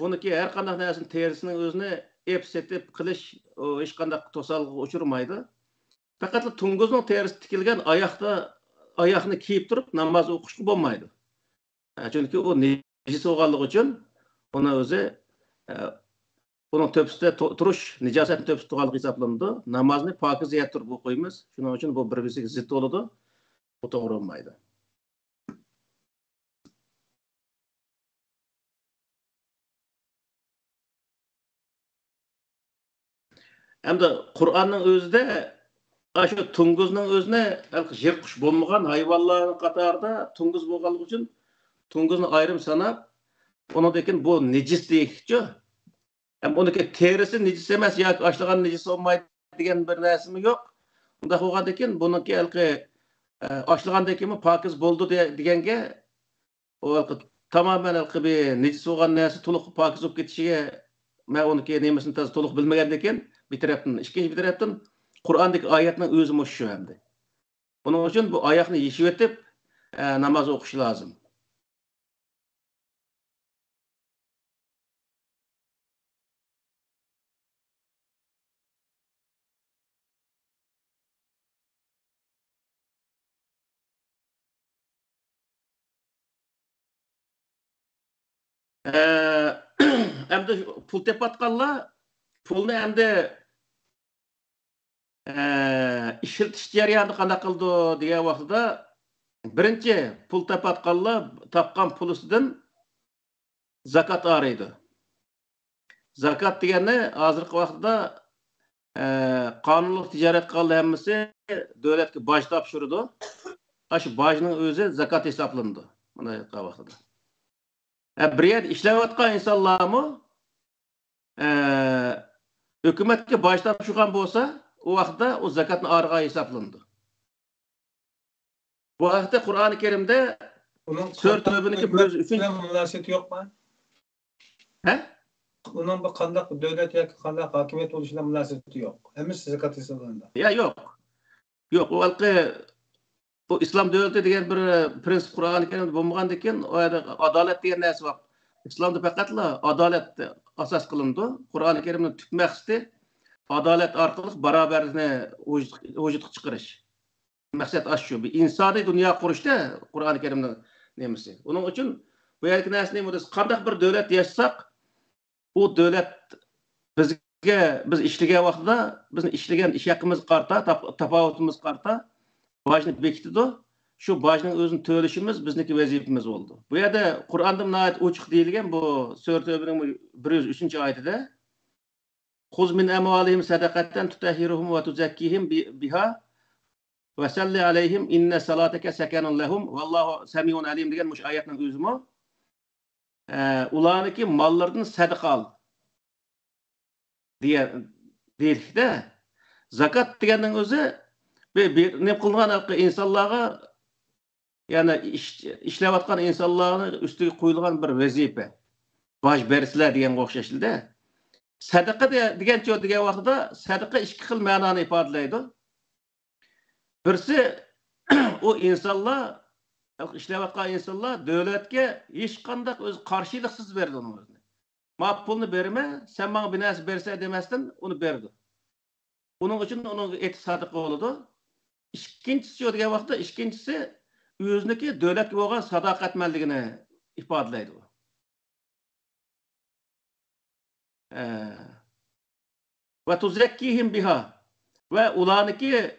بۇنىڭكى ھەر قانداق نەرسىنى تېرىسىنىڭ ئۆزىنى ئېپ سېتىپ قىلىش، ئۇ ھېچقانداق توسالغۇغا ئۇچرىمايدۇ. پەقەتلا توڭگۇزنىڭ تېرىسى تىكىلگەن ئاياقتا، ئاياقنى كىيىپ تۇرۇپ ناماز ئوقۇشقا بولمايدۇ. ئە، چۈنكى ئۇ نىجىس بولغانلىقى ئۈچۈن ئۇنىڭ ئۆزى، ئە، ئۇنىڭ تۆپىسىدە تۇ-، تۇرۇش نىجاسەتنى تۆپىسىدە تۇرغانلىقى ھېسابلىنىدۇ. نامازنى پاكىز يەردە تۇرۇپ ئوقۇيمىز. شۇنىڭ ئۈچۈن بۇ بىر-بىرسىگە زىت بولىدۇ. بۇ توغرا بولمايدۇ. ئەمدى قۇرئاننىڭ ئۆزىدە ئاشۇ توڭگۇزنىڭ ئۆزىنى ھېلىقى يىرتقۇچ بولمىغان ھايۋانلارنىڭ قاتارىدا توڭگۇز بولغانلىقى ئۈچۈن توڭگۇزنى ئايرىم ساناپ، ئۇنىڭدىن كېيىن بۇ نىجىس دېيىشكىچۇ. ھەم ئۇنىڭكى تېرىسى نىجىس ئەمەس ياكى ئاشلىغان نىجىس بولمايدۇ دېگەن بىر نەرسىمۇ يوق. ئۇنداق بولغاندىن كېيىن بۇنىڭكى ھېلىقى، ئە، ئاشلىغاندىن كېيىنمۇ پاكىز بولىدۇ دە-، دېگەنگە، ئۇ ھېلىقى تامامەن ھېلىقى بىر نىجىس بولغان نەرسە تولۇق پاكىز بولۇپ كېتىشىگە، مەن ئۇنىڭكى نېمىسىنى تازا تولۇق بىلمىگەندىن كېيىن، بىر تەرەپتىن. ئىككىنچى بىر تەرەپتىن، قۇرئاندىكى ئايەتنىڭ ئۆزى مۇشۇ شۇ ئەمدى. بۇنىڭ ئۈچۈن بۇ ئاياقنى يېشىۋېتىپ، ئە، ناماز ئوقۇش لازىم. ئە، ئەمدى پۇل تېپىۋاتقانلار پۇلنى ئەمدى، ئە، ئىشلىتىش جەريانىدا قانداق قىلىدۇ دېگەن ۋاقتىدا، بىرىنچى، پۇل تېپىۋاتقانلار تاپقان پۇلىسىدىن زاكات ئايرىيدۇ. زاكات دېگەننى ھازىرقى ۋاقىتتا، ئە، قانۇنلۇق تىجارەت قىلغانلار ھەممىسى دۆلەتكە باج تاپشۇرىدۇ. ئاشۇ باجنىڭ ئۆزى زاكات ھېسابلىنىدۇ. مۇنداق ئېيتقان ۋاقتىدا. ئە، بىر يەردە ئىشلەۋاتقان ئىنسانلارمۇ، ئە، ھۆكۈمەتكە باج تاپشۇرغان بولسا، ئۇ ۋاقىتتا ئۇ زاكاتنى ئايرىغان ھېسابلىنىدۇ. بۇ ھەقتە قۇرئانى كەرىمدە ئۇنىڭ سۈرە قانداق تەۋبىنىڭكى بىر يۈز ئۈچىنچى بىلەن مۇناسىۋىتى يوقما؟ ھە؟ ئۇنىڭ بىر قانداق دۆلەت ياكى قانداق ھاكىمىيەت بولۇشى بىلەن مۇناسىۋىتى يوق. ھەممىسى زاكات ھېسابلىنىدۇ. يا، يوق. يوق، ئۇ ھېلىقى، ئۇ ئىسلام دۆلىتى دېگەن بىر پرىنسىپ قۇرئانى كەرىمدە بولمىغاندىن كېيىن، ئۇ يەردە ئادالەت دېگەن نەرسە بار. ئىسلامدا پەقەتلا ئادالەت ئاساس قىلىنىدۇ. قۇرئانى كەرىمنىڭ تۈپ مەقسىتى ئادالەت ئارقىلىق باراۋەرلىكنى ۋۇجۇد-، ۋۇجۇدقا چىقىرىش. مەقسەت ئاشۇ. بىر ئىنسانىي دۇنيا قۇرۇشتا قۇرئانى كەرىمنىڭ نېمىسى. ئۇنىڭ ئۈچۈن بۇ يەردىكى نەرسە نېمە دېسە، قانداق بىر دۆلەت ياشىساق، ئۇ دۆلەت بىزگە، بىز ئىشلىگەن ۋاقتىدا بىزنىڭ ئىشلىگەن ئىش ھەققىمىزگە قارىتا، تاپ-، تاپاۋىتىمىزغا قارىتا باجنى بېكىتىدۇ. شۇ باجنىڭ ئۆزىنى تۆلىشىمىز بىزنىڭكى ۋەزىپىمىز بولىدۇ. بۇ يەردە قۇرئاندا ناھايىتى ئوچۇق دېيىلگەن بۇ سۈرە تەۋبىنىڭ بىر يۈز ئۈچىنچى ئايىتىدە، خۇز مىن ئەمۋالىھىم سەدەقەتەن تۇتەھھىرۇھۇم ۋە تۇزەككىھىم بى-، بىھا ۋەسەللى ئەلەيھىم ئىننە سالاتەكە سەكەنۇن لەھۇم ۋەللاھۇ سەمىئۇن ئەلىم» دېگەن مۇشۇ ئايەتنىڭ ئۆزىمۇ، ئە، ئۇلارنىڭكى ماللىرىدىن سەدىقە ئال دېگەن، دېيىلىشتە، زاكات دېگەننىڭ ئۆزى بىر، بىر نېمە قىلىنغان ھەققى ئىنسانلارغا، يەنى ئىش، ئىشلەۋاتقان ئىنسانلارنىڭ ئۈستىگە قويۇلغان بىر ۋەزىپە. باج بەرسىلەر دېگەنگە ئوخشاش-دە. سەدىقە دە-، دېگەنچۇ دېگەن ۋاقتىدا سەدىقە ئىككى خىل مەنانى ئىپادىلەيدۇ. بىرسى، ئۇ ئىنسانلار، ئىشلەۋاتقان ئىنسانلار دۆلەتكە ھېچقانداق ئۆز قارشىلىقسىز بېرىدۇ ئۇنىڭ ئۆزىنى. «ما پۇلنى بېرىمەن، سەن ماڭا بىر نەرسە بېرىسەن» دېمەستىن ئۇنى بېرىدۇ. ئۇنىڭ ئۈچۈن ئۇنىڭ ئېتى سادىقە بولىدۇ. ئىككىنچىسى دېگەن ۋاقىتتا، ئىككىنچىسى ئۆزىنىڭكى دۆلەتكە بولغان ساداقەتمەنلىكىنى ئىپادىلەيدۇ. ئە، ۋە تۇزەككىھىم بىھا، ۋە ئۇلارنىڭكى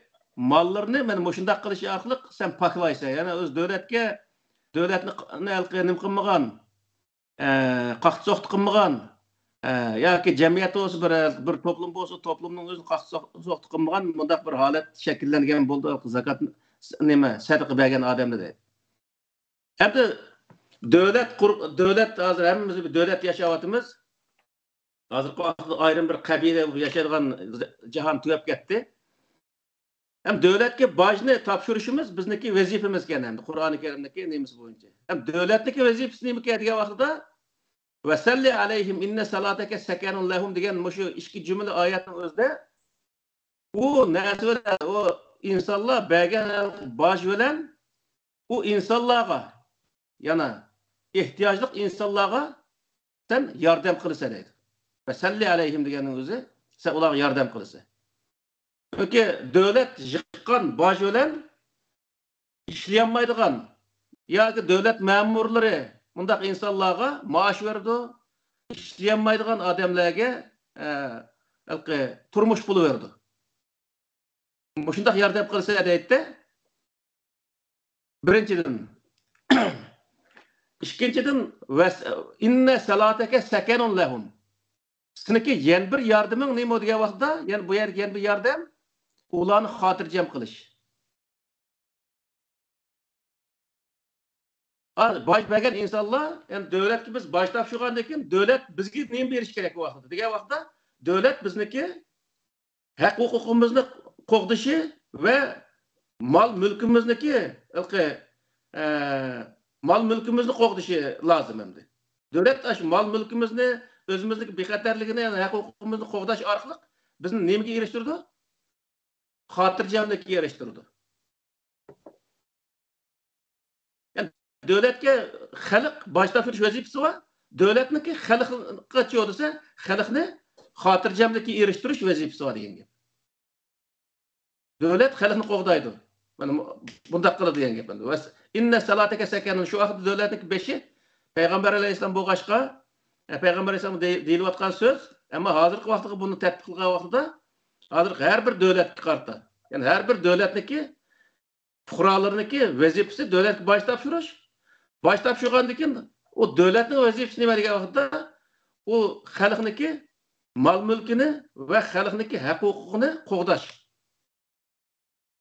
ماللىرىنى مانا مۇشۇنداق قىلىش ئارقىلىق سەن پاكلايسەن. يەنى ئۆز دۆلەتكە، دۆلەتنى ق-، نى ھېلىقى نېمە قىلمىغان، ئە، قاقتى سوقتى قىلمىغان، ئە، ياكى جەمئىيەت بولسا، بىر، بىر توپلۇم بولسا، توپلۇمنىڭ ئۆزىنى قاقتى سوق-، سوقتى قىلمىغان مۇنداق بىر ھالەت شەكىللەنگەن بولىدۇ زاكات، نېمە، سەدىقە بەرگەن ئادەمدە دەيدۇ. ئەمدى دۆلەت قۇر-، دۆلەت، ھازىر ھەممىمىز بىر دۆلەت ياشاۋاتىمىز. ھازىرقى ۋاقىتتا ئايرىم بىر قەبىلە بولۇپ ياشايدىغان جاھان تۈگەپ كەتتى. ھەم دۆلەتكە باجنى تاپشۇرۇشىمىز بىزنىڭكى ۋەزىپىمىزكەن ئەمدى قۇرئانى كەرىمدىكى نېمىسى بويىچە. ھەم دۆلەتنىڭكى ۋەزىپىسى نېمىكەن دېگەن ۋاقتىدا، «ۋەسەللى ئەلەيھىم ئىننە سالاتەكە سەكەنۇن لەھۇم» دېگەن مۇشۇ ئىككى جۈملە ئايەتنىڭ ئۆزىدە ئۇ نەرسە بىلەن، ئۇ ئىنسانلار بەرگەن باج بىلەن ئۇ ئىنسانلارغا، يەنە ئېھتىياجلىق ئىنسانلارغا سەن ياردەم قىلىسەن دەيدۇ. «ۋەسەللى ئەلەيھىم» دېگەننىڭ ئۆزى سەن ئۇلارغا ياردەم قىلىسەن. چۈنكى دۆلەت يىغقان باج بىلەن ئىشلىيەلمەيدىغان ياكى دۆلەت مەمۇرلىرى مۇنداق ئىنسانلارغا مائاش بېرىدۇ، ئىشلىيەلمەيدىغان ئادەملەرگە، ئە، ھېلىقى تۇرمۇش پۇلى بېرىدۇ. مۇشۇنداق ياردەم قىلسا دەيتتى. بىرىنچىدىن. ئىككىنچىدىن، ۋەس-، «ئىننە سالاتەكە سەكەنۇن لەھۇم». سېنىڭكى يەنە بىر ياردىمىڭ نېمە دېگەن ۋاقىتتا، يەنە بۇ يەردىكى يەنە بىر ياردەم، ئۇلارنى خاتىرجەم قىلىش. ھا، باج بەرگەن ئىنسانلار، يەنى دۆلەتكە بىز باج تاپشۇرغاندىن كېيىن، دۆلەت بىزگە نېمە بېرىشى كېرەك بۇ ۋاقىتتا دېگەن ۋاقىتتا، دۆلەت بىزنىڭكى ھەق ھوقۇقىمىزنى قوغدىشى ۋە مال مۈلكىمىزنىكى، ھېلىقى، ئە، مال مۈلكىمىزنى قوغدىشى لازىم ئەمدى. دۆلەت ئاشۇ مال مۈلكىمىزنى، ئۆزىمىزنىڭ بىخەتەرلىكىنى، ھەق ھوقۇقىمىزنى قوغداش ئارقىلىق بىزنى نېمىگە ئېرىشتۈرىدۇ؟ خاتىرجەملىككە ئېرىشتۈرىدۇ. يەنى دۆلەتكە خەلق باج تاپشۇرۇش ۋەزىپىسى بار. دۆلەتنىڭكى خەلققە چۇ دېسە، خەلقنى خاتىرجەملىككە ئېرىشتۈرۈش ۋەزىپىسى بار دېگەن گەپ. دۆلەت خەلقنى قوغدايدۇ. مانا بۇنداق قىلىدۇ دېگەن گەپ. ۋە ئىننە سالاتەكە سەكەنۇن، شۇ ۋاقىتتا دۆلەتنىڭكى بېشى پەيغەمبەر ئەلەيھىسسالام بولغاچقا، ئە، پەيغەمبەر ئەلەيھىسسالام دېي-، دېيىلىۋاتقان سۆز، ئەمما ھازىرقى ۋاقىتتا بۇنى تەتبىق قىلغان ۋاقتىدا، ھازىر ھەر بىر دۆلەتكە قارىتا، يەنى ھەر بىر دۆلەتنىڭكى پۇقرالىرىنىڭكى ۋەزىپىسى دۆلەتكە باج تاپشۇرۇش. باج تاپشۇرغاندىن كېيىن ئۇ دۆلەتنىڭ ۋەزىپىسى نېمە دېگەن ۋاقىتتا، ئۇ خەلقنىڭكى مال مۈلكىنى ۋە خەلقنىڭكى ھەق ھوقۇقىنى قوغداش.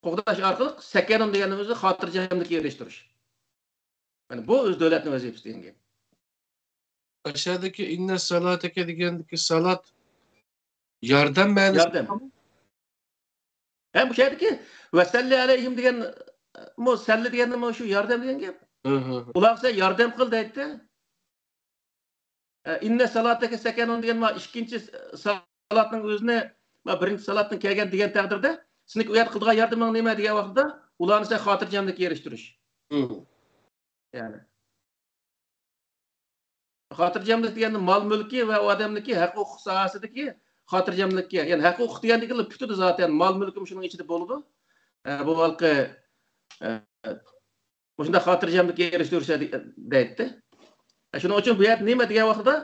قوغداش ئارقىلىق سەكەنۇن دېگەننىڭ ئۆزى خاتىرجەملىككە ئېرىشتۈرۈش. يەنى بۇ ئۆز دۆلەتنىڭ ۋەزىپىسى دېگەن گەپ. ئەشەدىكى ئىننە سالاتەكە دېگەندىكى سالات ياردەم مەنىسى. ياردەم. ھەم بۇ يەردىكى ۋەسەللى ئەلەيھىم دېگەن، مۇ سەللى دېگەندىمۇ شۇ ياردەم دېگەن گەپ. ھە، ھە، ھە. ئۇلارغا سەن ياردەم قىل دەيتتى. ئە، ئىننە سالاتەكە سەكەنۇن دېگەن ما ئىككىنچى سالاتنىڭ ئۆزىنى، ما بىرىنچى سالاتتىن كەلگەن دېگەن تەقدىردە، سېنىڭكى ئۇ يەردە قىلىدىغان ياردىمىڭ نېمە دېگەن ۋاقتىدا، ئۇلارنى سەن خاتىرجەملىككە ئېرىشتۈرۈش. ھە. يەنى. خاتىرجەملىك دېگەندە مال مۈلكى ۋە ئۇ ئادەمنىڭكى ھەق ھوقۇق ساھەسىدىكى خاتىرجەملىككە، يەنى ھەق ھوقۇق دېگەندىكىنلا پۈتىدۇ زاتەن، مال مۈلكىمۇ شۇنىڭ ئىچىدە بولىدۇ. ئە، بۇ ھېلىقى، ئە، مۇشۇنداق خاتىرجەملىككە ئېرىشتۈرسە دەيتتى. ئە، شۇنىڭ ئۈچۈن بۇ يەردە نېمە دېگەن ۋاقتىدا،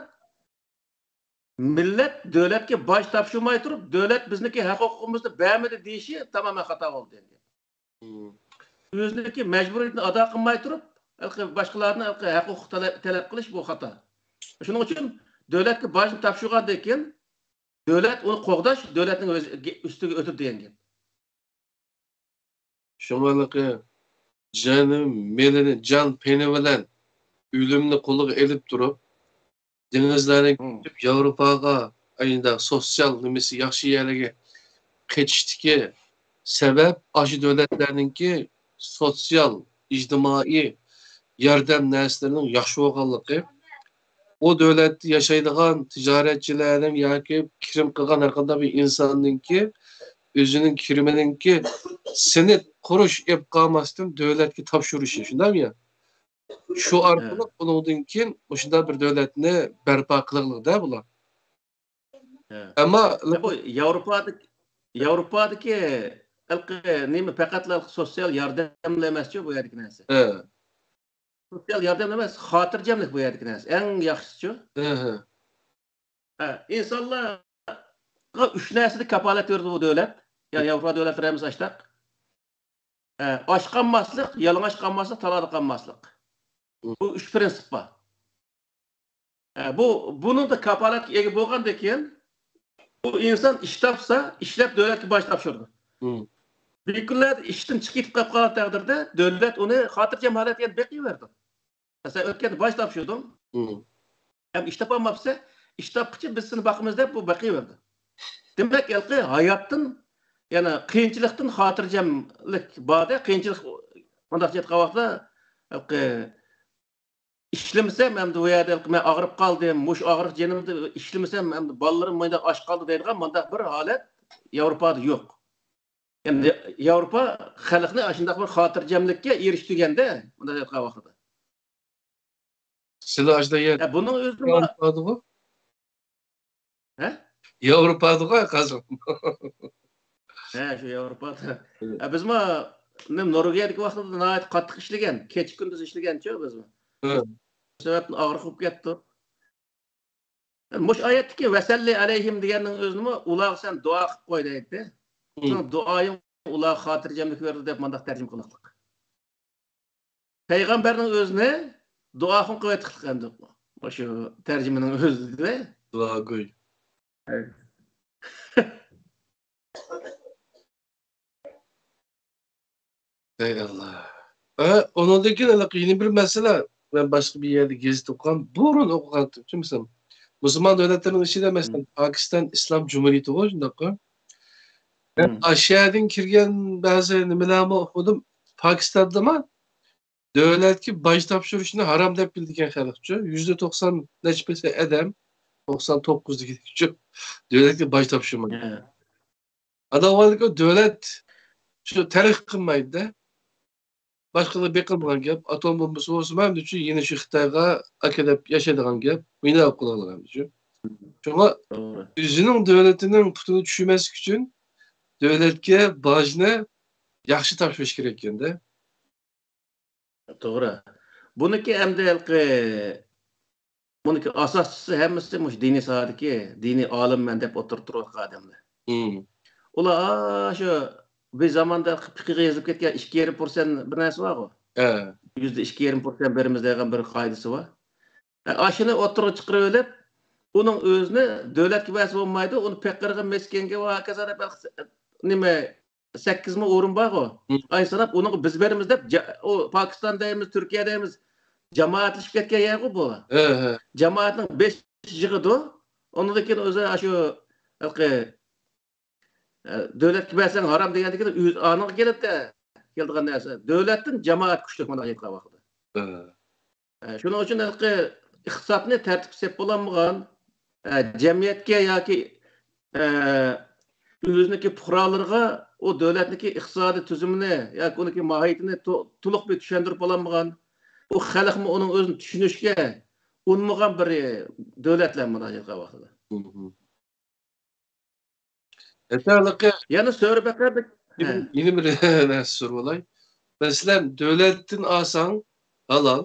مىللەت دۆلەتكە باج تاپشۇرماي تۇرۇپ، دۆلەت بىزنىڭكى ھەق ھوقۇقىمىزنى بەرمىدى دېيىشى تامامەن خاتا بولدى دېگەن گەپ. مم. ئۆزىنىڭكى مەجبۇرىيىتىنى ئادا قىلماي تۇرۇپ، ھېلىقى باشقىلاردىن ھېلىقى ھەق ھوقۇق تەلەپ، تەلەپ قىلىش بۇ خاتا. شۇنىڭ ئۈچۈن دۆلەتكە باجنى تاپشۇرغاندىن كېيىن، دۆلەت ئۇنى قوغداش دۆلەتنىڭ ئۆز-، ئۈستىگە ئۆتىدۇ دېگەن گەپ. شۇڭا ھېلىقى جېنى، مېلىنى، جان پېنى بىلەن ئۆلۈمنى قولىغا ئېلىپ تۇرۇپ، دېڭىزلارنى كېچىپ، ياۋروپاغا، ئەينىدە سوتسىيال نېمىسى ياخشى يەرلەرگە قېچىشتىكى سەۋەب ئاشۇ دۆلەتلەرنىڭكى سوتسىيال، ئىجتىمائىي ياردەم نەرسىلىرىنىڭ ياخشى بولغانلىقى، ئۇ دۆلەتتە ياشايدىغان تىجارەتچىلەرنىڭ ياكى كىرىم قىلغان ھەر قانداق بىر ئىنساننىڭكى ئۆزىنىڭ كىرىمىنىڭكى سېنىت قۇرۇش ئېلىپ قالماستىن دۆلەتكە تاپشۇرۇشى، شۇنداقمۇ يا؟ شۇ ئارقىلىق ئۇنىڭدىن كېيىن مۇشۇنداق بىر دۆلەتنى بەرپا قىلغىلىدا بۇلار. ئەمما بۇ ياۋروپادىكى، ياۋروپادىكى ھېلىقى نېمە، پەقەتلا سوتسىيال ياردەملا ئەمەسچۇ بۇ يەردىكى نەرسە. سوتسىيال ياردەم ئەمەس، خاتىرجەملىك بۇ يەردىكى نەرسە. ئەڭ ياخشىسىچۇ؟ ھە، ئىنسانلارغا ئۈچ نەرسىدە كاپالەت بېرىدۇ بۇ دۆلەت. يا ياۋروپا دۆلەتلىرى ھەممىسى ئاشتاق. ئاچ قالماسلىق، يالىڭاچ قالماسلىق، تالادا قالماسلىق. بۇ ئۈچ پىرىنسىپ بار. بۇ، بۇنىڭدا كاپالەتكە ئىگە بولغاندىن كېيىن، بۇ ئىنسان ئىش تاپسا، ئىشلەپ دۆلەتكە باج تاپشۇرىدۇ. بىر كۈنلەردە ئىشتىن چىقىپ كېتىپ قالغان تەقدىردە، دۆلەت ئۇنى خاتىرجەم ھالەتتە يەنە بېقىۋېرىدۇ. مەسىلەن، ئۆتكەندە باج تاپشۇردۇڭ. ھەم ئىش تاپالماپسەن، ئىش تاپقىچە بىز سېنى باقىمىز دەپ بۇ بېقىۋېرىدۇ. دېمەك، ھېلىقى ھاياتتىن، يەنى قىيىنچىلىقتىن خاتىرجەملىك بار-دە، قىيىنچىلىق مۇنداق ئېيتقان ۋاقىتتا، ھېلىقى ئىشلىمىسەم، ئەمدى بۇ يەردە ھېلىقى مەن ئاغرىپ قالدىم، مۇشۇ ئاغرىق جېنىمدا ئىشلىمىسەم، ئەمدى بالىلىرىم مۇنداق ئاچ قالدى دەيدىغان مۇنداق بىر ھالەت ياۋروپادا يوق. يەنى ياۋروپا خەلقنى ئاشۇنداق بىر خاتىرجەملىككە ئېرىشتۈرگەندە، مۇنداق ئېيتقان ۋاقتىدا. سىلى ئاشۇنداق يەر. ھە، بۇنىڭ ئۆزىمۇ ياۋروپادىغۇ؟ ھە؟ ياۋروپادىغۇ ھازىر. ھە، شۇ ياۋروپادا. ھە، بىزمۇ نېمە، نورۋېگىيەدىكى ۋاقتىدا ناھايىتى قاتتىق ئىشلىگەن، كېچە كۈندۈز ئىشلىگەنچۇ بىزمۇ. شۇ سەۋەبتىن ئاغرىق بولۇپ كەتتۇق. مۇشۇ ئايەتتىكى «ۋەسەللى ئەلەيھىم» دېگەننىڭ ئۆزىنىمۇ «ئۇلارغا سەن دۇئا قىلىپ قوي» دەيتتى. سېنىڭ دۇئايىڭ ئۇلارغا خاتىرجەملىك بېرىدۇ دەپ مۇنداق تەرجىمە قىلىنىپتۇ. پەيغەمبەرنىڭ ئۆزىنى دۇئاخۇن قىلىۋېتىقلىق ئەمدى مۇشۇ تەرجىمىنىڭ ئۆزىدە. دۇئاگوي. ئەي ئاللا. ئە، ئۇنىڭدىن كېيىن ھېلىقى يەنە بىر مەسىلە. مەن باشقا بىر يەردە گېزىت ئوقۇغان، بۇرۇن ئوقۇغانتىم، چۈنكى مۇسۇلمان دۆلەتلىرىنىڭ ئىچىدە، مەسىلەن، پاكىستان ئىسلام جۇمھۇرىيىتىغۇ، شۇنداققۇ؟ مەن ئاشۇ يەردىن كىرگەن بەزى نېمىلەرمۇ ئوقۇدۇم. پاكىستاندىمۇ دۆلەتكە باج تاپشۇرۇشنى ھارام دەپ بىلىدىكەن خەلقچۇ. يۈزدە توقسان نەچچە پىرسەنت ئادەم، توقسان توققۇز دېگۈدەكچۇ، دۆلەتكە باج تاپشۇرمايدۇ. ئاندىن دۆلەت شۇ تەرەققىي قىلمايدۇ-دە. باشقىلار بېقىلمىغان گەپ. ئاتوم بومبىسى بولسىمۇ، ئەمدىچۇ يەنە شۇ خىتايغا ئەكېلىپ ياشايدىغان گەپ. مېنى ئەپ قىلىۋالغان ئەمدىچۇ. شۇڭا ئۆزىنىڭ دۆلىتىنىڭ پۇتىنى چۈشۈرمەسلىك ئۈچۈن دۆلەتكە باجنى ياخشى تاپشۇرۇش كېرەك ئىكەن-دە. توغرا. بۇنىڭكى ئەمدى ھېلىقى، بۇنىڭكى ئاساسچىسى ھەممىسى مۇشۇ دىنىي ساھەدىكى دىنىي ئالىممەن دەپ ئوتتۇرىدا تۇرۇۋاتقان ئادەملەر. ئۇلار ئاشۇ بىر زاماندا پىقىغا يېزىلىپ كەتكەن ئىككى يېرىم پىرسەنت بىر نەرسە بارغۇ. ھە. يۈزدە ئىككى يېرىم پىرسەنت بېرىمىز دەيدىغان بىر قائىدىسى بار. ھە، ئاشۇنى ئوتتۇرىغا چىقىرىۋېلىپ، ئۇنىڭ ئۆزىنى دۆلەتكە بەرسە بولمايدۇ، ئۇنى پېقىرغا، مەسكەنگە ۋە ھاكازا دەپ نېمە سەككىز مىڭ ئورۇن بارغۇ. ئاي ساناپ، ئۇنىڭغا بىز بېرىمىز دەپ، جا-، ئۇ پاكىستان دەيمىز، تۈركىيە دەيمىز، جامائەتلىشىپ كەتكەن يەرغۇ بۇ. ھە، ھە. جامائەتنىڭ بېشى يىغىدۇ. ئۇنىڭدىن كېيىن ئۆزى ئاشۇ ھېلىقى، ئە، دۆلەتكە بەرسەڭ ھارام دېگەندىن كېيىن ئۆز ئانىڭغا كېلىدۇ، كېلىدىغان نەرسە. دۆلەتتىن جامائەت كۈچلۈك، مۇنداق ئېيتقان ۋاقتىدا. ھە. ئە، شۇنىڭ ئۈچۈن ھېلىقى ئىقتىسادنى تەرتىپكە سېلىپ بولالمىغان، ئە، جەمئىيەتكە ياكى، ئە، ئۆزىنىڭكى پۇقرالىرىغا ئۇ دۆلەتنىڭكى ئىقتىسادىي تۈزۈمىنى ياكى ئۇنىڭكى ماھىيىتىنى تو-، تولۇق بىر چۈشەندۈرۈپ بولالمىغان، ئۇ خەلقمۇ ئۇنىڭ ئۆزىنى چۈشىنىشكە ئۇنىمىغان بىر دۆلەتلەر مۇنداق ئېيتقان ۋاقتىدا. ھەتتا ھېلىقى يەنە سۆرە بەقەردە، يەنە، ھە، يەنە بىر نەرسە سورىۋالاي. مەسىلەن، دۆلەتتىن ئالساڭ ھالال،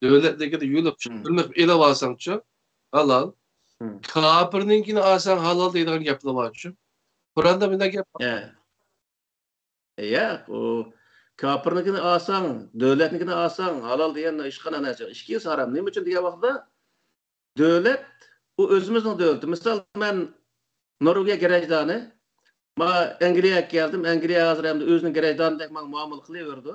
دۆلەتنىڭكىدە يۇلۇپ، ھىم، بىر مىق ئېلىپ ئالساڭچۇ ھالال، ھىم، كاپىرنىڭكىنى ئالساڭ ھالال دەيدىغان گەپلەر بارچۇ؟ قۇرئاندا بۇنداق گەپ بار. ھە. ياق، ئۇ كاپىرنىڭكىنى ئالساڭ، دۆلەتنىڭكىنى ئالساڭ ھالال دېگەن ھېچقانداق نەرسە يوق. ئىككىسى ھارام. نېمە ئۈچۈن دېگەن ۋاقىتتا، دۆلەت، ئۇ ئۆزىمىزنىڭ دۆلىتى. مىسال، مەن نورۋېگىيە گراژدانى، ما ئەنگلىيەگە كەلدىم. ئەنگلىيە ھازىر ئەمدى ئۆزىنىڭ گىرەجدانىدەك ماڭا مۇئامىلە قىلىۋېرىدۇ.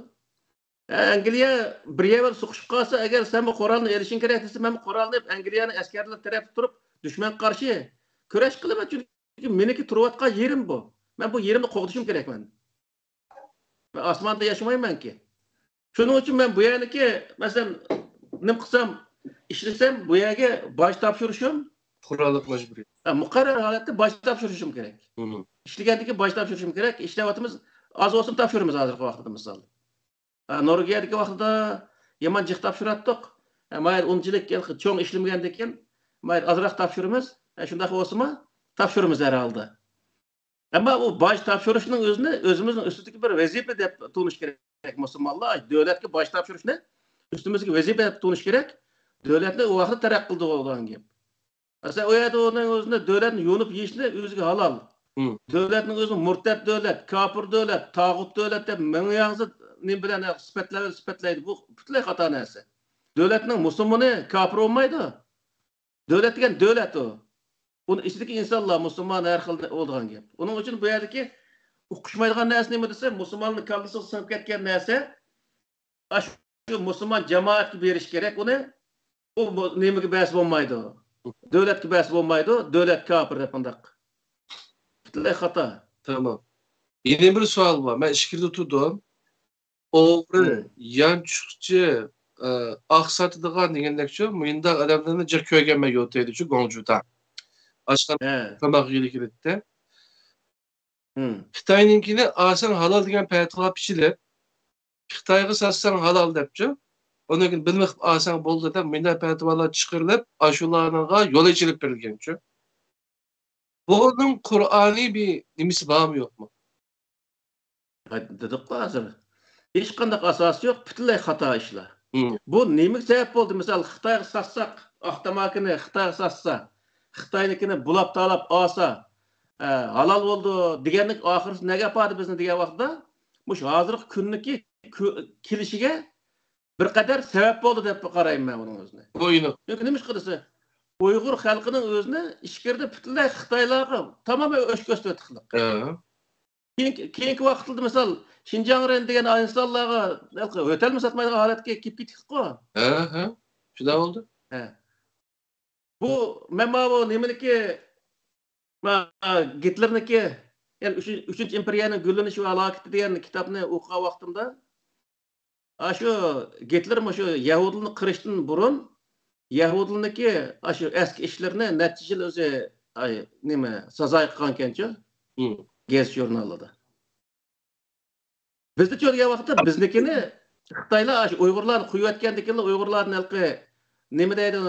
ئە، ئەنگلىيە بىر يەر بىلەن سوقۇشۇپ قالسا، ئەگەر سەن بۇ قورالنى ئېلىشىڭ كېرەك دېسە، مەن بۇ قورالنى ئېلىپ ئەنگلىيەنىڭ ئەسكەرلىرى تەرەپتە تۇرۇپ، دۈشمەنگە قارشى كۈرەش قىلىمەن، چۈنكى مېنىڭكى تۇرۇۋاتقان يېرىم بۇ. مەن بۇ يېرىمنى قوغدىشىم كېرەك مەن. مەن ئاسماندا ياشىمايمەنكى. شۇنىڭ ئۈچۈن مەن بۇ يەرنىكى، مەسىلەن، نېمە قىلسام، ئىشلىسەم، بۇ يەرگە باج تاپشۇرۇشۇم، پۇقرالىق مەجبۇرىيىتى. ھە، مۇقەررەر ھالەتتە باج تاپشۇرۇشۇم كېرەك. مم. ئىشلىگەندىن كېيىن باج تاپشۇرۇشۇم كېرەك. ئىشلەۋاتىمىز، ئاز بولسىمۇ تاپشۇرىمىز ھازىرقى ۋاقىتتا، مىسال. ھە، نورۋېگىيەدىكى ۋاقتىدا يامان جىق تاپشۇراتتۇق. ھە، مايىل ئۇنچىلىك چوڭ ئىشلىمىگەندىن كېيىن، مايىل ئازراق تاپشۇرىمىز. ھە، شۇنداق بولسىمۇ، تاپشۇرىمىز ھەر ھالدا. ئەمما ئۇ باج تاپشۇرۇشنىڭ ئۆزىنى ئۆزىمىزنىڭ ئۈستىدىكى بىر ۋەزىپە دەپ تونۇش كېرەك مۇسۇلمانلار. دۆلەتكە باج تاپشۇرۇشنى ئۈستىمىزدىكى ۋەزىپە دەپ تونۇش كېرەك. دۆلەتنى ئۇ ۋاقىتتا تەرەققىي قىلدۇرىدىغان گەپ. مەسىلەن، ئۇ يەردە ئۇنىڭ ئۆزىنى دۆلەتنى يونۇپ يېيىشنى ئۆزىگە ھالال. مم. دۆلەتنىڭ ئۆزىنى مۇرتەت دۆلەت، كاپىر دۆلەت، تاغۇت دۆلەت دەپ مىڭ ياڭزا نېمە بىلەن سۈپەتلەۋېلىپ سۈپەتلەيدۇ. بۇ پۈتۈنلەي خاتا نەرسە. دۆلەتنىڭ مۇسۇلمىنى كاپىر بولمايدۇ. دۆلەت دېگەن دۆلەت ئۇ. ئۇنىڭ ئىچىدىكى ئىنسانلار مۇسۇلمان ھەر خىل بولىدىغان گەپ. ئۇنىڭ ئۈچۈن بۇ يەردىكى ئۇقۇشمايدىغان نەرسە نېمە دېسە، مۇسۇلماننىڭ كاللىسىغا سىڭىپ كەتكەن نەرسە، ئاشۇ مۇسۇلمان جامائەتكە بېرىش كېرەك ئۇنى. ئۇ مۇ-، نېمىگە بەرسە بولمايدۇ. دۆلەتكە بەرسە بولمايدۇ. دۆلەت كاپىر دەپ مۇنداق. پۈتۈنلەي خاتا. تامام. يەنە بىر سوئال بار. مەن ئىچكىرىدە تۇردۇم. ئوغرى، مم. يانچۇقچى، ئە، ئاق ساتىدىغان دېگەندەكچۇ، مۇنداق ئادەملەرنى جىق كۆرگەنمەن يول تېگىدىچۇ، گۇاڭجۇدا. ئاشخانا ھە. تاماق يېگىلى كېلەتتى. مم. خىتاينىڭكىنى ئالساڭ ھالال دېگەن پەتىۋا پىچىلىپ، خىتايغا ساتساڭ ھالال دەپچۇ. ئۇنىڭ كېيىن بىلمەي قىلىپ ئالساڭ بولدى دەپ مۇنداق پەتىۋالار چىقىرىلىپ، ئاشۇلارنىڭغا يول ئېچىلىپ بېرىلگەنچۇ. بۇنىڭ قۇرئانىي بىر نېمىسى بارمۇ يوقمۇ؟ ھە، دېدۇققۇ ھازىر. ھېچقانداق ئاساسى يوق، پۈتۈنلەي خاتا ئىشلار. مم. بۇ نېمىگە سەۋەب بولدى؟ مىسال، خىتايغا ساتساق، ئاق تاماكىنى خىتايغا ساتسا، خىتاينىڭكىنى بۇلاپ تالاپ ئالسا، ئە، ھالال بولدى دېگەننىڭ ئاخىرىسى نەگە ئاپاردى بىزنى دېگەن ۋاقىتتا، مۇشۇ ھازىرقى كۈننىڭكى كۈ-، كېلىشىگە بىر قەدەر سەۋەب بولدى دەپ قارايمەن مەن ئۇنىڭ ئۆزىنى. بۇ ئېنىق. چۈنكى نېمىشقا دېسە، ئۇيغۇر خەلقىنىڭ ئۆزىنى ئىچكىرىدە پۈتۈنلەي خىتايلارغا تامامەن ئۆچ كۆرسىتىۋەتتى خەلق. ھە. كېيىنكى، كېيىنكى ۋاقىتلاردا مىسال، شىنجاڭرېن دېگەن ئىنسانلارغا ھېلىقى ھۆتەلمۇ ساتمايدىغان ھالەتكە كېلىپ كېتىپتىكۇ. ھە، ھە. شۇنداق بولدى. ھە. بۇ، مەن ماۋۇ نېمىنىكى، ما-، گىتلېرنىكى، يەنى ئۈچىن-، ئۈچىنچى ئىمپېرىيەنىڭ گۈللىنىشى ۋە ھالاكىتى دېگەن كىتابنى ئوقۇغان ۋاقتىمدا، ئاشۇ گىتلېر مۇشۇ يەھۇدىيلارنى قىرىشتىن بۇرۇن، يەھۇدىيلارنىڭكى ئاشۇ ئەسكى ئىشلىرىنى نەچچە يىل ئۆزى، ئاي، نېمە، سازايى قىلغانكەنچۇ، مم. گېزىت ژۇرنالىدا. بىزدە چۆرگەن ۋاقىتتا بىزنىڭكىنى خىتايلار ئاشۇ ئۇيغۇرلارنى قويۇۋەتكەندىن كېيىن ئۇيغۇرلارنى ھېلىقى نېمە دەيدۇ،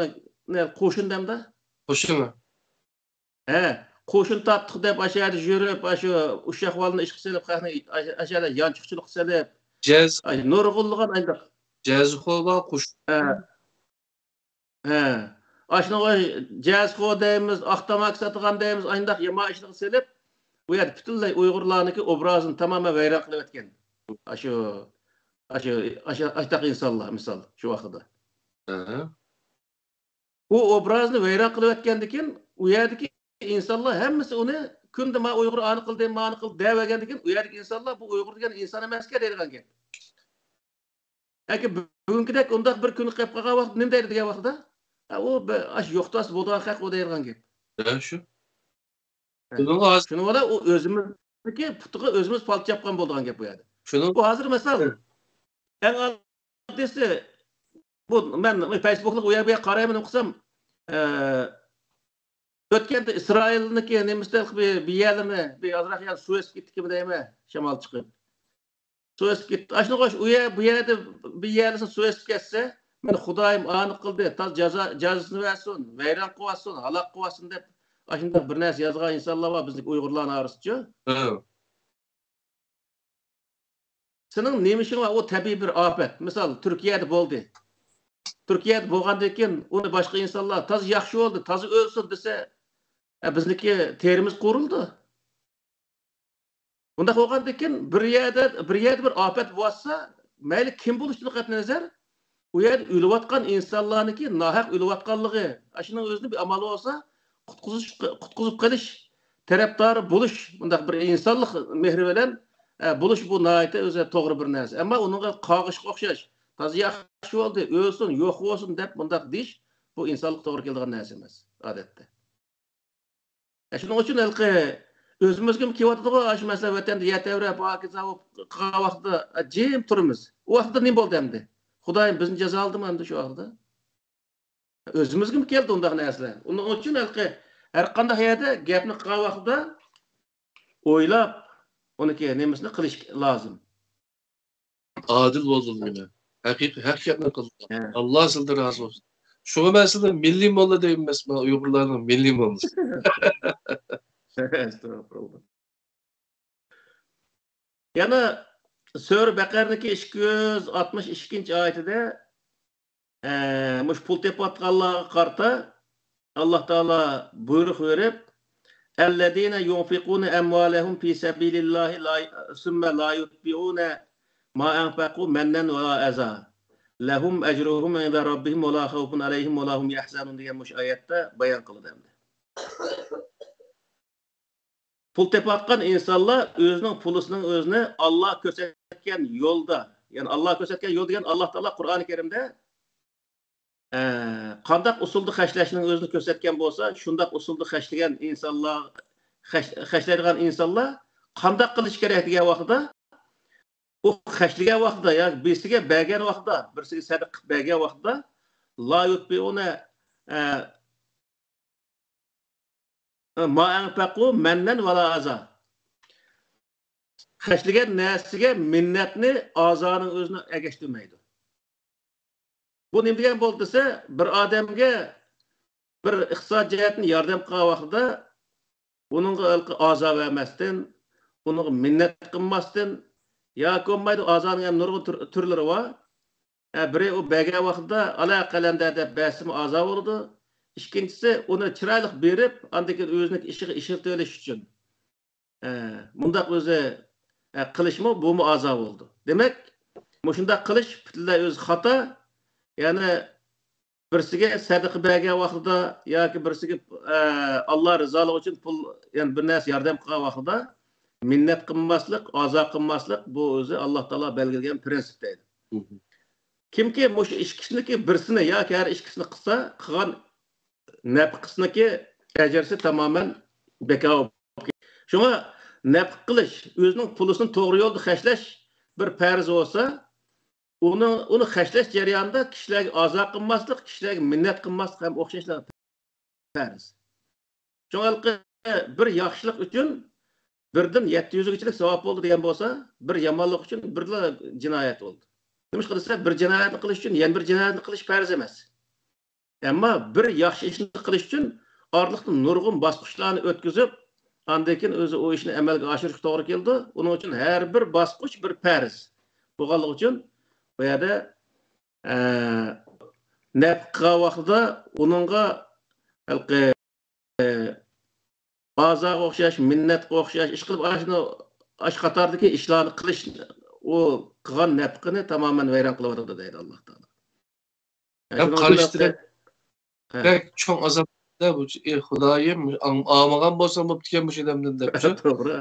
نە-، قوشۇن دەمدە؟ قوشۇنى. ھە، قوشۇن تارتتۇق دەپ ئاشۇ يەردە يۈرۈپ، ئاشۇ ئۇششاق بالىنى ئىشقا سېلىپ، خەقنى ئاشۇ يەردە يانچۇقچىلىققا سېلىپ، جەز. ئاشۇ نۇرغۇنلىغان ئانداق. جەزخو بار، قوشۇن. ھە. ھە. ئاشۇنىڭغا جەزخو دەيمىز، ئاق تاماكا ساتىدىغان دەيمىز، ئانداق يامان ئىشلارغا سېلىپ، بۇ يەردە پۈتۈنلەي ئۇيغۇرلارنىڭكى ئوبرازىنى تامامەن ۋەيران قىلىۋەتكەن. ئاشۇ، ئاشۇ، ئاشۇ، ئاشۇنداق ئىنسانلار، مىسال، شۇ ۋاقتىدا. ئەھە. ئۇ ئوبرازنى ۋەيران قىلىۋەتكەندىن كېيىن، ئۇ يەردىكى ئىنسانلار ھەممىسى ئۇنى كۈندە ما ئۇيغۇر ئانى قىلدى، مانى قىلدى دەۋەرگەندىن كېيىن، ئۇ يەردىكى ئىنسانلار بۇ ئۇيغۇر دېگەن ئىنسان ئەمەسكەن دەيدىغان گەپ. ياكى بۈگۈنكىدەك ئۇنداق بىر كۈنگە قېلىپ قالغان ۋاقىت نېمە دەيدۇ دېگەن ۋاقتىدا، ھە، ئۇ بىر، ئاشۇ يوقتۇ ئاس بولىدىغان خەق ئۇ دەيدىغان گەپ. ھە، شۇ. ھە. شۇنىڭغا ھازىر شۇنىڭ بىلەن ئۇ ئۆزىمىزنىڭكى پۇتىغا ئۆزىمىز پالتا چاپقان بولىدىغان گەپ بۇ يەردە. شۇنىڭ بۇ ھازىر مىسال، ھە. ئەڭ ئاددىيسى، بۇ مەن فېيسبۇكلۇق ئۇ يەر بۇ يەر قارايمەن ئوقۇسام، ئە، ئۆتكەندە ئىسرائىلنىڭكى نېمىسىدە بىر، بىر يەرلىرىنى، بىر ئازراق يەر سۇ ئېسىپ كېتىپتىكىنمۇ دەيمەن، شامال چىقىپ. سۇ ئېسىپ كېتىپتۇ. ئاشۇنى قوش، ئۇ يەر، بۇ يەردە بىر يەرلىسى سۇ ئېسىپ كەتسە، مەن خۇدايىم ئانى قىلدى، تاز جازا، جازىسىنى بەرسۇن، ۋەيران قىلىۋەتسۇن، ھالاك قىلىۋەتسۇن دەپ، ئاشۇنداق بىر نەرسە يازغان ئىنسانلار بار بىزنىڭ ئۇيغۇرلارنىڭ ئارىسىدىچۇ. ھە. سېنىڭ نېمە ئىشىڭ بار؟ ئۇ تەبىئىي بىر ئاپەت. مىسال، تۈركىيەدە بولدى. تۈركىيەدە بولغاندىن كېيىن ئۇنى باشقا ئىنسانلار، تازا ياخشى بولدى، تازا ئۆلسۇن دېسە، ئە، بىزنىڭكى تېرىمىز قۇرۇلدى. بۇنداق بولغاندىن كېيىن بىر يەردە، بىر يەردە بىر ئاپەت بولسا، مەيلى كىم بولۇشىدىن قەتئىينەزەر، ئۇ يەردە ئۆلۈۋاتقان ئىنسانلارنىڭكى ناھەق ئۆلۈۋاتقانلىقى، ئاشۇنىڭ ئۆزىنى بىر ئامال بولسا، قۇتقۇزۇش، قۇتقۇزۇپ قېلىش تەرەپدارى بولۇش، مۇنداق بىر ئىنسانلىق مېھرى بىلەن، ئە، بولۇش، بۇ ناھايىتى ئۆزى توغرا بىر نەرسە. ئەمما ئۇنىڭغا قاغىشقا ئوخشاش، تازا ياخشى بولدى، ئۆلسۇن، يوق بولسۇن دەپ مۇنداق دېيىش، بۇ ئىنسانلىققا توغرا كېلىدىغان نەرسە ئەمەس، ئادەتتە. ئە، شۇنىڭ ئۈچۈن ھېلىقى ئۆزىمىزگىمۇ كېلىۋاتىدىغۇ، ئاشۇ مەسىلەن، ۋەتەندە يەر تەۋرەپ، پاكىزە بولۇپ قالغان ۋاقىتتا، ئە، جىم تۇرىمىز. ئۇ ۋاقىتتا نېمە بولدى ئەمدى؟ خۇدايىم بىزنى جازالىدىمۇ ئەمدى شۇ ۋاقىتتا؟ ئۆزىمىزگىمۇ كەلدى ئۇنداق نەرسىلەر. ئۇنىڭ ئۈچۈن ھېلىقى ھەر قانداق يەردە گەپنى قىلغان ۋاقتىدا ئويلاپ، ئۇنىڭكى نېمىسىنى قىلىش لازىم. ئادىل بولدۇڭ مېنى. ھەقىقىي ھەق گەپنى قىلدىڭ. ھە. ئاللا سىلدىن رازى بولسۇن. شۇڭا مەن سىلىنى مىللىي موللا دەيمەن، مەن ئۇيغۇرلارنىڭ مىللىي موللىسى. ئەستەغپۇرۇللا. يەنە سۈرە بەقەرىنىڭكى ئىككى يۈز ئاتمىش ئىككىنچى ئايىتىدە، ئە، مۇشۇ پۇل تېپىۋاتقانلارغا قارىتا ئاللا تائالا بۇيرۇق بېرىپ، الذين ينفقون أموالهم في سبيل الله لا ثم لا يتبعون ما أنفقوا منا ولا أذى لهم أجرهم عند ربهم ولا خوف عليهم ولا هم يحزنون دېگەن مۇشۇ ئايەتتە بايان قىلىدۇ ئەمدى. پۇل تېپىۋاتقان ئىنسانلار ئۆزىنىڭ پۇلىسىنىڭ ئۆزىنى ئاللا كۆرسەتكەن يولدا، يەنى ئاللا كۆرسەتكەن يول دېگەن ئاللا تائالا قۇرئانى كەرىمدە، ئە، قانداق ئۇسۇلدا خەجلەشنىڭ ئۆزىنى كۆرسەتكەن بولسا، شۇنداق ئۇسۇلدا خەجلىگەن ئىنسانلار، خەج-، خەجلەيدىغان ئىنسانلار قانداق قىلىش كېرەك دېگەن ۋاقتىدا، ئۇ خەجلىگەن ۋاقتىدا ياكى بىرسىگە بەرگەن ۋاقتىدا، بىرسىگە سەدىقە قىلىپ بەرگەن ۋاقتىدا، لا يتبعون، ئە، ما أنفقوا منا ولا أذى. خەجلىگەن نەرسىگە مىننەتنى، ئازانىڭ ئۆزىنى ئەگەشتۈرمەيدۇ. بۇ نېمە دېگەن بولدى دېسە، بىر ئادەمگە بىر ئىقتىساد جەھەتتىن ياردەم قىلغان ۋاقتىدا ئۇنىڭغا ھېلىقى ئازا بەرمەستىن، ئۇنىڭغا مىننەت قىلماستىن، ياكى بولمايدۇ، ئازانىڭ ھەم نۇرغۇن تۈر-، تۈرلىرى بار. ھە، بىرى ئۇ بەرگەن ۋاقتىدا، ئالا قەلەندەر دەپ بەرسىمۇ ئازا بولىدۇ. ئىككىنچىسى، ئۇنى چىرايلىق بېرىپ، ئاندىن كېيىن ئۆزىنىڭ ئىشىغا ئىشلىتىۋېلىش ئۈچۈن. ئە، مۇنداق ئۆزى، ئە، قىلىشمۇ، بۇمۇ ئازا بولىدۇ. دېمەك، مۇشۇنداق قىلىش پۈتۈنلەي ئۆزى خاتا. يەنى بىرسىگە سەدىقە بەرگەن ۋاقتىدا ياكى بىرسىگە، ئە، ئاللا رىزالىقى ئۈچۈن پۇل، يەنى بىر نەرسە ياردەم قىلغان ۋاقتىدا مىننەت قىلماسلىق، ئازا قىلماسلىق، بۇ ئۆزى ئاللا تائالا بەلگىلىگەن پرىنسىپ دەيدۇ. مم. كىمكى مۇشۇ ئىككىسىنىڭكى بىرسىنى ياكى ھەر ئىككىسىنى قىلسا، قىلغان نەپقىسىنىڭكى ئەجرىسى تامامەن بىكار بولۇپ كېتىدۇ. شۇڭا نەپقە قىلىش، ئۆزىنىڭ پۇلىسىنى توغرا يولدا خەجلەش بىر پەرز بولسا، ئۇنى، ئۇنى خەجلەش جەريانىدا كىشىلەرگە ئازا قىلماسلىق، كىشىلەرگە مىننەت قىلماسلىق ھەم ئوخشاشلا پەرز. شۇڭا ھېلىقى بىر ياخشىلىق ئۈچۈن بىردىن يەتتە يۈزگىچىلىك ساۋاب بولدى دېگەن بولسا، بىر يامانلىق ئۈچۈن بىرلا جىنايەت بولدى. نېمىشقا دېسە، بىر جىنايەتنى قىلىش ئۈچۈن يەنە بىر جىنايەتنى قىلىش پەرز ئەمەس. ئەمما بىر ياخشى ئىشنى قىلىش ئۈچۈن ئارىلىقتا نۇرغۇن باسقۇچلارنى ئۆتكۈزۈپ، ئاندىن كېيىن ئۆزى ئۇ ئىشنى ئەمەلگە ئاشۇرۇشقا توغرا كېلىدۇ. ئۇنىڭ ئۈچۈن ھەر بىر باسقۇچ بىر پەرز بولغانلىقى ئۈچۈن، بۇ يەردە، ئە، نەپقە قىلغان ۋاقتىدا ئۇنىڭغا ھېلىقى، ئە، ئازاغا ئوخشاش، مىننەتقا ئوخشاش ئىش قىلىپ، ئاشۇنى، ئاشۇ قاتاردىكى ئىشلارنى قىلىش، ئۇ قىلغان نەپقىنى تامامەن ۋەيران قىلىۋاتىدۇ دەيدۇ ئاللا تائالا. ھەم شۇنىڭ ئۈچۈن قارشى، ھە، بەك چوڭ ئازابتا بۇ، ئى خۇدايىم، ئاڭ-، ئاڭمىغان بولسام بوپتىكەن مۇشۇ ئادەمدىن دەپ. توغرا.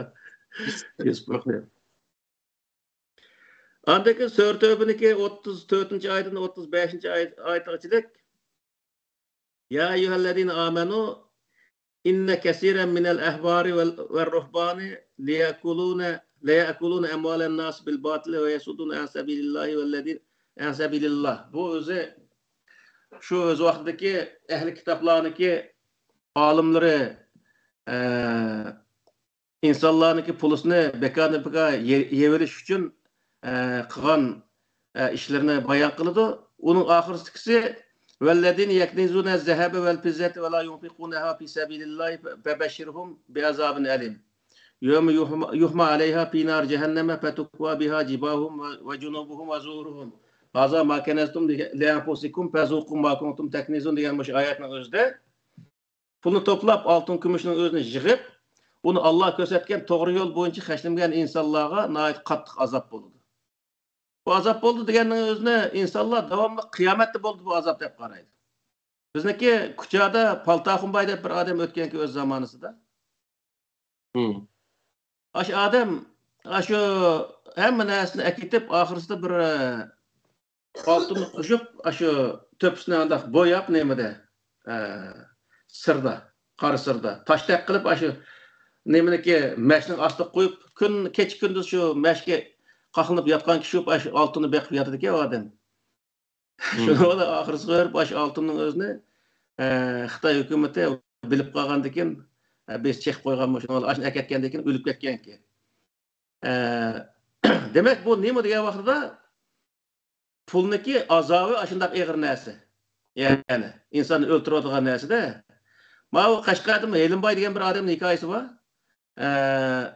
ئاندىن كېيىن سۈرە تەۋبىنىڭكى ئوتتۇز تۆتىنچى ئايىتىدىن ئوتتۇز بەشىنچى ئايەت، ئايەتكىچىلىك. يا أيها الذين آمنوا إن كثيرا من الأحبار وال-، والرهبان ليأكلون، ليأكلون أموال الناس بالباطل ويصدون عن سبيل الله والذين، عن سبيل الله. بۇ ئۆزى شۇ ئۆز ۋاقتىدىكى ئەھلى كىتابلارنىڭكى ئالىملىرى، ئە، ئىنسانلارنىڭكى پۇلىسىنى بىكاردىن بىكار يە-، يەۋېلىش ئۈچۈن، ئە، قىلغان، ئە، ئىشلىرىنى بايان قىلىدۇ. ئۇنىڭ ئاخىرىدىكىسى، والذين يكنزون الذهب والفضة ولا ينفقونها في سبيل الله فبشرهم بعذاب أليم. يوم يحمى، يحمى عليها في نار جهنم فتكوى بها جباههم وجنوبهم وظهورهم. هذا ما كنزتم لأنفسكم فذوقوا ما كنتم تكنزون دېگەن مۇشۇ ئايەتنىڭ ئۆزىدە پۇلنى توپلاپ، ئالتۇن كۈمۈشنىڭ ئۆزىنى يىغىپ، ئۇنى ئاللا كۆرسەتكەن توغرا يول بويىچە خەجلىمىگەن ئىنسانلارغا ناھايىتى قاتتىق ئازاب بولىدۇ. بۇ ئازاب بولىدۇ دېگەننىڭ ئۆزىنى ئىنسانلار داۋاملىق قىيامەتتە بولىدۇ بۇ ئازاب دەپ قارايدۇ. بىزنىڭكى كۇچادا پالتاخۇن باي دەپ بىر ئادەم ئۆتكەنكى ئۆز زامانىسىدا. ئاشۇ ئادەم ئاشۇ ھەممە نەرسىنى ئەكېتىپ، ئاخىرسىدا بىر ئالتۇننى قوشۇپ، ئاشۇ تۆپىسىنى ئانداق بوياپ، نېمىدە، ئە، سىردا، قارا سىردا تاشتەك قىلىپ، ئاشۇ نېمىنىكى، مەشنىڭ ئاستىغا قويۇپ، كۈن، كېچە كۈندۈز شۇ مەشكە قاقلىنىپ ياتقان كىشى بولۇپ، ئاشۇ ئالتۇننى بېقىپ ياتىدىكەن ئۇ ئادەم. شۇنىڭ بىلەن ئاخىرسىغا بېرىپ، ئاشۇ ئالتۇننىڭ ئۆزىنى، ئە، خىتاي ھۆكۈمىتى بىلىپ قالغاندىكىن، ئە، بىز چېقىپ قويغانمۇ، شۇنىڭ بىلەن ئاشۇنى ئەكەتكەندىن كېيىن ئۆلۈپ كەتكەنكەن. ئە، دېمەك، بۇ نېمە دېگەن ۋاقتىدا، پۇلنىكى ئازابى ئاشۇنداق ئېغىر نەرسە. يەنى ئىنساننى ئۆلتۈرۈۋاتىدىغان نەرسىدە. ماۋۇ قەشقەردىمۇ ھېلىمباي دېگەن بىر ئادەمنىڭ ھېكايىسى بار. ئە،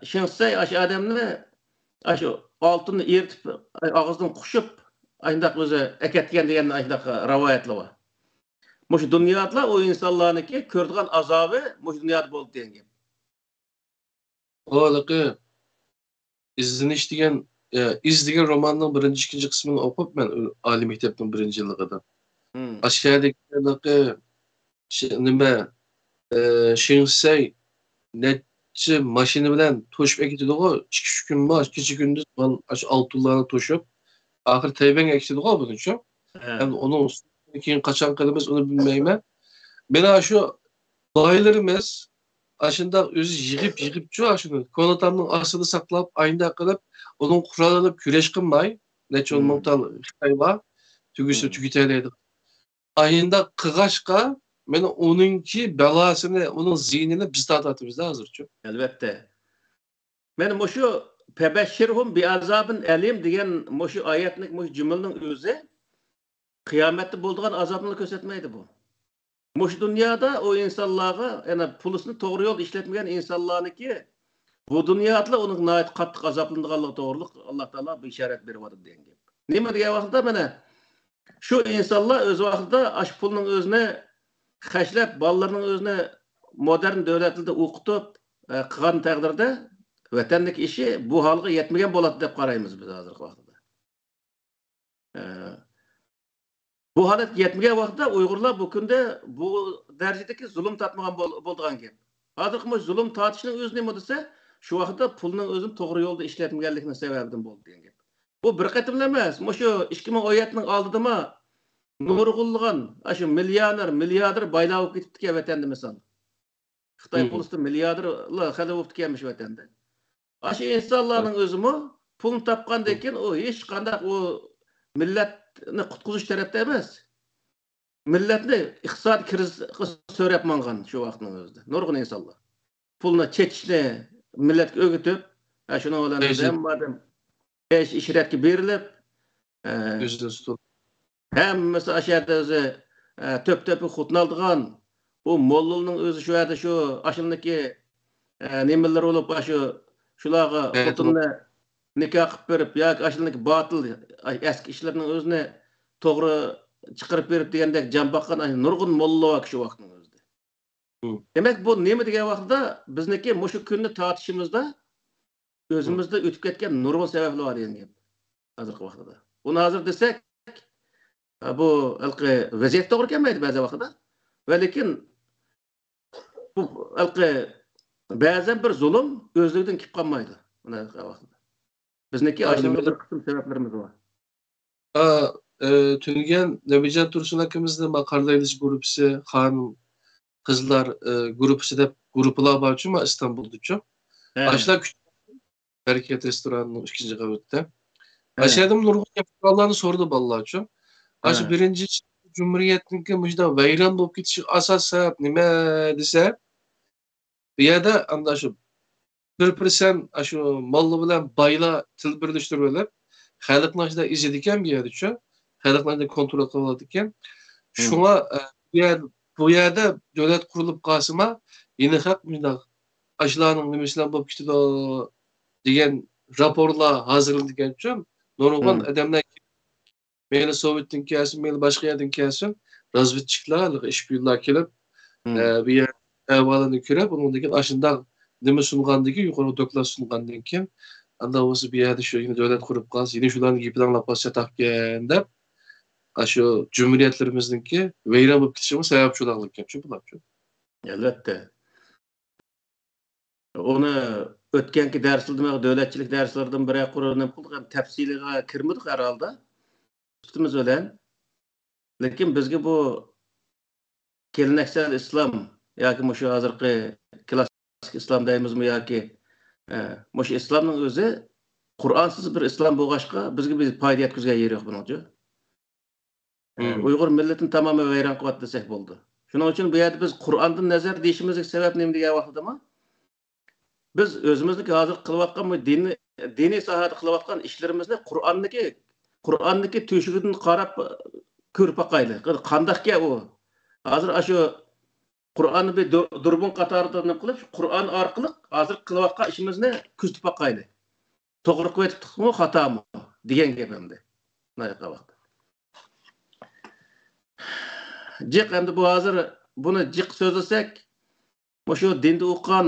شېڭ شىسەي ئاشۇ ئادەمنى، ئاشۇ ئالتۇننى ئېرىتىپ، ئاغزىدىن قۇشۇپ، ئاشۇنداق ئۆزى ئەكەتكەن دېگەن ئاشۇنداق رىۋايەتلەر بار. مۇشۇ دۇنيادىلا ئۇ ئىنسانلارنىڭكى كۆرىدىغان ئازابى مۇشۇ دۇنيادا بولدى دېگەن گەپ. ھېلىقى ئىزدىنىش دېگەن، ئە، ئىز دېگەن روماننىڭ بىرىنچى، ئىككىنچى قىسمىنى ئوقۇپ مەن ئالىي مەكتەپنىڭ بىرىنچى يىللىقىدا. ئاشۇ يەردىكى ھېلىقى شى-، نېمە، ئە، شېڭ شىسەي نەچچە ماشىنا بىلەن توشۇپ ئەكېتىدىغۇ، ئىككى، ئۈچ كۈن ما-، كېچە كۈندۈز بال-، ئاشۇ ئالتۇنلارنى توشۇپ، ئاخىرى تەيۋەنگە ئەكېتىدىغۇ بۇنىچۇ. ھە. ئەمدى ئۇنىڭ ئۈستىدىن كېيىن قاچان قىلىمىز، ئۇنى بىلمەيمەن. مانا شۇ بايلىرىمىز ئاشۇنداق ئۆزى يىغىپ، يىغىپچۇ ئاشۇنى كونا تامنىڭ ئاستىدا ساقلاپ، ئاينداق قىلىپ، ئۇنىڭ قورال ئېلىپ كۈرەش قىلماي، نەچچە ئون مىڭ تال خىتاي بار، تۈگىسە تۈگىتەلەيدىغان. ئاينداق قىلغاچقا، مانا ئۇنىڭكى بالاسىنى، ئۇنىڭ زىيىنىنى بىز تارتىۋاتىمىز ھازىرچۇ. ئەلۋەتتە. مانا مۇشۇ «فبشرهم بعذاب أليم» دېگەن مۇشۇ ئايەتنىڭ، مۇشۇ جۈملىنىڭ ئۆزى قىيامەتتە بولىدىغان ئازابنى كۆرسەتمەيدۇ بۇ. مۇشۇ دۇنيادا ئۇ ئىنسانلارغا، يەنى پۇلىسىنى توغرا يولدا ئىشلەتمىگەن ئىنسانلارنىڭكى بۇ دۇنيادىلا ئۇنىڭ ناھايىتى قاتتىق ئازابلىنىدىغانلىقى توغرىلىق ئاللا تائالا بېشارەت بېرىۋاتىدۇ دېگەن گەپ. نېمە دېگەن ۋاقىتتا، مانا شۇ ئىنسانلار ئۆز ۋاقتىدا ئاشۇ پۇلنىڭ ئۆزىنى خەجلەپ، بالىلىرىنىڭ ئۆزىنى مودېرن دۆلەتلەردە ئوقۇتۇپ، ئە، قىلغان تەقدىردە، ۋەتەندىكى ئىشى بۇ ھالغا يەتمىگەن بولاتتى دەپ قارايمىز بىز ھازىرقى ۋاقىتتا. ئە، بۇ ھالەتكە يەتمىگەن ۋاقىتتا ئۇيغۇرلار بۇ كۈندە بۇ دەرىجىدىكى زۇلۇم تارتمىغان بول-، بولىدىغان گەپ. ھازىرقى مۇشۇ زۇلۇم تارتىشنىڭ ئۆزى نېمە دېسە، شۇ ۋاقىتتا پۇلنىڭ ئۆزىنى توغرا يولدا ئىشلەتمىگەنلىكنىڭ سەۋەبىدىن بولدى دېگەن گەپ. بۇ بىر قېتىملا ئەمەس، مۇشۇ ئىككى مىڭ ئون يەتتىنىڭ ئالدىدىمۇ نۇرغۇنلىغان ئاشۇ مىليونېر، مىلياردېر بايلار بولۇپ كېتىپتىكەن ۋەتەندە مىسال. خىتاي پۇلىسىدا مىلياردېرلار خەلق بولۇپتىكەنمىش ۋەتەندە. ئاشۇ ئىنسانلارنىڭ ئۆزىمۇ پۇلنى تاپقاندىن كېيىن ئۇ ھېچقانداق ئۇ مىللەتنى قۇتقۇزۇش تەرەپتە ئەمەس. مىللەتنى ئىقتىسادىي كىرىزىسقا سۆرەپ ماڭغان شۇ ۋاقىتنىڭ ئۆزىدە نۇرغۇن ئىنسانلار. پۇلنى چېچىشنى مىللەتكە ئۆگىتىپ، ھە، شۇنىڭ بىلەن ھەممە ئادەم ئەيش ئىشرەتكە بېرىلىپ، ئە، ھەممىسى ئاشۇ يەردە ئۆزى، ئە، تۆپ-تۆپە خوتۇن ئالىدىغان، ئۇ موللىنىڭ ئۆزى شۇ يەردە شۇ ئاشۇندىكى، ئە، نېمىلىرى بولۇپ، ئاشۇ شۇلارغا خوتۇننى نىكاھ قىلىپ بېرىپ ياكى ئاشۇندىكى باتىل، ئەسكى ئىشلىرىنىڭ ئۆزىنى توغرا چىقىرىپ بېرىپ دېگەندەك جان باققان ئاشۇ نۇرغۇن موللا بار شۇ ۋاقىتنىڭ ئۆزىدە. دېمەك، بۇ نېمە دېگەن ۋاقىتتا بىزنىڭكى مۇشۇ كۈننى تارتىشىمىزدا ئۆزىمىزدە ئۆتۈپ كەتكەن نۇرغۇن سەۋەبلەر بار دېگەن گەپ. ھازىرقى ۋاقىتتا. بۇنى ھازىر دېسەك، بۇ ھېلىقى ۋەزىيەت توغرا كەلمەيدۇ بەزى ۋاقىتتا. ۋە لېكىن بۇ ھېلىقى بەزەن بىر زۇلۇم ئۆزلۈكىدىن كېلىپ قالمايدۇ. بۇنداق ۋاقىتتا. بىزنىڭكى ئاشۇنداق بىر قىسىم سەۋەبلىرىمىز بار. ئا، ئە، تۈنۈگۈن نەبىجان تۇرسۇن ئاكىمىزنىڭ ما قارا لەيلىسى گۇرۇپپىسى، خانىم، قىزلار، ئە، گۇرۇپپىسى دەپ گۇرۇپپىلار بارچۇ، ما ئىستانبۇلدىچۇ. ھە. ئاشۇلار كۈتۈپ بەرىكەت رېستورانىنىڭ ئىككىنچى قەۋىتىدە. ھە. ئاشۇ يەردىمۇ نۇرغۇن گەپ قىلغانلارنى سورىدى بالىلارچۇ. ئاشۇ ھە. بىرىنچى جۇمھۇرىيەتنىڭكى مۇشۇنداق ۋەيران بولۇپ كېتىشىگە ئاساس سەۋەب نېمە دېسە، بۇ يەردە ئانداق شۇ بىر پىرسەنت ئاشۇ موللا بىلەن بايلار تىل بىرلەشتۈرۈۋېلىپ، خەلقنى ئاشۇنداق ئېزىدىكەن بۇ يەردىچۇ. خەلقنى ئاشۇنداق كونترول قىلىۋالىدىكەن. شۇڭا، ئە، بۇ يەر-، بۇ يەردە دۆلەت قۇرۇلۇپ قالسىما، يەنە خەق مۇشۇنداق ئاشۇلارنىڭ نېمىسى بىلەن بولۇپ كېتىدۇ دېگەن راپورلار ھازىرلىنىدىكەنچۇ. نۇرغۇن ئادەملەر مەيلى سوۋېتتىن كەلسۇن، مەيلى باشقا يەردىن كەلسۇن، رازۋېدچىكلار، ئىشپىيونلار كېلىپ، ئە، بۇ يەر ئەھۋالىنى كۆرۈپ، ئۇنىڭدىن كېيىن ئاشۇنداق نېمە سۇنغاندىن كېيىن، يۇقىرى دوكلات سۇنغاندىن كېيىن، ئاندىن بولسا بۇ يەردە شۇ يەنە دۆلەت قۇرۇپ قالسا، يەنە شۇلارنىڭ گېپىنى ئاڭلاپ قالسا چاتاقكەن دەپ، ئاشۇ جۇمھۇرىيەتلىرىمىزنىڭكى ۋەيران بولۇپ كېتىشىغا سەۋەبچى بولغانلىقى شۇ بۇلارچۇ. ئەلۋەتتە. ئۇنى ئۆتكەنكى دەرسلىرىدە، دۆلەتچىلىك دەرسلىرىدىن بىرەر قۇر نېمە قىلدۇق، ھەم تەپسىلىيگە كىرمىدۇق ھەر ھالدا. سۈپىتىمىز بىلەن. لېكىن بىزگە بۇ كېلىنەكسەل ئىسلام ياكى مۇشۇ ھازىرقى كلاسسىك ئىسلام دەيمىزمۇ ياكى، ئە، مۇشۇ ئىسلامنىڭ ئۆزى قۇرئانسىز بىر ئىسلام بولغاچقا، بىزگە بىر پايدا يەتكۈزگەن يېرى يوق بۇنىڭچۇ. ئە، مم. ئۇيغۇر مىللىتىنى تامامەن ۋەيران قىلىۋاتىدۇ دېسەك بولىدۇ. شۇنىڭ ئۈچۈن بۇ يەردە بىز قۇرئاندىن نەزەر دېيىشىمىزدىكى سەۋەب نېمە دېگەن ۋاقتىدىمۇ، بىز ئۆزىمىزنىڭكى ھازىر قىلىۋاتقان بۇ دىنىي، دىنىي ساھەدە قىلىۋاتقان ئىشلىرىمىزنى قۇرئاننىڭكى، قۇرئاننىڭكى تۆشۈكىدىن قاراپ كۆرۈپ باقايلى. قانداقكەن ئۇ؟ ھازىر ئاشۇ قۇرئاننى بىر دۇ-، دۇربۇن قاتارىدا نېمە قىلىپ، شۇ قۇرئان ئارقىلىق ھازىر قىلىۋاتقان ئىشىمىزنى كۆزىتىپ باقايلى. توغرا قىلىۋېتىپتىقمۇ، خاتامۇ دېگەن گەپ ئەمدى. مۇنداق ۋاقىت. جىق ئەمدى بۇ ھازىر بۇنى جىق سۆزلىسەك، مۇشۇ دىندا ئوقۇغان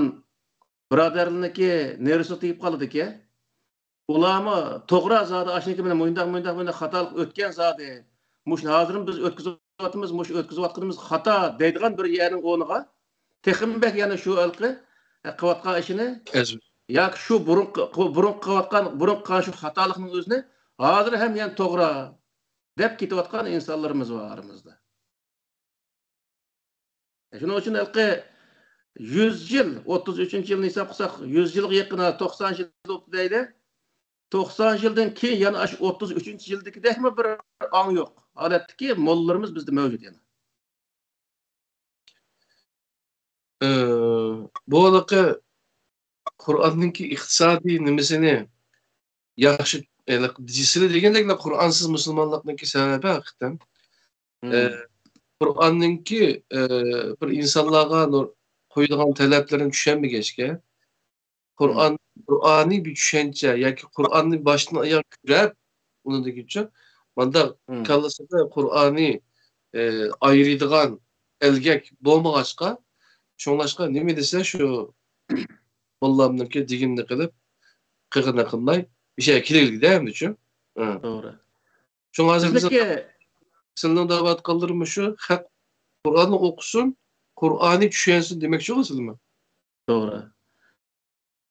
بۇرادەرلەرنىڭكى نېرۋىسىغا تېگىپ قالىدىكەن. ئۇلارمۇ توغرا زادى ئاشۇنىڭكى بىلەن مۇنداق، مۇنداق، مۇنداق خاتالىق ئۆتكەن زادى. مۇشۇ ھازىرمۇ بىز ئۆتكۈزۈۋاتىمىز، مۇشۇ ئۆتكۈزۈۋاتقىنىمىز خاتا دەيدىغان بىر يەرنىڭ ئورنىغا تېخىمۇ بەك يەنە شۇ ھېلىقى، ئە، قىلىۋاتقان ئىشىنى ياكى شۇ بۇرۇنقى، بۇرۇنقى قىلىۋاتقان، بۇرۇنقى قىلغان شۇ خاتالىقنىڭ ئۆزىنى ھازىر ھەم يەنە توغرا دەپ كېتىۋاتقان ئىنسانلىرىمىز بار ئارىمىزدا. شۇنىڭ ئۈچۈن ھېلىقى يۈز يىل، ئوتتۇز ئۈچىنچى يىلنى ھېساب قىلساق، يۈز يىلغا يېقىن، توقسان يىل بوپتۇ دەيلى. توقسان يىلدىن كېيىن يەنە ئاشۇ ئوتتۇز ئۈچىنچى يىلدىكىدەكمۇ بىر ئاڭ يوق ھالەتتىكى موللىلىرىمىز بىزدە مەۋجۇت يەنە. ئى، بۇ ھېلىقى قۇرئاننىڭكى ئىقتىسادىي نېمىسىنى ياخشى، ھېلىقى سىلى دېگەندەكلا قۇرئانسىز مۇسۇلمانلىقنىڭكى سەۋەبى ھەقىقەتەن. ئى، قۇرئاننىڭكى، ئى، بىر ئىنسانلارغا نۇر قويىدىغان تەلەپلىرىنى چۈشەنمىگەچكە، قۇرئان، قۇرئانىي بىر چۈشەنچە ياكى قۇرئاننى باشتىن ئاياغ كۆرۈپ، ئۇنىڭدىكىچە مانداق كاللىسىدا قۇرئاننى، ئى، ئايرىيدىغان ئەلگەك بولمىغاچقا، شۇڭلاشقا نېمە دېسە شۇ موللامنىڭكى دېگىنىنى قىلىپ، قىلغىنىنى قىلماي، بىر شەيگە كېلەيلىكتە ئەمدىچۇ. توغرا. شۇڭا ھازىر بىز بىزنىڭكى سىلىنىڭ دەۋاتقانلىرى مۇشۇ، خەق قۇرئاننى ئوقۇسۇن، قۇرئاننى چۈشەنسۇن دېمەكچىغۇ سىلىمۇ. توغرا.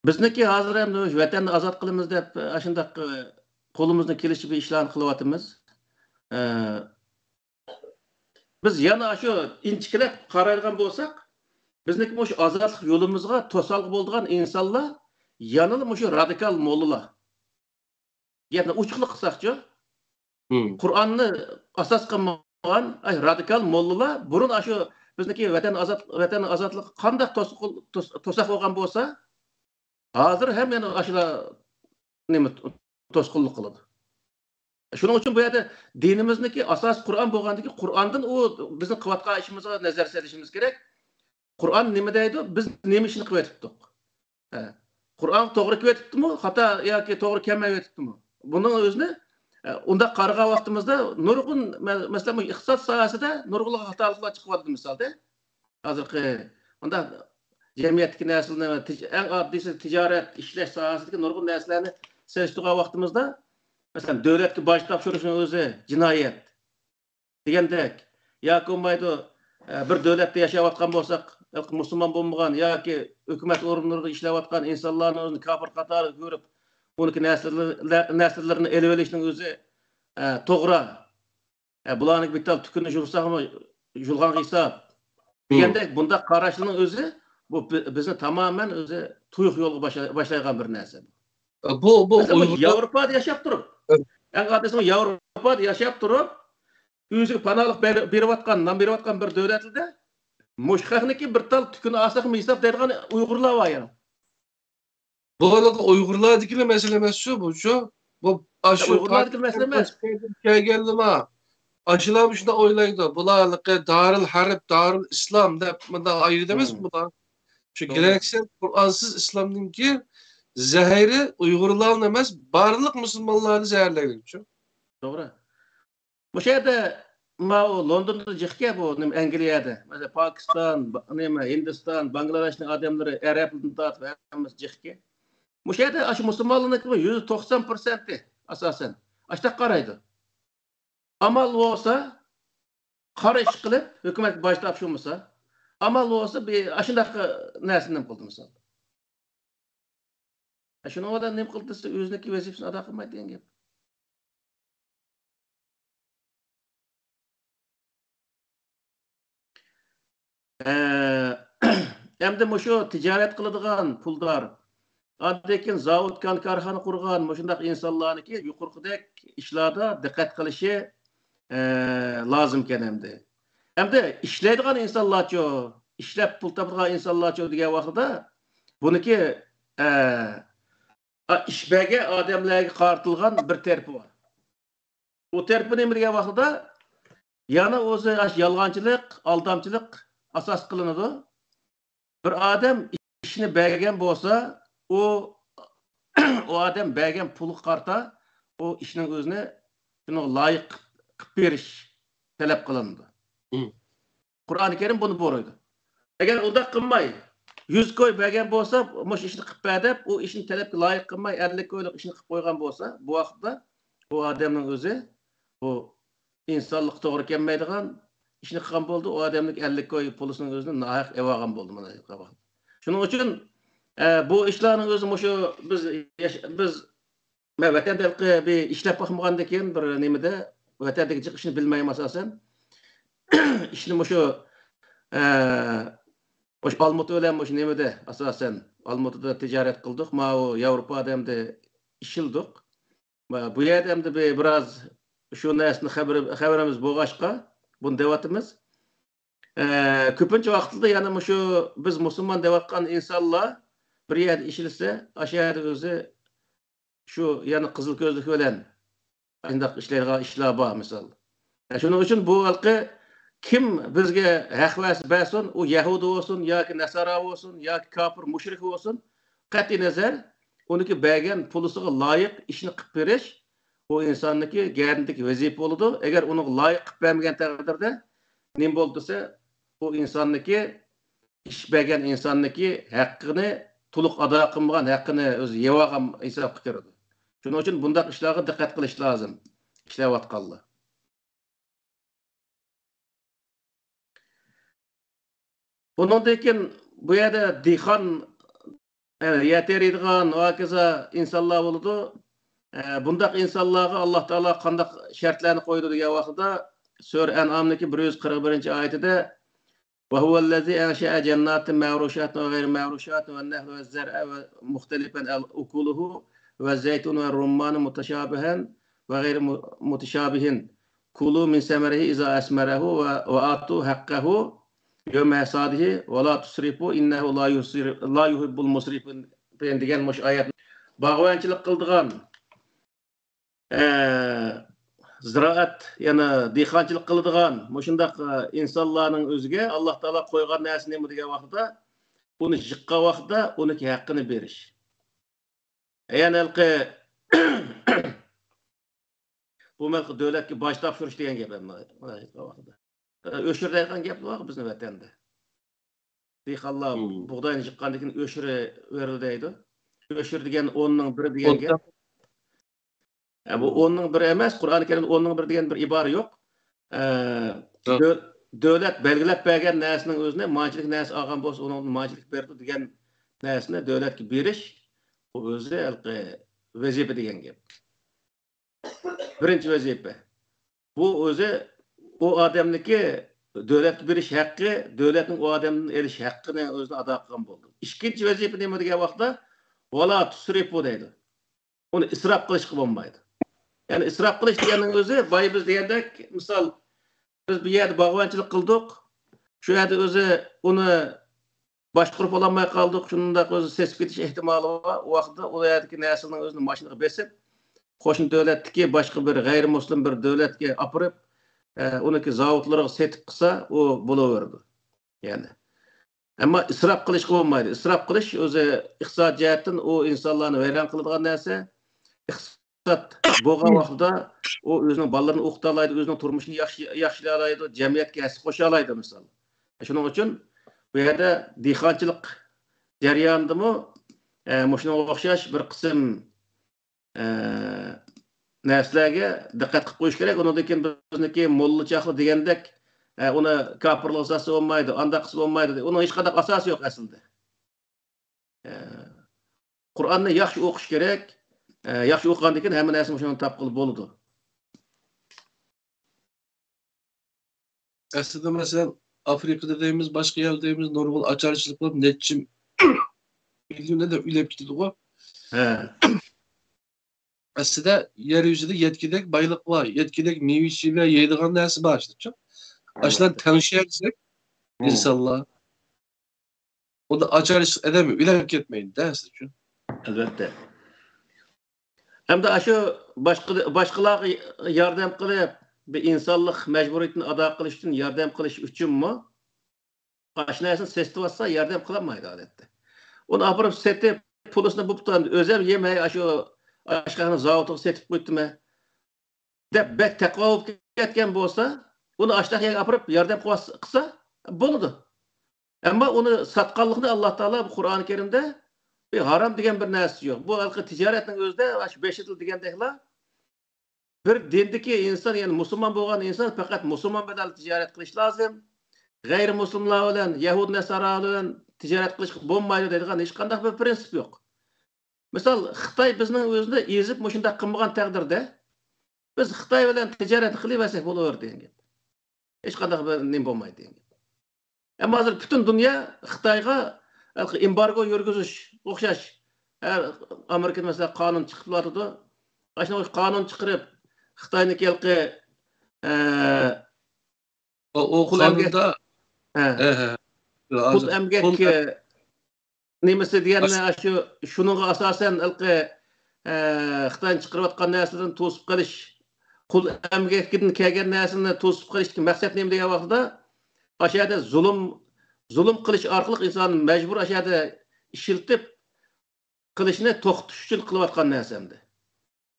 بىزنىڭكى ھازىر ھەم ۋەتەننى ئازاد قىلىمىز دەپ، ئاشۇنداق، قولىمىزدىن كېلىشىچە بىر ئىشلارنى قىلىۋاتىمىز. ئە، بىز يەنە شۇ ئىنچىكىلەپ قارايدىغان بولساق، بىزنىڭكى مۇشۇ ئازادلىق يولىمىزغا توسالغۇ بولىدىغان ئىنسانلار يەنىلا مۇشۇ رادىكال موللىلار. گەپنى ئوچۇقلا قىلساقچۇ، قۇرئاننى ئاساس قىلمىغان، ئاي، رادىكال موللىلار بۇرۇن ئاشۇ بىزنىڭكى ۋەتەن ئازاد، ۋەتەن ئازادلىقى قانداق توسۇق-، توس-، توساق بولغان بولسا، ھازىر ھەم يەنە ئاشۇلار نېمە توسقۇنلۇق قىلىدۇ. شۇنىڭ ئۈچۈن بۇ يەردە دىنىمىزنىڭكى ئاساسى قۇرئان بولغاندىكىن، قۇرئاندىن ئۇ بىزنىڭ قىلىۋاتقان ئىشىمىزغا نەزەر سېلىشىمىز كېرەك. قۇرئان نېمە دەيدۇ؟ بىز نېمە ئىشنى قىلىۋېتىپتۇق؟ ھە. قۇرئان توغرا كېلىۋېتىپتىمۇ؟ خاتا ياكى توغرا كەلمەيۋېتىپتىمۇ؟ بۇنىڭ ئۆزىنى، ئە، ئۇنداق قارىغان ۋاقتىمىزدا نۇرغۇن، مە-، مەسىلەن، بۇ ئىقتىساد ساھەسىدە نۇرغۇنلىغان خاتالىقلار چىقىۋاتىدۇ مىسالدا. ھازىرقى مۇنداق جەمئىيەتتىكى نەرسىلەرنى، تىج-، ئەڭ ئاددىيسى تىجارەت، ئىشلەش ساھەسىدىكى نۇرغۇن نەرسىلەرنى سېلىشتۇرغان ۋاقتىمىزدا، مەسىلەن، دۆلەتكە باج تاپشۇرۇشنىڭ ئۆزى جىنايەت دېگەندەك، ياكى بولمايدۇ، ئە، بىر دۆلەتتە ياشاۋاتقان بولساق، مۇسۇلمان بولمىغان ياكى ھۆكۈمەت ئورۇنلىرىدا ئىشلەۋاتقان ئىنسانلارنى ئۆزىنى كاپىر قاتارىغا كۆرۈپ، ئۇنىڭكى نەرسىلىرى-، نەرسىلىرىنى ئېلىۋېلىشنىڭ ئۆزى، ئە، توغرا. ئە، بۇلارنىڭ بىتال تۈكىنى يۇلساقمۇ يۇلغانغا ھېساب دېگەندەك، بۇنداق قاراشنىڭ ئۆزى بۇ بى-، بىزنى تامامەن ئۆزى تۇيۇق يولغا باشلا-، باشلايدىغان بىر نەرسە. بۇ، بۇ مەسىلەن، بۇ ئۇيغۇرلار ياۋروپادا ياشاپ تۇرۇپ، ئەڭ ئاددىيسى ياۋروپادا ياشاپ تۇرۇپ، ئۆزىگە پاناھلىق بېر-، بېرىۋاتقان، نان بېرىۋاتقان بىر دۆلەتلىدە مۇشۇ خەقنىڭكى بىر تال تۈكىنى ئالساقمۇ ھېساب دەيدىغان ئۇيغۇرلار بار يەنە. بۇ ھېلىقى ئۇيغۇرلاردىكىلا مەسىلە ئەمەسچۇ، بۇچۇ. بۇ ئاشۇ ئۇيغۇرلاردىكىلا مەسىلە ئەمەس. كەلگەنلىما. ئاشۇلار مۇشۇنداق ئويلايدۇ. بۇلار ھېلىقى دارىل ھەرب، دارىل ئىسلام دەپ مۇنداق ئايرىدى ئەمەسمۇ بۇلار؟ شۇ گېلەكسىز قۇرئانسىز ئىسلامنىڭكى زەھىرى ئۇيغۇرلارنى ئەمەس، بارلىق مۇسۇلمانلارنى زەھەرلەيدىچۇ. توغرا. مۇشۇ يەردە ماۋۇ لوندوندا جىقكەن بۇ نېمە ئەنگلىيەدە. مەسىلەن، پاكىستان، با-، نېمە، ھىندىستان، باڭگلادېشنىڭ ئادەملىرى، ئەرەبلەردىن تارتىپ ھەممىسى جىقكەن. مۇشۇ يەردە ئاشۇ مۇسۇلمانلارنىڭكى يۈزدە توقسان پىرسەنتى ئاساسەن ئاشۇنداق قارايدۇ. ئامال بولسا، قارا ئىش قىلىپ، ھۆكۈمەتكە باج تاپشۇرمىسا، ئامال بولسا، بىر ئاشۇنداق نەرسىنى نېمە قىلدى مىسال. شۇنىڭ بىلەن نېمە قىلدى دېسە، ئۆزىنىڭكى ۋەزىپىسىنى ئادا قىلمايدۇ دېگەن گەپ. ئە، ئەمدى مۇشۇ تىجارەت قىلىدىغان پۇلدار، ئاندىن كېيىن زاۋۇت، كان-، كارخانا قۇرغان مۇشۇنداق ئىنسانلارنىڭكى يۇقىرىقىدەك ئىشلاردا دىققەت قىلىشى، ئە، لازىمكەن ئەمدى. ئەمدى ئىشلەيدىغان ئىنسانلارچۇ، ئىشلەپ پۇل تاپىدىغان ئىنسانلارچۇ دېگەن ۋاقتىدا بۇنىڭكى، ئە، ئا، ئىش بەرگەن ئادەملەرگە قارىتىلغان بىر تەرىپى بار. ئۇ تەرىپى نېمە دېگەن ۋاقتىدا، يەنە ئۆزى ئاشۇ يالغانچىلىق، ئالدامچىلىق ئاساس قىلىنىدۇ. بىر ئادەم ئىشنى بەرگەن بولسا، ئۇ، ئۇ ئادەم بەرگەن پۇلغا قارىتا ئۇ ئىشنىڭ ئۆزىنى شۇنىڭغا لايىق قىلىپ بېرىش تەلەپ قىلىنىدۇ. مم. قۇرئانى كەرىم بۇنى بۇيرۇيدۇ. ئەگەر ئۇنداق قىلماي، يۈز كوي بەرگەن بولسا، مۇشۇ ئىشنى قىلىپ بەر دەپ، ئۇ ئىشنى تەلەپكە لايىق قىلماي، ئەللىك كويلۇق ئىشنى قىلىپ قويغان بولسا، بۇ ۋاقىتتا بۇ ئادەمنىڭ ئۆزى بۇ ئىنسانلىققا توغرا كەلمەيدىغان ئىشنى قىلغان بولدى. ئۇ ئادەمنىڭ ئەللىك كوي پۇلىسىنىڭ ئۆزىنى ناھەق ئېلىۋالغان بولدى، مانا. شۇنىڭ ئۈچۈن، ئە، بۇ ئىشلارنىڭ ئۆزى مۇشۇ بىز ياش-، بىز مەن ۋەتەندە ھېلىقى بىر ئىشلەپ باقمىغاندىن كېيىن بىر نېمىدە، ۋەتەندىكى جىق ئىشنى بىلمەيمەن ئاساسەن. ئىشنى مۇشۇ، ئە، مۇشۇ ئالمۇتا بىلەن مۇشۇ نېمىدە ئاساسەن، ئالمۇتىدا تىجارەت قىلدۇق. ماۋۇ ياۋروپادا ئەمدى ئىشلىدۇق. بۇ يەردە ئەمدى بىر، بىراز شۇ نەرسىنى خەۋىرى-، خەۋىرىمىز بولغاچقا، بۇنى دەۋاتىمىز. ئە، كۆپىنچە ۋاقىتتا يەنە مۇشۇ بىز مۇسۇلمان دەۋاتقان ئىنسانلار بىر يەردە ئىشلىسە، ئاشۇ يەردە ئۆزى شۇ يەنە قىزىل كۆزلۈك بىلەن شۇنداق ئىشلەيدىغان ئىشلار بار، مىسال. شۇنىڭ ئۈچۈن بۇ ھېلىقى كىم بىزگە ھەق بەرسە بەرسۇن، ئۇ يەھۇدىي بولسۇن ياكى نەسارا بولسۇن ياكى كاپىر مۇشرىك بولسۇن، قەتئىينەزەر، ئۇنىڭكى بەرگەن پۇلىسىغا لايىق ئىشنى قىلىپ بېرىش، ئۇ ئىنساننىڭكى گەدىنىدىكى ۋەزىپە بولىدۇ. ئەگەر ئۇنىڭغا لايىق قىلىپ بەرمىگەن تەقدىردە نېمە بولدى دېسە، ئۇ ئىنساننىڭكى، ئىش بەرگەن ئىنساننىڭكى ھەققىنى تولۇق ئادا قىلمىغان، ھەققىنى ئۆزى يەۋالغان ھېسابقا كىرىدۇ. شۇنىڭ ئۈچۈن بۇنداق ئىشلارغا دىققەت قىلىش لازىم، ئىشلەۋاتقانلار. بۇنىڭدىن كېيىن بۇ يەردە دېھقان، يەنى يەر تېرىيدىغان ۋە ھاكازا ئىنسانلار بولىدۇ. ئە، بۇنداق ئىنسانلارغا ئاللا تائالا قانداق شەرتلەرنى قويىدۇ دېگەن ۋاقتىدا، سۈرە ئەنئامنىڭكى بىر يۈز قىرىق بىرىنچى ئايىتىدە، وهو الذي أنشأ جنات معروشات وغير معروشات والنخل والزرع مختلفا أكله والزيتون والرمان متشابها وغير متشابه كلوا من ثمره إذا أثمر وآتوا حقه يوم حصاده ولا تسرفوا إنه لا يحب المسرفين دېگەن مۇشۇ ئايەت. باغۋەنچىلىك قىلىدىغان، ئە، زىرائەت، يەنى دېھقانچىلىق قىلىدىغان مۇشۇنداق، ئە، ئىنسانلارنىڭ ئۆزىگە ئاللا تائالا قويغان نەرسە نېمە دېگەن ۋاقتىدا، ئۇنى يىغقان ۋاقتىدا ئۇنىڭكى ھەققىنى بېرىش. يەنى ھېلىقى بۇ مەلقى دۆلەتكە باج تاپشۇرۇش دېگەن گەپ ئەمما. ئۆشۈر دەيدىغان گەپ بار بىزنىڭ ۋەتەندە. دېھقانلار بۇغداينى يىغقاندىن كېيىن ئۆشۈرى بېرىلدى دەيدۇ. ئۆشۈر دېگەن ئوننىڭ بىرى دېگەن گەپ. ئە، بۇ ئوننىڭ بىرى ئەمەس، قۇرئانى كەرىمدە ئوننىڭ بىرى دېگەن بىر ئىبارە يوق. ئە، دۆ-، دۆلەت بەلگىلەپ بەرگەن نەرسىنىڭ ئۆزىنى مانچىلىك نەرسە ئالغان بولسا، ئۇنىڭدىن مانچىلىك بېرىدۇ دېگەن نەرسىنى دۆلەتكە بېرىش، بۇ ئۆزى ھېلىقى ۋەزىپە دېگەن گەپ. بىرىنچى ۋەزىپە. بۇ ئۆزى ئۇ ئادەمنىڭكى دۆلەتكە بېرىش ھەققى، دۆلەتنىڭ ئۇ ئادەمدىن ئېلىش ھەققىنى ئۆزىنى ئادا قىلغان بولدى. ئىككىنچى ۋەزىپە نېمە دېگەن ۋاقىتتا، ۋالا تۇسرىپۇ دەيدۇ. ئۇنى ئىسراپ قىلىشقا بولمايدۇ. يەنى ئىسراپ قىلىش دېگەننىڭ ئۆزى، بايا بىز دېگەندەك، مىسال، بىز بۇ يەردە باغۋەنچىلىك قىلدۇق، شۇ يەردە ئۆزى ئۇنى باشقۇرۇپ بولالماي قالدۇق، شۇنداق ئۆزى سېسىپ كېتىش ئېھتىمالى بار. ئۇ ۋاقىتتا ئۇ يەردىكى نەرسىنىڭ ئۆزىنى ماشىنىغا بېسىپ، قوشنا دۆلەتتىكى باشقا بىر غەيرىمۇسلىم بىر دۆلەتكە ئاپىرىپ، ئە، ئۇنىڭكى زاۋۇتلىرىغا سېتىپ قىلسا، ئۇ بولۇۋېرىدۇ. يەنى. ئەمما ئىسراپ قىلىشقا بولمايدۇ. ئىسراپ قىلىش ئۆزى ئىقتىساد جەھەتتىن ئۇ ئىنسانلارنى ۋەيران قىلىدىغان نەرسە. ئىقتىساد بولغان ۋاقتىدا ئۇ ئۆزىنىڭ بالىلىرىنى ئوقۇتالايدۇ، ئۆزىنىڭ تۇرمۇشىنى ياخشى، ياخشىلايالايدۇ، جەمئىيەتكە ھەسسە قوشالايدۇ، مىسال. شۇنىڭ ئۈچۈن بۇ يەردە دېھقانچىلىق جەريانىدىمۇ، ئە، مۇشۇنىڭغا ئوخشاش بىر قىسىم، ئە، نەرسىلەرگە دىققەت قىلىپ قويۇش كېرەك. ئۇنىڭدىن كېيىن بىزنىڭكى موللا چاقلا دېگەندەك، ئە، ئۇنى كاپىرلىق ساتسا بولمايدۇ، ئانداق قىلسا بولمايدۇ. ئۇنىڭ ھېچقانداق ئاساسى يوق ئەسلىدە. ئە، قۇرئاننى ياخشى ئوقۇش كېرەك. ئە، ياخشى ئوقۇغاندىن كېيىن ھەممە نەرسىنى شۇنىڭدىن تاپقىلى بولىدۇ. ئەسلىدە، مەسىلەن، ئافرىقىدا دەيمىز، باشقا يەردە دەيمىز، نۇرغۇن ئاچارچىلىقلار نەچچە مىليون ئادەم ئۆلۈپ كېتىدىغۇ. ھە. ئەسلىدە يەر يۈزىدە يەتكۈدەك بايلىق بار، يەتكۈدەك مېۋە-چېۋە يەيدىغان نەرسە بار ئىشتىچۇ. ئاشۇلارنى تەڭشەرسەك، ئىنسانلار، ئۇندا ئاچارچىلىق ئادەم ئۆلۈپ كەتمەيدۇ-دە، ئەسلىچۇ. ئەلۋەتتە. ھەمدە ئاشۇ باشقا، باشقىلارغا ياردەم قىلىپ، بىر ئىنسانلىق مەجبۇرىيىتىنى ئادا قىلىش ئۈچۈن ياردەم قىلىش ئۈچۈنمۇ ئاشۇ نەرسىنى سېتىۋاتسا، ياردەم قىلالمايدۇ ئادەتتە. ئۇنى ئاپىرىپ سېتىپ، پۇلىسىنى بوپتۇ، ئۆزۈم يەم، ھەي، ئاشۇ ئاشخانا زاۋۇتىغا سېتىپ قويۇپتىمەن دەپ بەك تەقۋا بولۇپ كەتكەن بولسا، ئۇنى ئاشۇنداق يەرگە ئاپىرىپ ياردەم قىلسا بولىدۇ. ئەمما ئۇنى ساتقانلىقنى ئاللا تائالا قۇرئان كەرىمدە بىر ھارام دېگەن بىر نەرسە يوق. بۇ ھېلىقى تىجارەتنىڭ ئۆزىدە ئاشۇ بېشىدىل دېگەندەكلا، بىر دىندىكى ئىنسان، يەنى مۇسۇلمان بولغان ئىنسان پەقەت مۇسۇلمان بىلەن تىجارەت قىلىش لازىم. غەيرىي مۇسۇلمانلار بىلەن، يەھۇد نەسارا بىلەن تىجارەت قىلىشقا بولمايدۇ دەيدىغان ھېچقانداق بىر پرىنسىپ يوق. مىسال، خىتاي بىزنىڭ ئۆزىنى ئېزىپ مۇشۇنداق قىلمىغان تەقدىردە، بىز خىتاي بىلەن تىجارەت قىلىۋەرسەك بولۇۋېرىدۇ دېگەن گەپ. ھېچقانداق بىر نېمە بولمايدۇ دېگەن گەپ. ئەمما ھازىر پۈتۈن دۇنيا خىتايغا ئەمبارگو يۈرگۈزۈش ئوخشاش، ھە، ئامېرىكىدا مەسىلەن قانۇن چىقىپ تۇرۇۋاتىدۇ. ئاشۇنداق قانۇن چىقىرىپ، خىتاينىڭكى ھېلىقى، ئە، ئۇ قۇل ئەمگەك، قۇل ئەمگەك نېمىسى دېگەننى، ئاشۇ شۇنىڭغا ئاساسەن ھېلىقى، ئە، خىتاينىڭ چىقىرىۋاتقان نەرسىلىرىنى توسۇپ قېلىش، قۇل ئەمگىكىدىن كەلگەن نەرسىنى توسۇپ قېلىشتىكى مەقسەت نېمە دېگەن ۋاقتىدا، ئاشۇ يەردە زۇلۇم، زۇلۇم قىلىش ئارقىلىق ئىنساننى مەجبۇر ئاشۇ يەردە ئىشلىتىپ قىلىشنى توختىتىش ئۈچۈن قىلىۋاتقان نەرسە ئەمدى.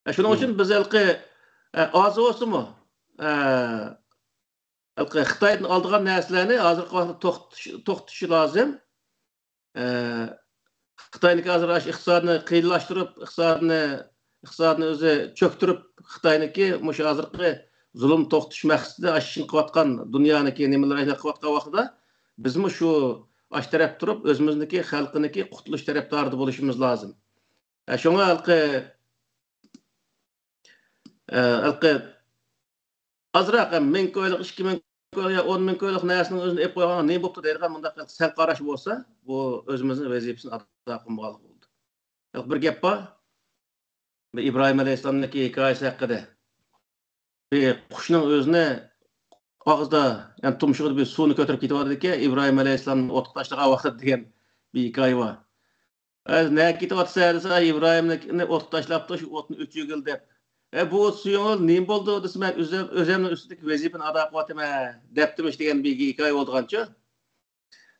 ئە، شۇنىڭ ئۈچۈن بىز ھېلىقى، ئە، ئاز بولسىمۇ، ئە، ھېلىقى خىتايدىن ئالىدىغان نەرسىلەرنى ھازىرقى ۋاقىتتا توختىتىش، توختىتىشى لازىم. ئە، خىتاينىڭكى ھازىر ئاشۇ ئىقتىسادنى قىيىنلاشتۇرۇپ، ئىقتىسادنى، ئىقتىسادنى ئۆزى چۆكتۈرۈپ، خىتاينىڭكى مۇشۇ ھازىرقى زۇلۇم توختىتىش مەقسىتىدە ئاشۇ ئىشنى قىلىۋاتقان، دۇنيانىڭكى نېمىلىرى ئاشۇنداق قىلىۋاتقان ۋاقتىدا، بىزمۇ شۇ ئاشۇ تەرەپتە تۇرۇپ، ئۆزىمىزنىڭكى خەلقىنىڭكى قۇتۇلۇش تەرەپدارىدا بولۇشىمىز لازىم. ئە، شۇڭا ھېلىقى، ئە، ھېلىقى ئازراق، ئە، مىڭ كويلۇق، ئىككى مىڭ كويلۇق يا ئون مىڭ كويلۇق نەرسىنىڭ ئۆزىنى ئېلىپ قويغانغا نېمە بوپتۇ دەيدىغان مۇنداق سەل قاراش بولسا، بۇ ئۆزىمىزنىڭ ۋەزىپىسىنى ئادا قىلمىغانلىق بولىدۇ. بىر گەپ بار. بىر ئىبراھىم ئەلەيھىسسالامنىڭكى ھېكايىسى ھەققىدە. بىر قۇشنىڭ ئۆزىنى ئاغزىدا، يەنى تۇمشۇقىدا بىر سۇنى كۆتۈرۈپ كېتىۋاتىدىكەن، ئىبراھىم ئەلەيھىسسالامنى ئوتقا تاشلىغان ۋاقتىدا دېگەن بىر ھېكايە بار. ئە، نەگە كېتىۋاتىسەن دېسە، ئىبراھىمنى ئوتقا تاشلاپتۇ، شۇ ئوتنى ئۆچۈرگىلى دەپ. ئە، بۇ ئوت سۆيۈڭۈل، نېمە بولدى دېسە، مەن ئۆزۈم، ئۆزۈمنىڭ ئۈستىدىكى ۋەزىپىنى ئادا قىلىۋاتىمەن دەپتىمىش دېگەن بىر ھېكايە بولىدىغانچۇ.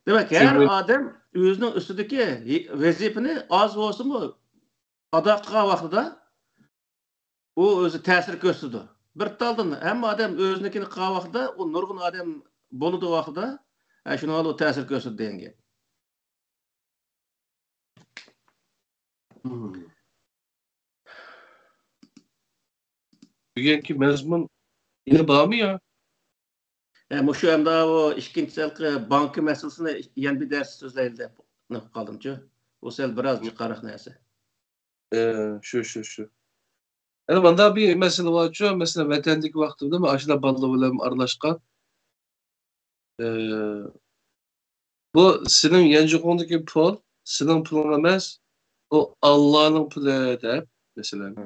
دېمەك، ھەر ئادەم ئۆزىنىڭ ئۈستىدىكى ۋەزىپىنى ئاز بولسىمۇ ئادا قىلغان ۋاقتىدا ئۇ ئۆزى تەسىر كۆرسىتىدۇ. بىر تالدىن ھەممە ئادەم ئۆزىنىڭكىنى قىلغان ۋاقتىدا ئۇ نۇرغۇن ئادەم بولىدۇ ۋاقتىدا، ئە، شۇنىڭغا ئۇ تەسىر كۆرسىتىدۇ دېگەن گەپ. بۈگۈنكى مەزمۇن يەنە بارمۇ يا؟ ئە، مۇشۇ ئەمدى ئۇ ئىككىنچى ھېلىقى بانكا مەسىلىسىنى يەنە بىر دەرس سۆزلەيلى دەپ نېمە قىلىپ قالدىمچۇ. ئۇ سەل بىراز جىقراق نەرسە. ئە، شۇ، شۇ، شۇ. يەنە مۇنداق بىر مەسىلە بارچۇ، مەسىلەن، ۋەتەندىكى ۋاقتىمدا مەن ئاشۇنداق بالىلار بىلەن ئارىلاشقان. ئە، بۇ سېنىڭ يانچۇقۇڭدىكى پۇل، سېنىڭ پۇلۇڭ ئەمەس، ئۇ ئاللانىڭ پۇلى دەپ، مەسىلەن.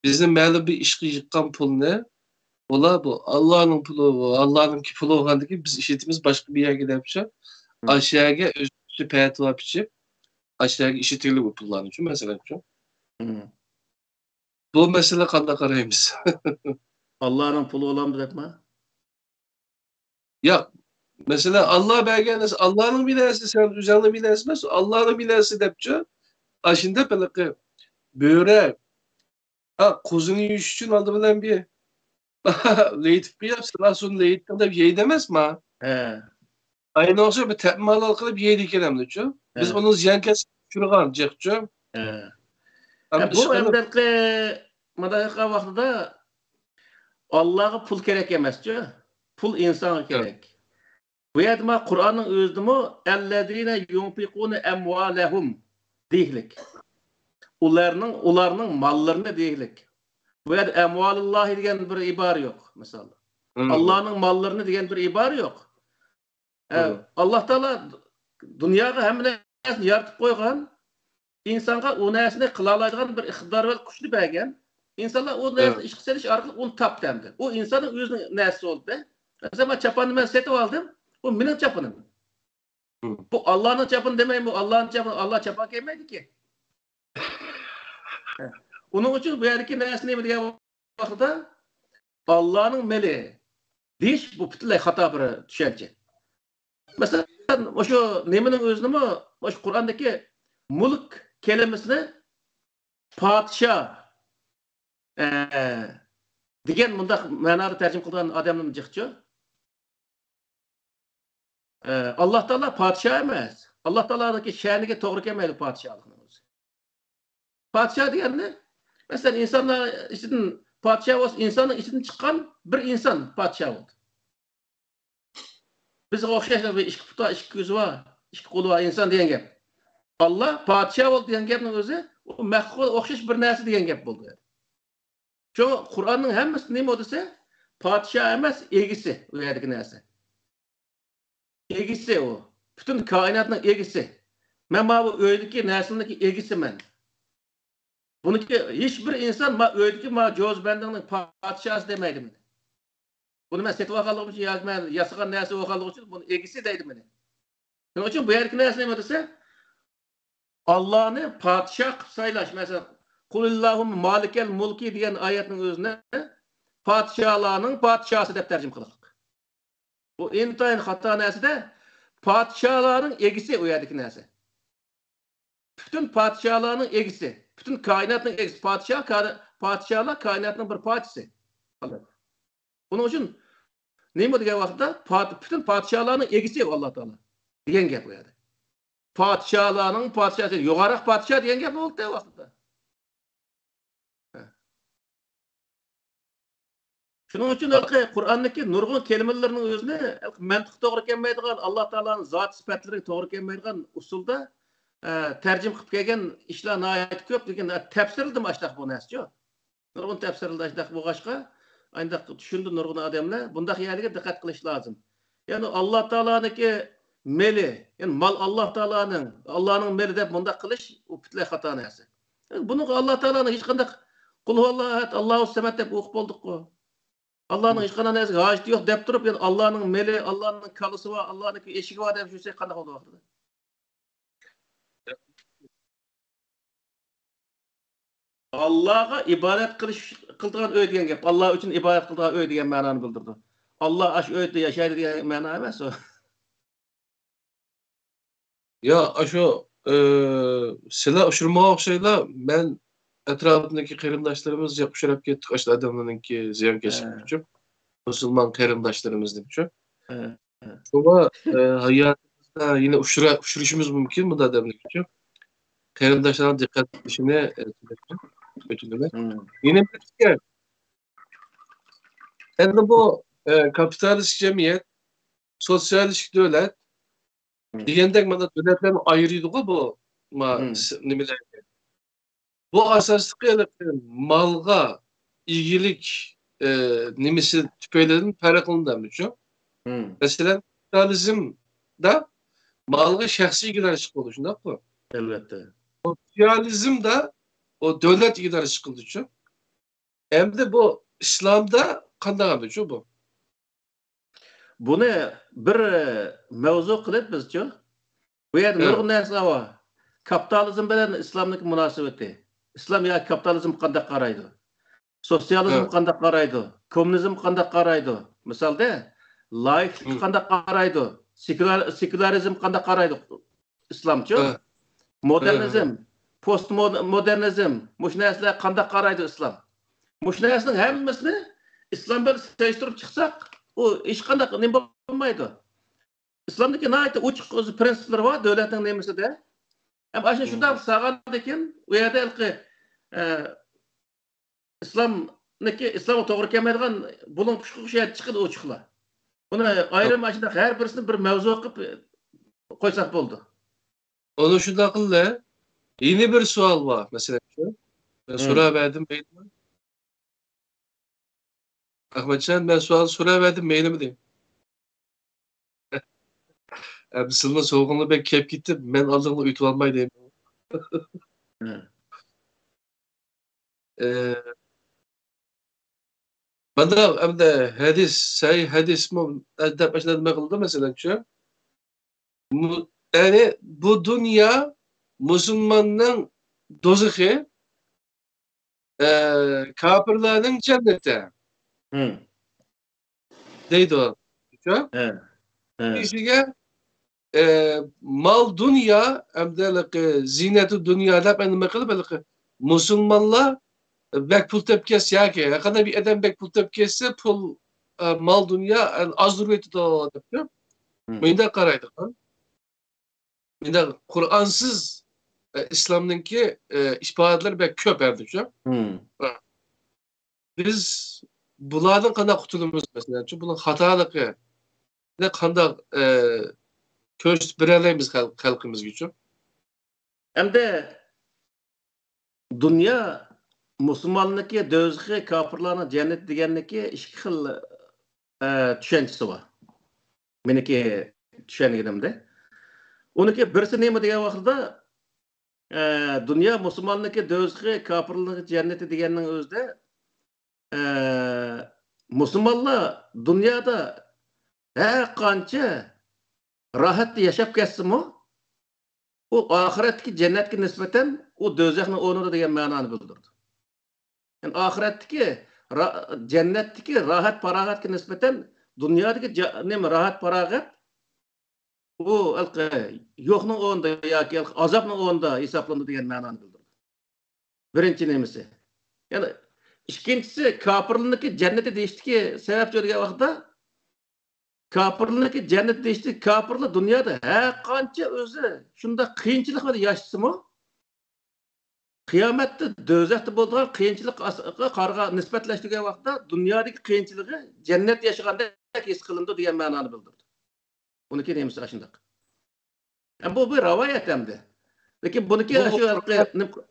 بىزنى مەلۇم بىر ئىشقا يىغقان پۇلنى، ئۇلار بۇ ئاللانىڭ پۇلى، ئاللانىڭكى پۇلى بولغاندىكىن بىز ئىشلىتىمىز باشقا بىر يەرگە دەپچۇ. ئاشۇ يەرگە ئۆزى پەتىۋا پىچىپ، ئاشۇ يەرگە ئىشلىتىۋېلىپ بۇ پۇللارنىچۇ، مەسىلەنچۇ. بۇ مەسىلە قانداق قارايمىز؟ ئاللانىڭ پۇلى بولامدۇ دەپما؟ ياق. مەسىلەن، ئاللا بەرگەن نەرسە، ئاللانىڭ بىر نەرسىسى، سەن ئۆزۈڭنىڭ بىر نەرسىسى ئەمەس، ئاللانىڭ بىر نەرسىسى دەپچۇ. ئاشۇنداق ھېلىقى بۆرە، ھا، قوزىنى يۇيۇش ئۈچۈن ئالدى بىلەن بىر لېيىتىپ قويۇپ، سىلەر سۇنى لېيىتتىڭ دەپ يەيدۇ ئەمەسما؟ ھە. ئاينى ئوخشاپ بىر تەپمە ھالال قىلىپ يەيدىكەن ئەمدىچۇ. بىز ئۇنىڭ زىيانكەشلىكىنى ئۇچرىغان جىقچۇ. بۇ ئەمدى مۇنداق ۋاقتىدا ئاللاغا پۇل كېرەك ئەمەسچۇ. پۇل ئىنسانغا كېرەك. بۇ يەردە ما قۇرئاننىڭ ئۆزىدىمۇ «ئەللەزىنە يۇنفىقۇنە ئەمۋالەھۇم» دېيىكلىك. ئۇلارنىڭ، ئۇلارنىڭ ماللىرىنى دېگۈلۈك. بۇ يەردە ئەمۋالۇللاھى دېگەن بىر ئىبارە يوق، مىسال. ئاللانىڭ ماللىرىنى دېگەن بىر ئىبارە يوق. ئە، ئاللا تائالا دۇنياغا ھەممە نەرسىنى يارىتىپ قويغان، ئىنسانغا ئۇ نەرسىنى قىلالايدىغان بىر ئىقتىدار ۋە كۈچنى بەرگەن. ئىنسانلار ئۇ نەرسىنى ئىشقا سېلىش ئارقىلىق ئۇنى تاپتى ئەمدى. ئۇ ئىنساننىڭ ئۆزىنىڭ نەرسىسى بولدى. مەسىلەن، مەن چاپاننى مەن سېتىپ ئالدىم، بۇ مېنىڭ چاپىنىم. بۇ ئاللانىڭ چاپىنى دېمەيمۇ، ئاللانىڭ چاپىنى، ئاللا چاپان كىيمەيدىكى. ئۇنىڭ ئۈچۈن بۇ يەردىكى نەرسە نېمە دېگەن ۋاقتىدا، ئاللانىڭ مېلى دېيىش بۇ پۈتۈنلەي خاتا بىر چۈشەنچە. مەسىلەن، مۇشۇ نېمىنىڭ ئۆزىنىمۇ، مۇشۇ قۇرئاندىكى مۇلك كەلىمىسىنى پادىشاھ، ئە، دېگەن مۇنداق مەنادا تەرجىمە قىلىدىغان ئادەملەرمۇ جىقچۇ. ئە، ئاللا تائالا پادىشاھ ئەمەس. ئاللا تائالانىڭكى شەنىگە توغرا كەلمەيدۇ پادىشاھلىقنىڭ ئۆزى. پادىشاھ دېگەننى، مەسىلەن، ئىنسانلار ئىچىدىن پادىشاھ بولسا، ئىنساننىڭ ئىچىدىن چىققان بىر ئىنسان پادىشاھ بولدى. بىزگە ئوخشاش بىر ئىككى پۇتى، ئىككى كۆزى بار، ئىككى قولى بار ئىنسان دېگەن گەپ. ئاللا پادىشاھ بولدى دېگەن گەپنىڭ ئۆزى ئۇ مەخلۇققا ئوخشاش بىر نەرسە دېگەن گەپ بولدى. شۇڭا قۇرئاننىڭ ھەممىسى نېمە دېسە، پادىشاھ ئەمەس، ئىگىسى ئۇ يەردىكى نەرسە. ئىگىسى ئۇ. پۈتۈن كائىناتنىڭ ئىگىسى. مەن ماۋۇ ئۆيدىكى نەرسىلەرنىڭكى ئىگىسىمەن. بۇنىڭكى ھېچ بىر ئىنسان ما ئۆيدىكى ما جوز بەندىڭنىڭ پادىشاھسى دېمەيدۇ مېنى. بۇنى مەن سېتىۋالغانلىقىم ئۈچۈن ياكى مەن ياسىغان نەرسە بولغانلىقى ئۈچۈن بۇنى ئىگىسى دەيدۇ مېنى. شۇنىڭ ئۈچۈن بۇ يەردىكى نەرسە نېمە دېسە، ئاللانى پادىشاھ قىلىپ سايلاش. مەسىلەن، قۇلىللاھۇممە مالىكەل مۇلكى دېگەن ئايەتنىڭ ئۆزىنى پادىشاھلارنىڭ پادىشاھسى دەپ تەرجىمە قىلغان. بۇ ئىنتايىن خاتا نەرسىدە، پادىشاھلارنىڭ ئىگىسى ئۇ يەردىكى نەرسە. پۈتۈن پادىشاھلارنىڭ ئىگىسى. پۈتۈن كائىناتنىڭ ئىگىسى. پادىشاھ، كائىنا-، پادىشاھلار كائىناتنىڭ بىر پارچىسى. ئۇنىڭ ئۈچۈن نېمە دېگەن ۋاقىتتا پات-، پۈتۈن پادىشاھلارنىڭ ئىگىسى ئاللا تائالا دېگەن گەپ بۇ يەردە. پادىشاھلارنىڭ پادىشاھى، يۇقىرىراق پادىشاھ دېگەن گەپ بولدى ۋاقتىدا. شۇنىڭ ئۈچۈن ھېلىقى قۇرئاندىكى نۇرغۇن كەلىمىلەرنىڭ ئۆزىنى مەنتىققا توغرا كەلمەيدىغان، ئاللا تائالانىڭ زاتى سۈپەتلىرىگە توغرا كەلمەيدىغان ئۇسۇلدا، ئە، تەرجىمە قىلىپ كەلگەن ئىشلار ناھايىتى كۆپ، لېكىن تەپسىرلىدىمۇ ئاشتاق بۇ نەرسىچۇ؟ نۇرغۇن تەپسىرلەردە ئاشتاق بولغاچقا، ئانداق چۈشىنىدۇ نۇرغۇن ئادەملەر. بۇنداق يەرلەرگە دىققەت قىلىش لازىم. يەنى ئاللا تائالانىڭكى مېلى، يەنى مال ئاللا تائالانىڭ، ئاللانىڭ مېلى دەپ مۇنداق قىلىش، ئۇ پۈتۈنلەي خاتا نەرسە. بۇنىڭغا ئاللا تائالانىڭ ھېچقانداق قۇل ھۇۋاللاھۇ ئەھەد، ئاللاھۇ سەمەد دەپ ئوقۇپ بولدۇققۇ. ئاللانىڭ ھېچقانداق نەرسىگە ھاجىتى يوق دەپ تۇرۇپ، يەنى ئاللانىڭ مېلى، ئاللانىڭ كالىسى بار، ئاللانىڭكى ئېشىكى بار دەپ يۈرسەك قانداق بولىدۇ ۋاقتىدا؟ ئاللاغا ئىبادەت قىلىش، قىلىدىغان ئۆي دېگەن گەپ، ئاللا ئۈچۈن ئىبادەت قىلىدىغان ئۆي دېگەن مەنانى بىلدۈرىدۇ. ئاللا ئاشۇ ئۆيدە ياشايدۇ دېگەن مەنا ئەمەس ئۇ. يا، ئاشۇ، ئى، سىلەر ئۇچرىمىغان ئوخشايلا، مەن ئەتراپىمدىكى قېرىنداشلىرىمىز جىق ئۇچراپ كەتتۇق، ئاشۇ ئادەملەرنىڭكى زىيانكەشلىكى ئۈچۈن. مۇسۇلمان قېرىنداشلىرىمىزنىڭ ئۈچۈن. شۇڭا، ئى، ھاياتىمىزدا يەنە ئۇچرا-، ئۇچرىشىمىز مۇمكىن بۇنداق ئادەملەر ئۈچۈن. قېرىنداشلارنىڭ دىققەت قىلىشىنى، ئى، تىلەيمەن، ئۆتۈنىمەن. يەنە بىر گەپ. ئەمدى بۇ، ئى، كاپىتالىستىك جەمئىيەت، سوتسىيالىستىك دۆلەت دېگەندەك، مانا دۆلەتلەرنى ئايرىيدىغۇ بۇ، ما-، نېمىلەرگە. بۇ ئاساسلىقى ھېلىقى مالغا ئىگىلىك، ئى، نېمىسى تۈپەيلىدىن پەرقلىنىدۇ، مەسىلەن، كاپىتالىزمدا مالغا شەخسىي ئىگىلەر چىقىدۇ، شۇنداققۇ؟ ئەلۋەتتە. سوتسىيالىزمدا ئۇ دۆلەت ئىگىلەر چىقىدۇچۇ؟ ئەمدى بۇ ئىسلامدا قانداق ئەمدىچۇ بۇ؟ بۇنى بىر مەۋزۇ قىلىپ بىزچۇ، بۇ يەردە نۇرغۇن نەرسىلەر بار. كاپىتالىزم بىلەن ئىسلامنىڭكى مۇناسىۋىتى. ئىسلام ياكى كاپىتالىزمغا قانداق قارايدۇ؟ سوتسىيالىزمغا قانداق قارايدۇ؟ كوممۇنىزمغا قانداق قارايدۇ؟ مىسالدا، لايىكلىققا قانداق قارايدۇ؟ سېكۇلار-، سېكۇلارىزمغا قانداق قارايدۇ؟ ئىسلامچۇ؟ مودېرنىزم، پوستمودېرنىزم، مۇشۇ نەرسىلەرگە قانداق قارايدۇ ئىسلام؟ مۇشۇ نەرسىنىڭ ھەممىسىنى ئىسلام بىلەن سېلىشتۇرۇپ چىقساق، ئۇ ھېچقانداق نېمە بولمايدۇ. ئىسلامدىكى ناھايىتى ئوچۇق ئۆزى پرىنسىپلىرى بار دۆلەتنىڭ نېمىسىدە. ھەم ئاشۇ شۇنداق سالغاندىن كېيىن، ئۇ يەردە ھېلىقى، ئە، ئىسلامنىڭكى، ئىسلامغا توغرا كەلمەيدىغان بۇلۇڭ پۇشقۇ شۇ يەردە چىقىدۇ ئوچۇقلا. بۇنى ئايرىم ئاشۇنداق ھەر بىرسىنى بىر مەۋزۇ قىلىپ قويساق بولىدۇ. ئۇنى شۇنداق قىلدى. يەنە بىر سوئال بار، مەسىلەن. مەن سوراۋەردىم، مەيلىمۇ؟ ئەخمەتجان، مەن سوئال سوراۋەردىم، مەيلىمۇ دەيمەن. ئەمدى سىلىنىڭ سوغۇقىڭلار بەك كەپ كېتىپ، مەن ئالدىڭلار ئۆتۈۋالماي دەيمەن. ئە، مانا ئەمدى ھەدىس، سەھىھ ھەدىسمۇ دەپ ئاشۇنداق نېمە قىلىدۇ، مەسىلەن، شۇ. مۇ-، يەنى بۇ دۇنيا مۇسۇلماننىڭ دوزىخى، ئە، كاپىرلارنىڭ جەننىتى. دەيدۇ. شۇ؟ كىشىگە، ئە، مال دۇنيا، ھەمدە ھېلىقى زىنەتۇ دۇنيا دەپ نېمە قىلىپ، ھېلىقى مۇسۇلمانلار بەك پۇل تېپىپ كەتسە ياكى ھەرقانداق بىر ئادەم بەك پۇل تېپىپ كەتسە، پۇل، ئە، مال دۇنيا، ئە، ئازدۇرۇۋېتىدۇ دەپتۇ. مۇنداق قارايدىغان. مۇنداق قۇرئانسىز، ئە، ئىسلامنىڭكى، ئە، ئىپادىلىرى بەك كۆپ ھەدە شۇ. بىز بۇلاردىن قانداق قۇتۇلىمىز، مەسىلەن، شۇ بۇنىڭ خاتالىقى، قانداق، ئە، كۆرسىتىپ بېرەلەيمىز خەل-، خەلقىمىزگىچۇ؟ ئەمدى دۇنيا مۇسۇلماننىڭكى دوزىخى، كاپىرلارنىڭ جەننىتى دېگەننىكى ئىككى خىل، ئە، چۈشەنچىسى بار. مېنىڭكى چۈشەنگىنىمدە. ئۇنىڭكى بىرسى نېمە دېگەن ۋاقتىدا، ئە، دۇنيا مۇسۇلماننىڭكى دوزىخى، كاپىرلارنىڭكى جەننىتى دېگەننىڭ ئۆزىدە، ئە، مۇسۇلمانلار دۇنيادا ھەر قانچە راھەتتە ياشاپ كەتسىمۇ، ئۇ ئاخىرەتتىكى جەننەتكە نىسبەتەن ئۇ دوزاخنىڭ ئورنىدا دېگەن مەنانى بىلدۈرىدۇ. يەنى ئاخىرەتتىكى را-، جەننەتتىكى راھەت-پاراغەتكە نىسبەتەن دۇنيادىكى جا-، نېمە، راھەت-پاراغەت ئۇ ھېلىقى يوقنىڭ ئورنىدا ياكى ھېلىقى ئازابنىڭ ئورنىدا ھېسابلىنىدۇ دېگەن مەنانى بىلدۈرىدۇ. بىرىنچى نېمىسى. يەنى ئىككىنچىسى، كاپىرلارنىڭكى جەننىتى دېيىشتىكى سەۋەب شۇ دېگەن ۋاقىتتا، كاپىرلارنىڭكى جەننەت دېيىشتى، كاپىرلار دۇنيادا ھەر قانچە ئۆزى شۇنداق قىيىنچىلىق بىلەن ياشىسىمۇ، قىيامەتتە دوزاختا بولىدىغان قىيىنچىلىققا قارىغان نىسبەتلەشتۈرگەن ۋاقىتتا دۇنيادىكى قىيىنچىلىقى جەننەتتە ياشىغاندەك ھېس قىلىنىدۇ دېگەن مەنانى بىلدۈرىدۇ. بۇنىڭكى نېمىسى ئاشۇنداق. ئە، بۇ بىر رىۋايەت ئەمدى. لېكىن بۇنىڭكى بۇ ئاشۇ ھېلىقى قۇرئان، نېمە،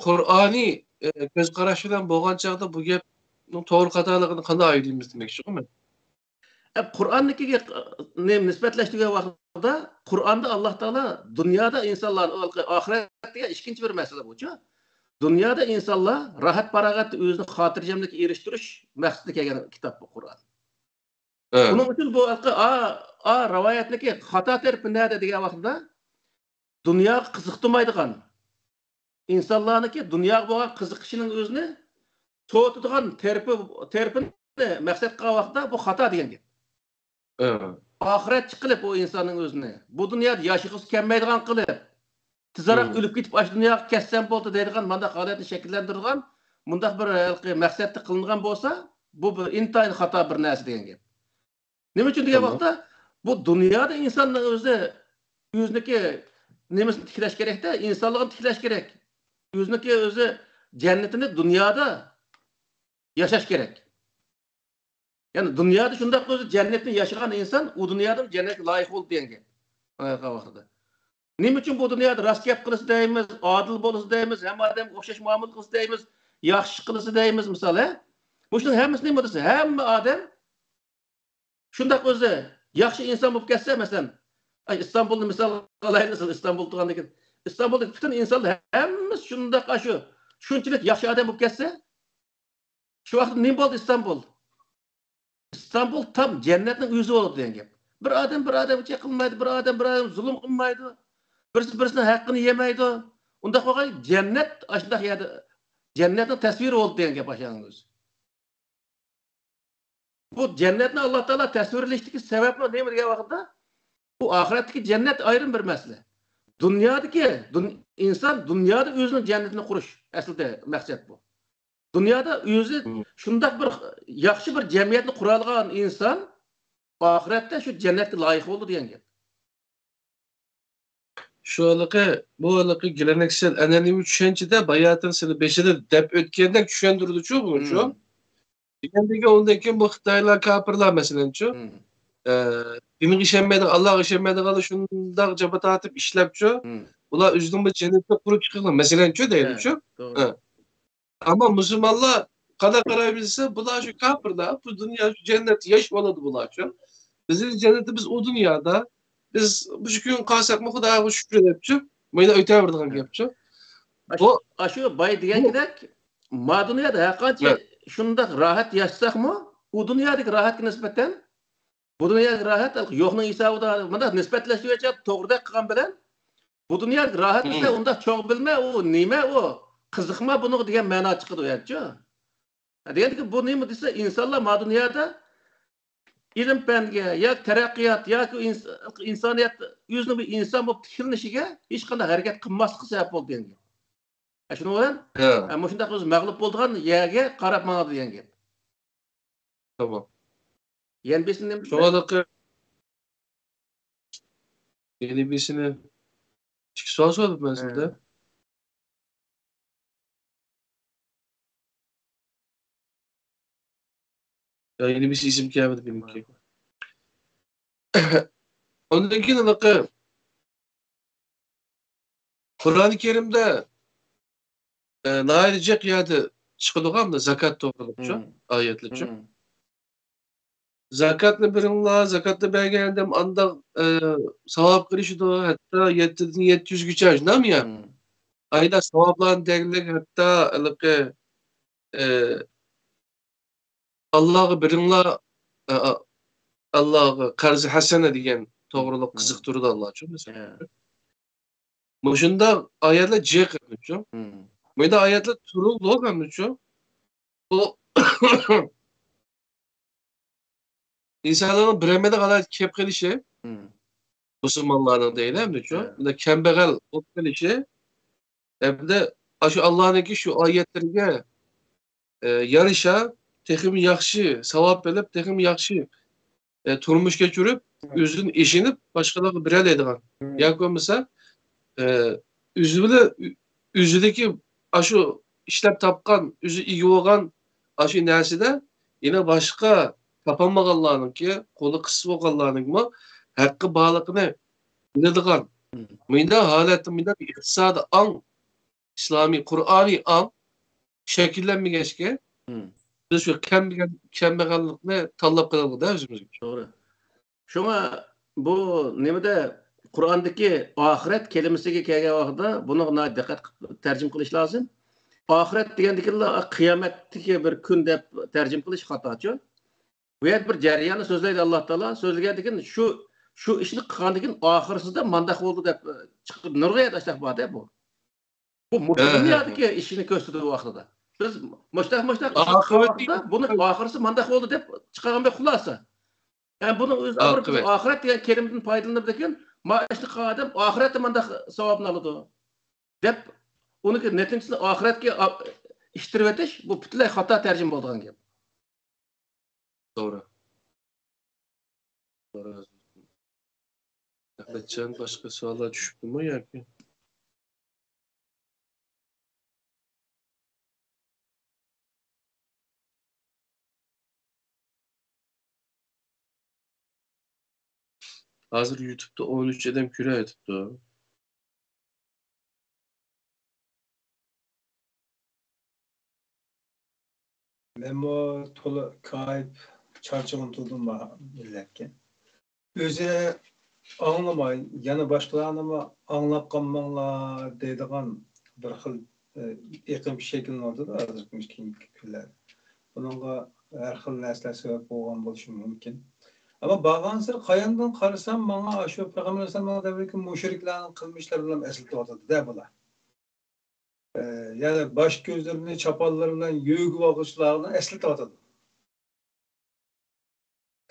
قۇرئانىي، ئە، كۆز قاراش بىلەن بولغان چاغدا بۇ گەپنىڭ توغرا خاتالىقىنى قانداق ئايرىيمىز دېمەكچىغۇ مەن. ئە، قۇرئاننىڭكىگە، ئە، نېمە، نىسبەتلەشتۈرگەن ۋاقتىدا قۇرئاندا ئاللا تائالا دۇنيادا ئىنسانلارنى، ئاخىرەت دېگەن ئىككىنچى بىر مەسىلە بۇچۇ. دۇنيادا ئىنسانلار راھەت-پاراغەتتە ئۆزىنى خاتىرجەملىككە ئېرىشتۈرۈش مەقسىتىدە كەلگەن كىتاب بۇ قۇرئان. ئۇنىڭ ئۈچۈن بۇ ھەققى، ئا، ئا، رىۋايەتنىكى خاتا تەرىپى نەدە دېگەن ۋاقتىدا، دۇنياغا قىزىقتۇرمايدىغان، ئىنسانلارنىڭكى دۇنياغا بولغان قىزىقىشىنىڭ ئۆزىنى سوۋۇتىدىغان تەرىپى، تەرىپىنى مەقسەت قىلغان ۋاقىتتا بۇ خاتا دېگەن گەپ. ئاخىرەتچى قىلىپ ئۇ ئىنساننىڭ ئۆزىنى، بۇ دۇنيادا ياشىغۇسى كەلمەيدىغان قىلىپ، تېزراق ئۆلۈپ كېتىپ، ئاشۇ دۇنياغا كەتسەم بولدى دەيدىغان مانداق ھالەتنى شەكىللەندۈرىدىغان مۇنداق بىر ھېلىقى مەقسەتتە قىلىنغان بولسا، بۇ بىر ئىنتايىن خاتا بىر نەرسە دېگەن گەپ. نېمە ئۈچۈن دېگەن ۋاقىتتا، بۇ دۇنيادا ئىنساننىڭ ئۆزى ئۆزىنىڭكى نېمىسىنى تىكلەش كېرەكتە، ئىنسانلىقىنى تىكلەش كېرەك. ئۆزىنىڭكى ئۆزى جەننىتىنى دۇنيادا ياشاش كېرەك. يەنى دۇنيادا شۇنداق ئۆزى جەننەتنى ياشىغان ئىنسان ئۇ دۇنيادا جەننەتكە لايىق بولدى دېگەن گەپ. ئاياققا ۋاقتىدا. نېمە ئۈچۈن بۇ دۇنيادا راست گەپ قىلسا دەيمىز، ئادىل بولسا دەيمىز، ھەممە ئادەمگە ئوخشاش مۇئامىلە قىلسا دەيمىز، ياخشى قىلسا دەيمىز، مىسال، ھە؟ مۇشۇنىڭ ھەممىسى نېمە دېسە، ھەممە ئادەم شۇنداق ئۆزى ياخشى ئىنسان بولۇپ كەتسە، مەسىلەن، ئاي، ئىستانبۇلنى مىسال ئالايلى، ئىستانبۇل تۇرغاندىن كېيىن، ئىستانبۇلدىكى پۈتۈن ئىنسانلار ھەممىسى شۇنداق ئاشۇ، شۇنچىلىك ياخشى ئادەم بولۇپ كەتسە، شۇ ۋاقىتتا نېمە بولدى ئىستانبۇل؟ ئىستانبۇل تام جەننەتنىڭ ئۆزى بولدى دېگەن گەپ. بىر ئادەم بىر ئادەمگە چېقىلمايدۇ، بىر ئادەم بىر ئادەم زۇلۇم قىلمايدۇ، بىرسى بىرسىنىڭ ھەققىنى يېمەيدۇ. ئۇنداق بولغان جەننەت ئاشۇنداق يەردە، جەننەتنىڭ تەسۋىرى بولدى دېگەن گەپ ئاشۇنىڭ ئۆزى. بۇ جەننەتنى ئاللا تائالا تەسۋىرلەشتىكى سەۋەبمۇ نېمە دېگەن ۋاقىتتا، بۇ ئاخىرەتتىكى جەننەت ئايرىم بىر مەسىلە. دۇنيادىكى، دۇن-، ئىنسان دۇنيادا ئۆزىنىڭ جەننىتىنى قۇرۇش ئەسلىدە مەقسەت بۇ. دۇنيادا ئۆزى شۇنداق بىر ياخشى بىر جەمئىيەتنى قۇرالىغان ئىنسان ئاخىرەتتە شۇ جەننەتكە لايىق بولىدۇ دېگەن گەپ. شۇ ھېلىقى، بۇ ھېلىقى گېلېنېكسىيەل ئەنئەنىۋى چۈشەنچىدە باياتىن سىلى بېشىدا دەپ ئۆتكەندەك چۈشەندۈرۈلدىچۇ بۇ شۇ. دېگەندىكىن ئۇندىن كېيىن بۇ خىتايلار، كاپىرلار مەسىلەنچۇ، ئە، دىنغا ئىشەنمەيدىغان، ئاللاغا ئىشەنمەيدىغانلار شۇنداق جاپا تارتىپ ئىشلەپچۇ، بۇلار ئۆزىنىڭ بىر جەننىتىنى قۇرۇپ چىقىدىغان، مەسىلەنچۇ دەيلىچۇ. ئەمما مۇسۇلمانلار قانداق قارايمىز دېسە، بۇلار شۇ كاپىرلار، بۇ دۇنيا شۇ جەننەت، ياش بالىدى بۇلار شۇ. بىزنىڭ جەننىتىمىز ئۇ دۇنيادا. بىز مۇشۇ كۈن قالساقمۇ خۇداغا شۈكرى دەپچۇ، مانا ئۆتەۋېرىدىغان گەپچۇ. بۇ ئاشۇ باي دېگەن گېپتەك، ما دۇنيادا ھەرقانچە شۇنداق راھەت ياشىساقمۇ، ئۇ دۇنيادىكى راھەتكە نىسبەتەن بۇ دۇنيادىكى راھەت يوقنىڭ ھېسابىدا، مۇنداق نىسبەتلەشتۈرگەنچە توغرىدەك قىلغان بىلەن، بۇ دۇنيادىكى راھەت دېسە ئۇنداق چوڭ بىلمە، ئۇ نېمە ئۇ؟ قىزىقما بۇنىڭغا دېگەن مەنا چىقىدۇ يەنچۇ. دېگەندىكى بۇ نېمە دېسە، ئىنسانلار ما دۇنيادا ئىلىم-پەنگە ياكى تەرەققىيات ياكى ئىنس-، ئىنسانىيەت ئۆزىنىڭ بىر ئىنسان بولۇپ تىكلىنىشىگە ھېچقانداق ھەرىكەت قىلماسلىققا سەۋەب بولدى دېگەن گەپ. شۇنىڭ بىلەن مۇشۇنداق ئۆزى مەغلۇپ بولىدىغان يەرگە قاراپ ماڭىدۇ دېگەن گەپ. تامام. يەنە بىرسىنى نېمە؟ شۇڭا يەنە بىرسىنى، ئىككى سوئال سورىدىم مەن سىزدە. يا يەنە بىرسى ئېسىمگە كەلمىدى مېنىڭكى. ئۇندىن كېيىن ھېلىقى قۇرئانى كەرىمدە، ئە، ناھايىتى جىق يەردە چىقىدىغان مۇنداق زاكات توغرىلىقچۇ، ئايەتلەرچۇ. زاكاتنى بېرىڭلار، زاكاتنى بەرگەن ئادەم ئانداق، ئە، ساۋاب قىلىشىدۇ، ھەتتا يەتتىدىن يەتتە يۈزگىچە، شۇنداقمۇ يا؟ ئايدا ساۋابلارنى دەگلىك، ھەتتا ھېلىقى، ئە، ئاللاغا بېرىڭلار، ئە، ئاللاغا قەرزى ھەسەنە دېگەن توغرىلىق قىزىقتۇرىدۇ ئاللاچۇ، مەسىلەن. مۇشۇنداق ئايەتلەر جىق ئەمدىچۇ. مۇنداق ئايەتلەر تۇرۇقلۇق ئەمدىچۇ. بۇ ئىنسانلارنىڭ بېرەلمەيدىغان ھالەتكە كېلىپ قېلىشى، مۇسۇلمانلارنىڭ دەيلى ئەمدىچۇ. مۇنداق كەمبەغەل بولۇپ قېلىشى، ھەمدە ئاشۇ ئاللانىڭكى شۇ ئايەتلىرىگە ئە، يارىشا تېخىمۇ ياخشى ساۋاب ئېلىپ، تېخىمۇ ياخشى، ئە، تۇرمۇش كەچۈرۈپ، ئۆزىدىن ئېشىنىپ، باشقىلارغا بېرەلەيدىغان. ياكى بولمىسا، ئە، ئۆزى بىلەن، ئۆ-، ئۆزىدىكى ئاشۇ ئىشلەپ تاپقان، ئۆزى ئىگە بولغان ئاشۇ نەرسىدە يەنە باشقا تاپالمىغانلارنىڭكى، قولى قىسىق بولغانلارنىڭكىمۇ ھەققى بارلىقىنى بىلىدىغان. مۇنداق ھالەتتە، مۇنداق ئىقتىسادىي ئاڭ، ئىسلامىي، قۇرئانىي ئاڭ شەكىللەنمىگەچكە، بىز شۇ كەمبەغەل-، كەمبەغەللىكنى تاللاپ قېلىۋالدۇق-دە ئۆزىمىزگە. توغرا. شۇڭا بۇ نېمىدە، قۇرئاندىكى ئاخىرەت كەلىمىسىگە كەلگەن ۋاقىتتا بۇنىڭغا ناھايىتى دىققەت قىلىپ تەرجىمە قىلىش لازىم. ئاخىرەت دېگەندىكىنلا قىيامەتتىكى بىر كۈن دەپ تەرجىمە قىلىش خاتاچۇ. بۇ يەردە بىر جەرياننى سۆزلەيدۇ ئاللا تائالا. سۆزلىگەندىكىن شۇ، شۇ ئىشنى قىلغاندىكىن ئاخىرسىدا مانداق بولدى دەپ چىقىپ نۇرغۇن يەردە ئاشۇنداق بار-دە بۇ. بۇ مۇشۇ دۇنيادىكى ئىشىنى كۆرسىتىدۇ ۋاقتىدا. بىز مۇشتاق، مۇشتاق ئىش قىلغان ۋاقىتتا بۇنىڭ ئاخىرسى مانداق بولدى دەپ چىقارغان بىر خۇلاسە. يەنى بۇنىڭ ئۆزى بىر ئاخىرەت دېگەن كەلىمىدىن پايدىلىنىپ لېكىن، ما ئىشنى قىلغان ئادەم ئاخىرەتتە مانداق ساۋابنى ئالىدۇ دەپ، ئۇنىڭكى نەتىجىسىنى ئاخىرەتكە ئا-، ئىتتىرىۋېتىش، بۇ پۈتۈنلەي خاتا تەرجىمە بولىدىغان گەپ. توغرا. ئەخمەتجان، باشقا سوئاللار چۈشۈپتىمۇ ياكى؟ ھازىر يۇتۇبتا ئون ئۈچ ئادەم كۆرۈۋېتىپتۇ. مەنمۇ تولا كايىپ، چارچىغان تۇردۇم مىللەتكە. ئۆزى ئاڭلىماي، يەنە باشقىلارنىمۇ ئاڭلاپ قالماڭلار دەيدىغان بىر خىل، ئېقىم شەكىللىنىۋاتىدۇ ھازىرقى كېيىنكى كۈنلەردە. بۇنىڭغا ھەر خىل نەرسىلەر سەۋەب بولغان بولۇشى مۇمكىن. ئەمما بارغانسېرى قاياندىن قارىسام، ماڭا ئاشۇ پەيغەمبەر ئەلەيھىسسالامغا دەۋرىدىكى مۇشرىكلارنىڭ قىلمىشلىرى بىلەن ئەسلىتىۋاتىدۇ-دە بۇلار. ئە، يەنى باش كۆزلىرىنى چاپانلىرى بىلەن يۆگىۋالغۇچىلارنى ئەسلىتىۋاتىدۇ.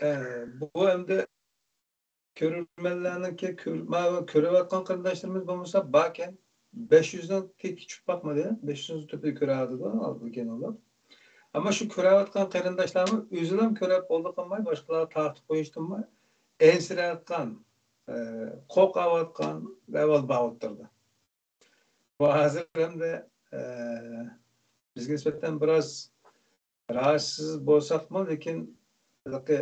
ئە، بۇ ئەمدى كۆرۈرمەنلەرنىڭكى كۆر-، ماۋۇ كۆرۈۋاتقان قېرىنداشلىرىمىز بولمىسا باركەن. بەش يۈزنىڭ تېكى چۈشۈپ باقمىدى. بەش يۈزنىڭ تۆپىدە كۆرەلىدۇ، ئالدىن كېيىن ئۇلار. ئەمما شۇ كۆرەۋاتقان قېرىنداشلارمۇ ئۆزىلا كۆرەپ بولدى قىلماي، باشقىلارغا تارتىپ قويۇشتىنمۇ ئەنسىرەۋاتقان، ئە، قورقۇۋاتقان ئەھۋال بار ئوتتۇرىدا. بۇ ھازىر ئەمدى، ئە، بىزگە نىسبەتەن بىراز راھەتسىز بولساقمۇ، لېكىن ھېلىقى،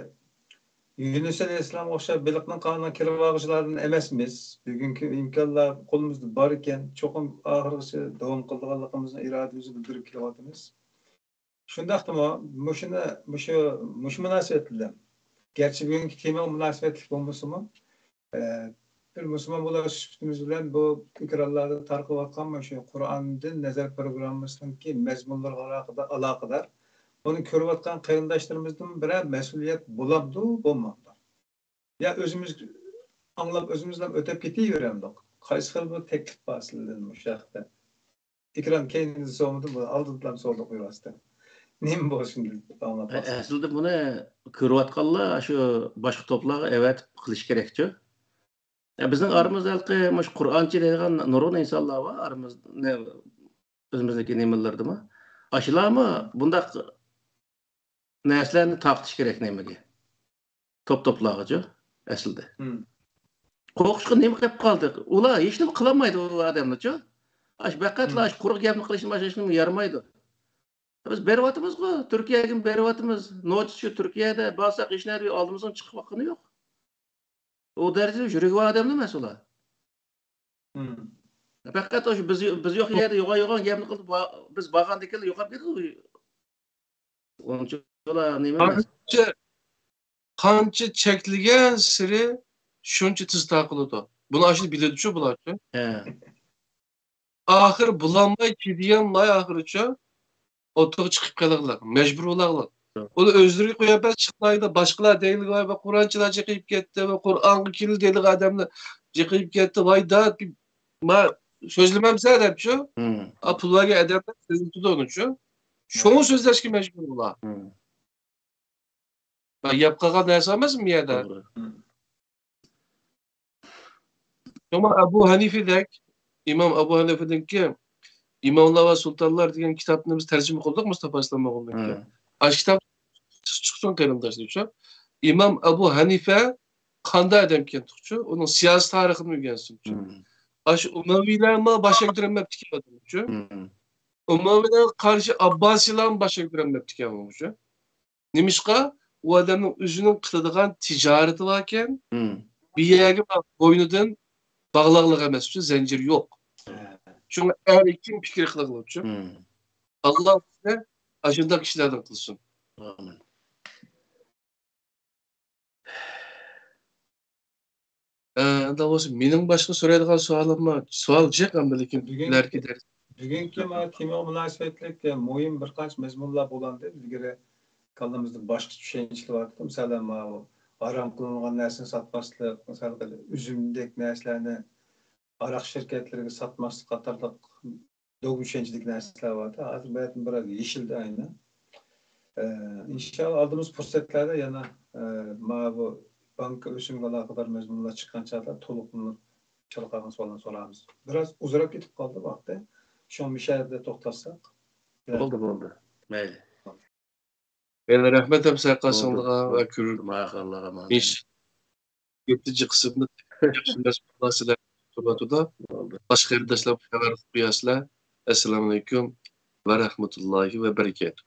يۇنۇس ئەلەيھىسسالامغا ئوخشاپ بېلىقنىڭ قارنىغا كىرىۋالغۇچىلاردىن ئەمەسمىز. بۈگۈنكى ئىمكانلار قولىمىزدا بار ئىكەن، چوقۇم ئاخىرغىچە داۋام قىلىدىغانلىقىمىزنى ئىرادىمىزنى بىلدۈرۈپ كېلىۋاتىمىز. شۇنداقتىمۇ، مۇشۇنى، مۇشۇ، مۇشۇ مۇناسىۋەت بىلەن، گەرچە بۈگۈنكى تېمىغا مۇناسىۋەتلىك بولمىسىمۇ، ئە، بىر مۇسۇلمان بولۇش سۈپىتىمىز بىلەن بۇ ئېكرانلاردا تارقىلىۋاتقان مۇشۇ قۇرئاندىن نەزەر پروگراممىسىنىڭكى مەزمۇنلىرىغا ئالاقىدار، ئالاقىدار، بۇنى كۆرۈۋاتقان قېرىنداشلىرىمىزدىن بىرەر مەسئۇلىيەت بولامدۇ، بولمامدۇ؟ يا ئۆزىمىز ئاڭلاپ، ئۆزىمىزلا ئۆتۈپ كېتىۋېرەمدۇق؟ قايسى خىل بىر تەكلىپ بار سىلەردىن مۇشۇ ھەقتە؟ ئېكران كەينىدە سورىمىدىم، بۇ ئالدىدىلا سورىدۇق بىۋاسىتە. نېمە بولسۇن دەپ ئاڭلاپ ئە، باقساق. ئەسلىدە بۇنى كۆرۈۋاتقانلار شۇ باشقا توپلارغا ئەۋەتىپ قىلىش كېرەكچۇ. ئە، بىزنىڭ مم. ئارىمىزدا ھېلىقى مۇشۇ قۇرئانچى دەيدىغان نۇرغۇن ئىنسانلار بار، ئارىمىز-، نە-، ئۆزىمىزنىڭكى نېمىلىرىدىمۇ. ئاشۇلارمۇ بۇنداق نەرسىلەرنى تارقىتىش كېرەك نېمىگە؟ توپ-توپلارغىچۇ، ئەسلىدە. مم. قورقۇشقا نېمە قىلىپ قالدى؟ ئۇلار ھېچنېمە قىلالمايدۇ، ئۇ ئادەملەرچۇ. ئاش پەقەتلا مم. ئاش قۇرۇق گەپنى قىلىشتىن باشقا ھېچنېمە يارىمايدۇ. بىز بېرىۋاتىمىزغۇ، تۈركىيەگىمۇ بېرىۋاتىمىز. نوچىسى شۇ تۈركىيەدە بارساق ھېچ نەرسە ئالدىمىزدىن چىقىپ باققىنى يوق. ئۇ دەرىجىدە يۈرىكى بار ئادەملەر ئەمەس ئۇلار. مم. پەقەت ئاشۇ بىز، بىز يوق يەردە يوغان-يوغان گەپنى قىلىپ، با-، بىز بارغاندىكىن يوقاپ كېتىدۇ. ئۇنچىلا نېمە ئەمەس. قانچە، قانچە چەكلىگەن سېرى شۇنچە تېز تارقىلىدۇ. بۇنى ئاشۇنى بىلىدۇچۇ بۇلارچۇ. ھە. ئاخىرى بولالماي كېتىدىغان ئاخىرىچۇ. ئوتتۇرىغا چىقىپ قېلىغلىق، مەجبۇر بولاغلىق. ھە. ئۇنى ئۆزلىرىگە قويۇپ بەس چىقمايدۇ، باشقىلار دەيدىغان، ۋاي، بۇ قۇرئانچىلار جىقىيىپ كەتتى، ۋە قۇرئانغا كېلدى دەيدىغان ئادەملەر جىقىيىپ كەتتى، ۋاي داد، ما سۆزلىمەمسە دەپچۇ. مم. ئا، پۇل بەرگەن ئادەملەر سۆزلىتىدۇ ئۇنىچۇ. شۇڭا سۆزلەشكە مەجبۇر بۇلار. مم. ما يەپ قالغان نەرسە ئەمەسمۇ بۇ يەردە؟ توغرا. شۇڭا ئەبۇ ھەنىفىدەك، ئىمام ئەبۇ ھەنىفىدىنكى ئىماملار ۋە سۇلتانلار دېگەن كىتابنى بىز تەرجىمە قىلدۇق مۇستاپا ئىسلام ئوغلىنىڭكى. مم. ئاشۇ كىتاب چىقسۇن قېرىنداشلارچۇ. ئىمام ئەبۇ ھەنىفە قانداق ئادەمكەنتۇقچۇ؟ ئۇنىڭ سىياسىي تارىخىنى ئۆگەنسۇنچۇ. مم. ئاشۇ ئۇمەۋىيلەرمۇ باش كۆتۈرەلمەپتىكەن ئادەمچۇ. مم. ئۇمەۋىيلەرگە قارشى ئابباسىيلارمۇ باش كۆتۈرەلمەپتىكەن ئۇچۇ. نېمىشقا؟ ئۇ ئادەمنىڭ ئۆزىنىڭ قىلىدىغان تىجارىتى باركەن، مم. بۇ يەرگە بوينىدىن باغلاغلىق ئەمەس ئۈچۈن زەنجىر يوق. ھە. شۇڭا ئەركىن پىكىر قىلغىلىچۇ. مم. ئاللا بىزنى ئاشۇنداق كىشىلەردىن قىلسۇن. ئامىن. ئە، ئەمدى بولسا مېنىڭ باشقا سورايدىغان سوئالىم بار. سوئال جىق ئەمدى، لېكىن بۈگۈنكى، بۈگۈنكى مانا تېمىغا مۇناسىۋەتلىك، ئە، مۇھىم بىر قانچە مەزمۇنلار بولغانىدى. ئىلگىرى كاللىمىزدا باشقىچە چۈشەنچىلەر بار ئىدى. مىسالەن، ماۋۇ ھارام قىلىنغان نەرسىنى ساتماسلىق، مىسال، ئۈزۈمدەك نەرسىلەرنى ھاراق شىركەتلىرىگە ساتماسلىق قاتارلىق دوگما چۈشەنچىدىكى نەرسىلەر بار. ھازىر بەلكىم بىراز يېشىلدى ئاينى. ئە، ئىنشاللا ئالدىمىز پۇرسەتلەردە يەنە، ئە، مانا بۇ بانكا ئۆسۈمىگە ئالاقىدار مەزمۇنلار چىققان چاغدا تولۇقلىنىپ چالا قالغان سوئاللارنى سورايمىز. بىراز ئۇزىراپ كېتىپ قالدى ۋاقتى. شۇڭا مۇشۇ يەردە توختاتساق. بولدى، بولدى. مەيلى. يەنە رەھمەت ھەم سەرقاسىڭلىغا ۋە كۆرۈر-، ماقاللارغا ئىش. يەتتىنچى قىسىمدا ياخشى مەزمۇنلار سىلەر تۇرۇۋاتىدۇ. بولدى. باشقا قېرىنداشلار خەۋەر قىلىپ قويارسىلەر. ئەسسالامۇئەلەيكۇم ۋە رەھمەتۇللاھى ۋە بەرىكاتۇھ.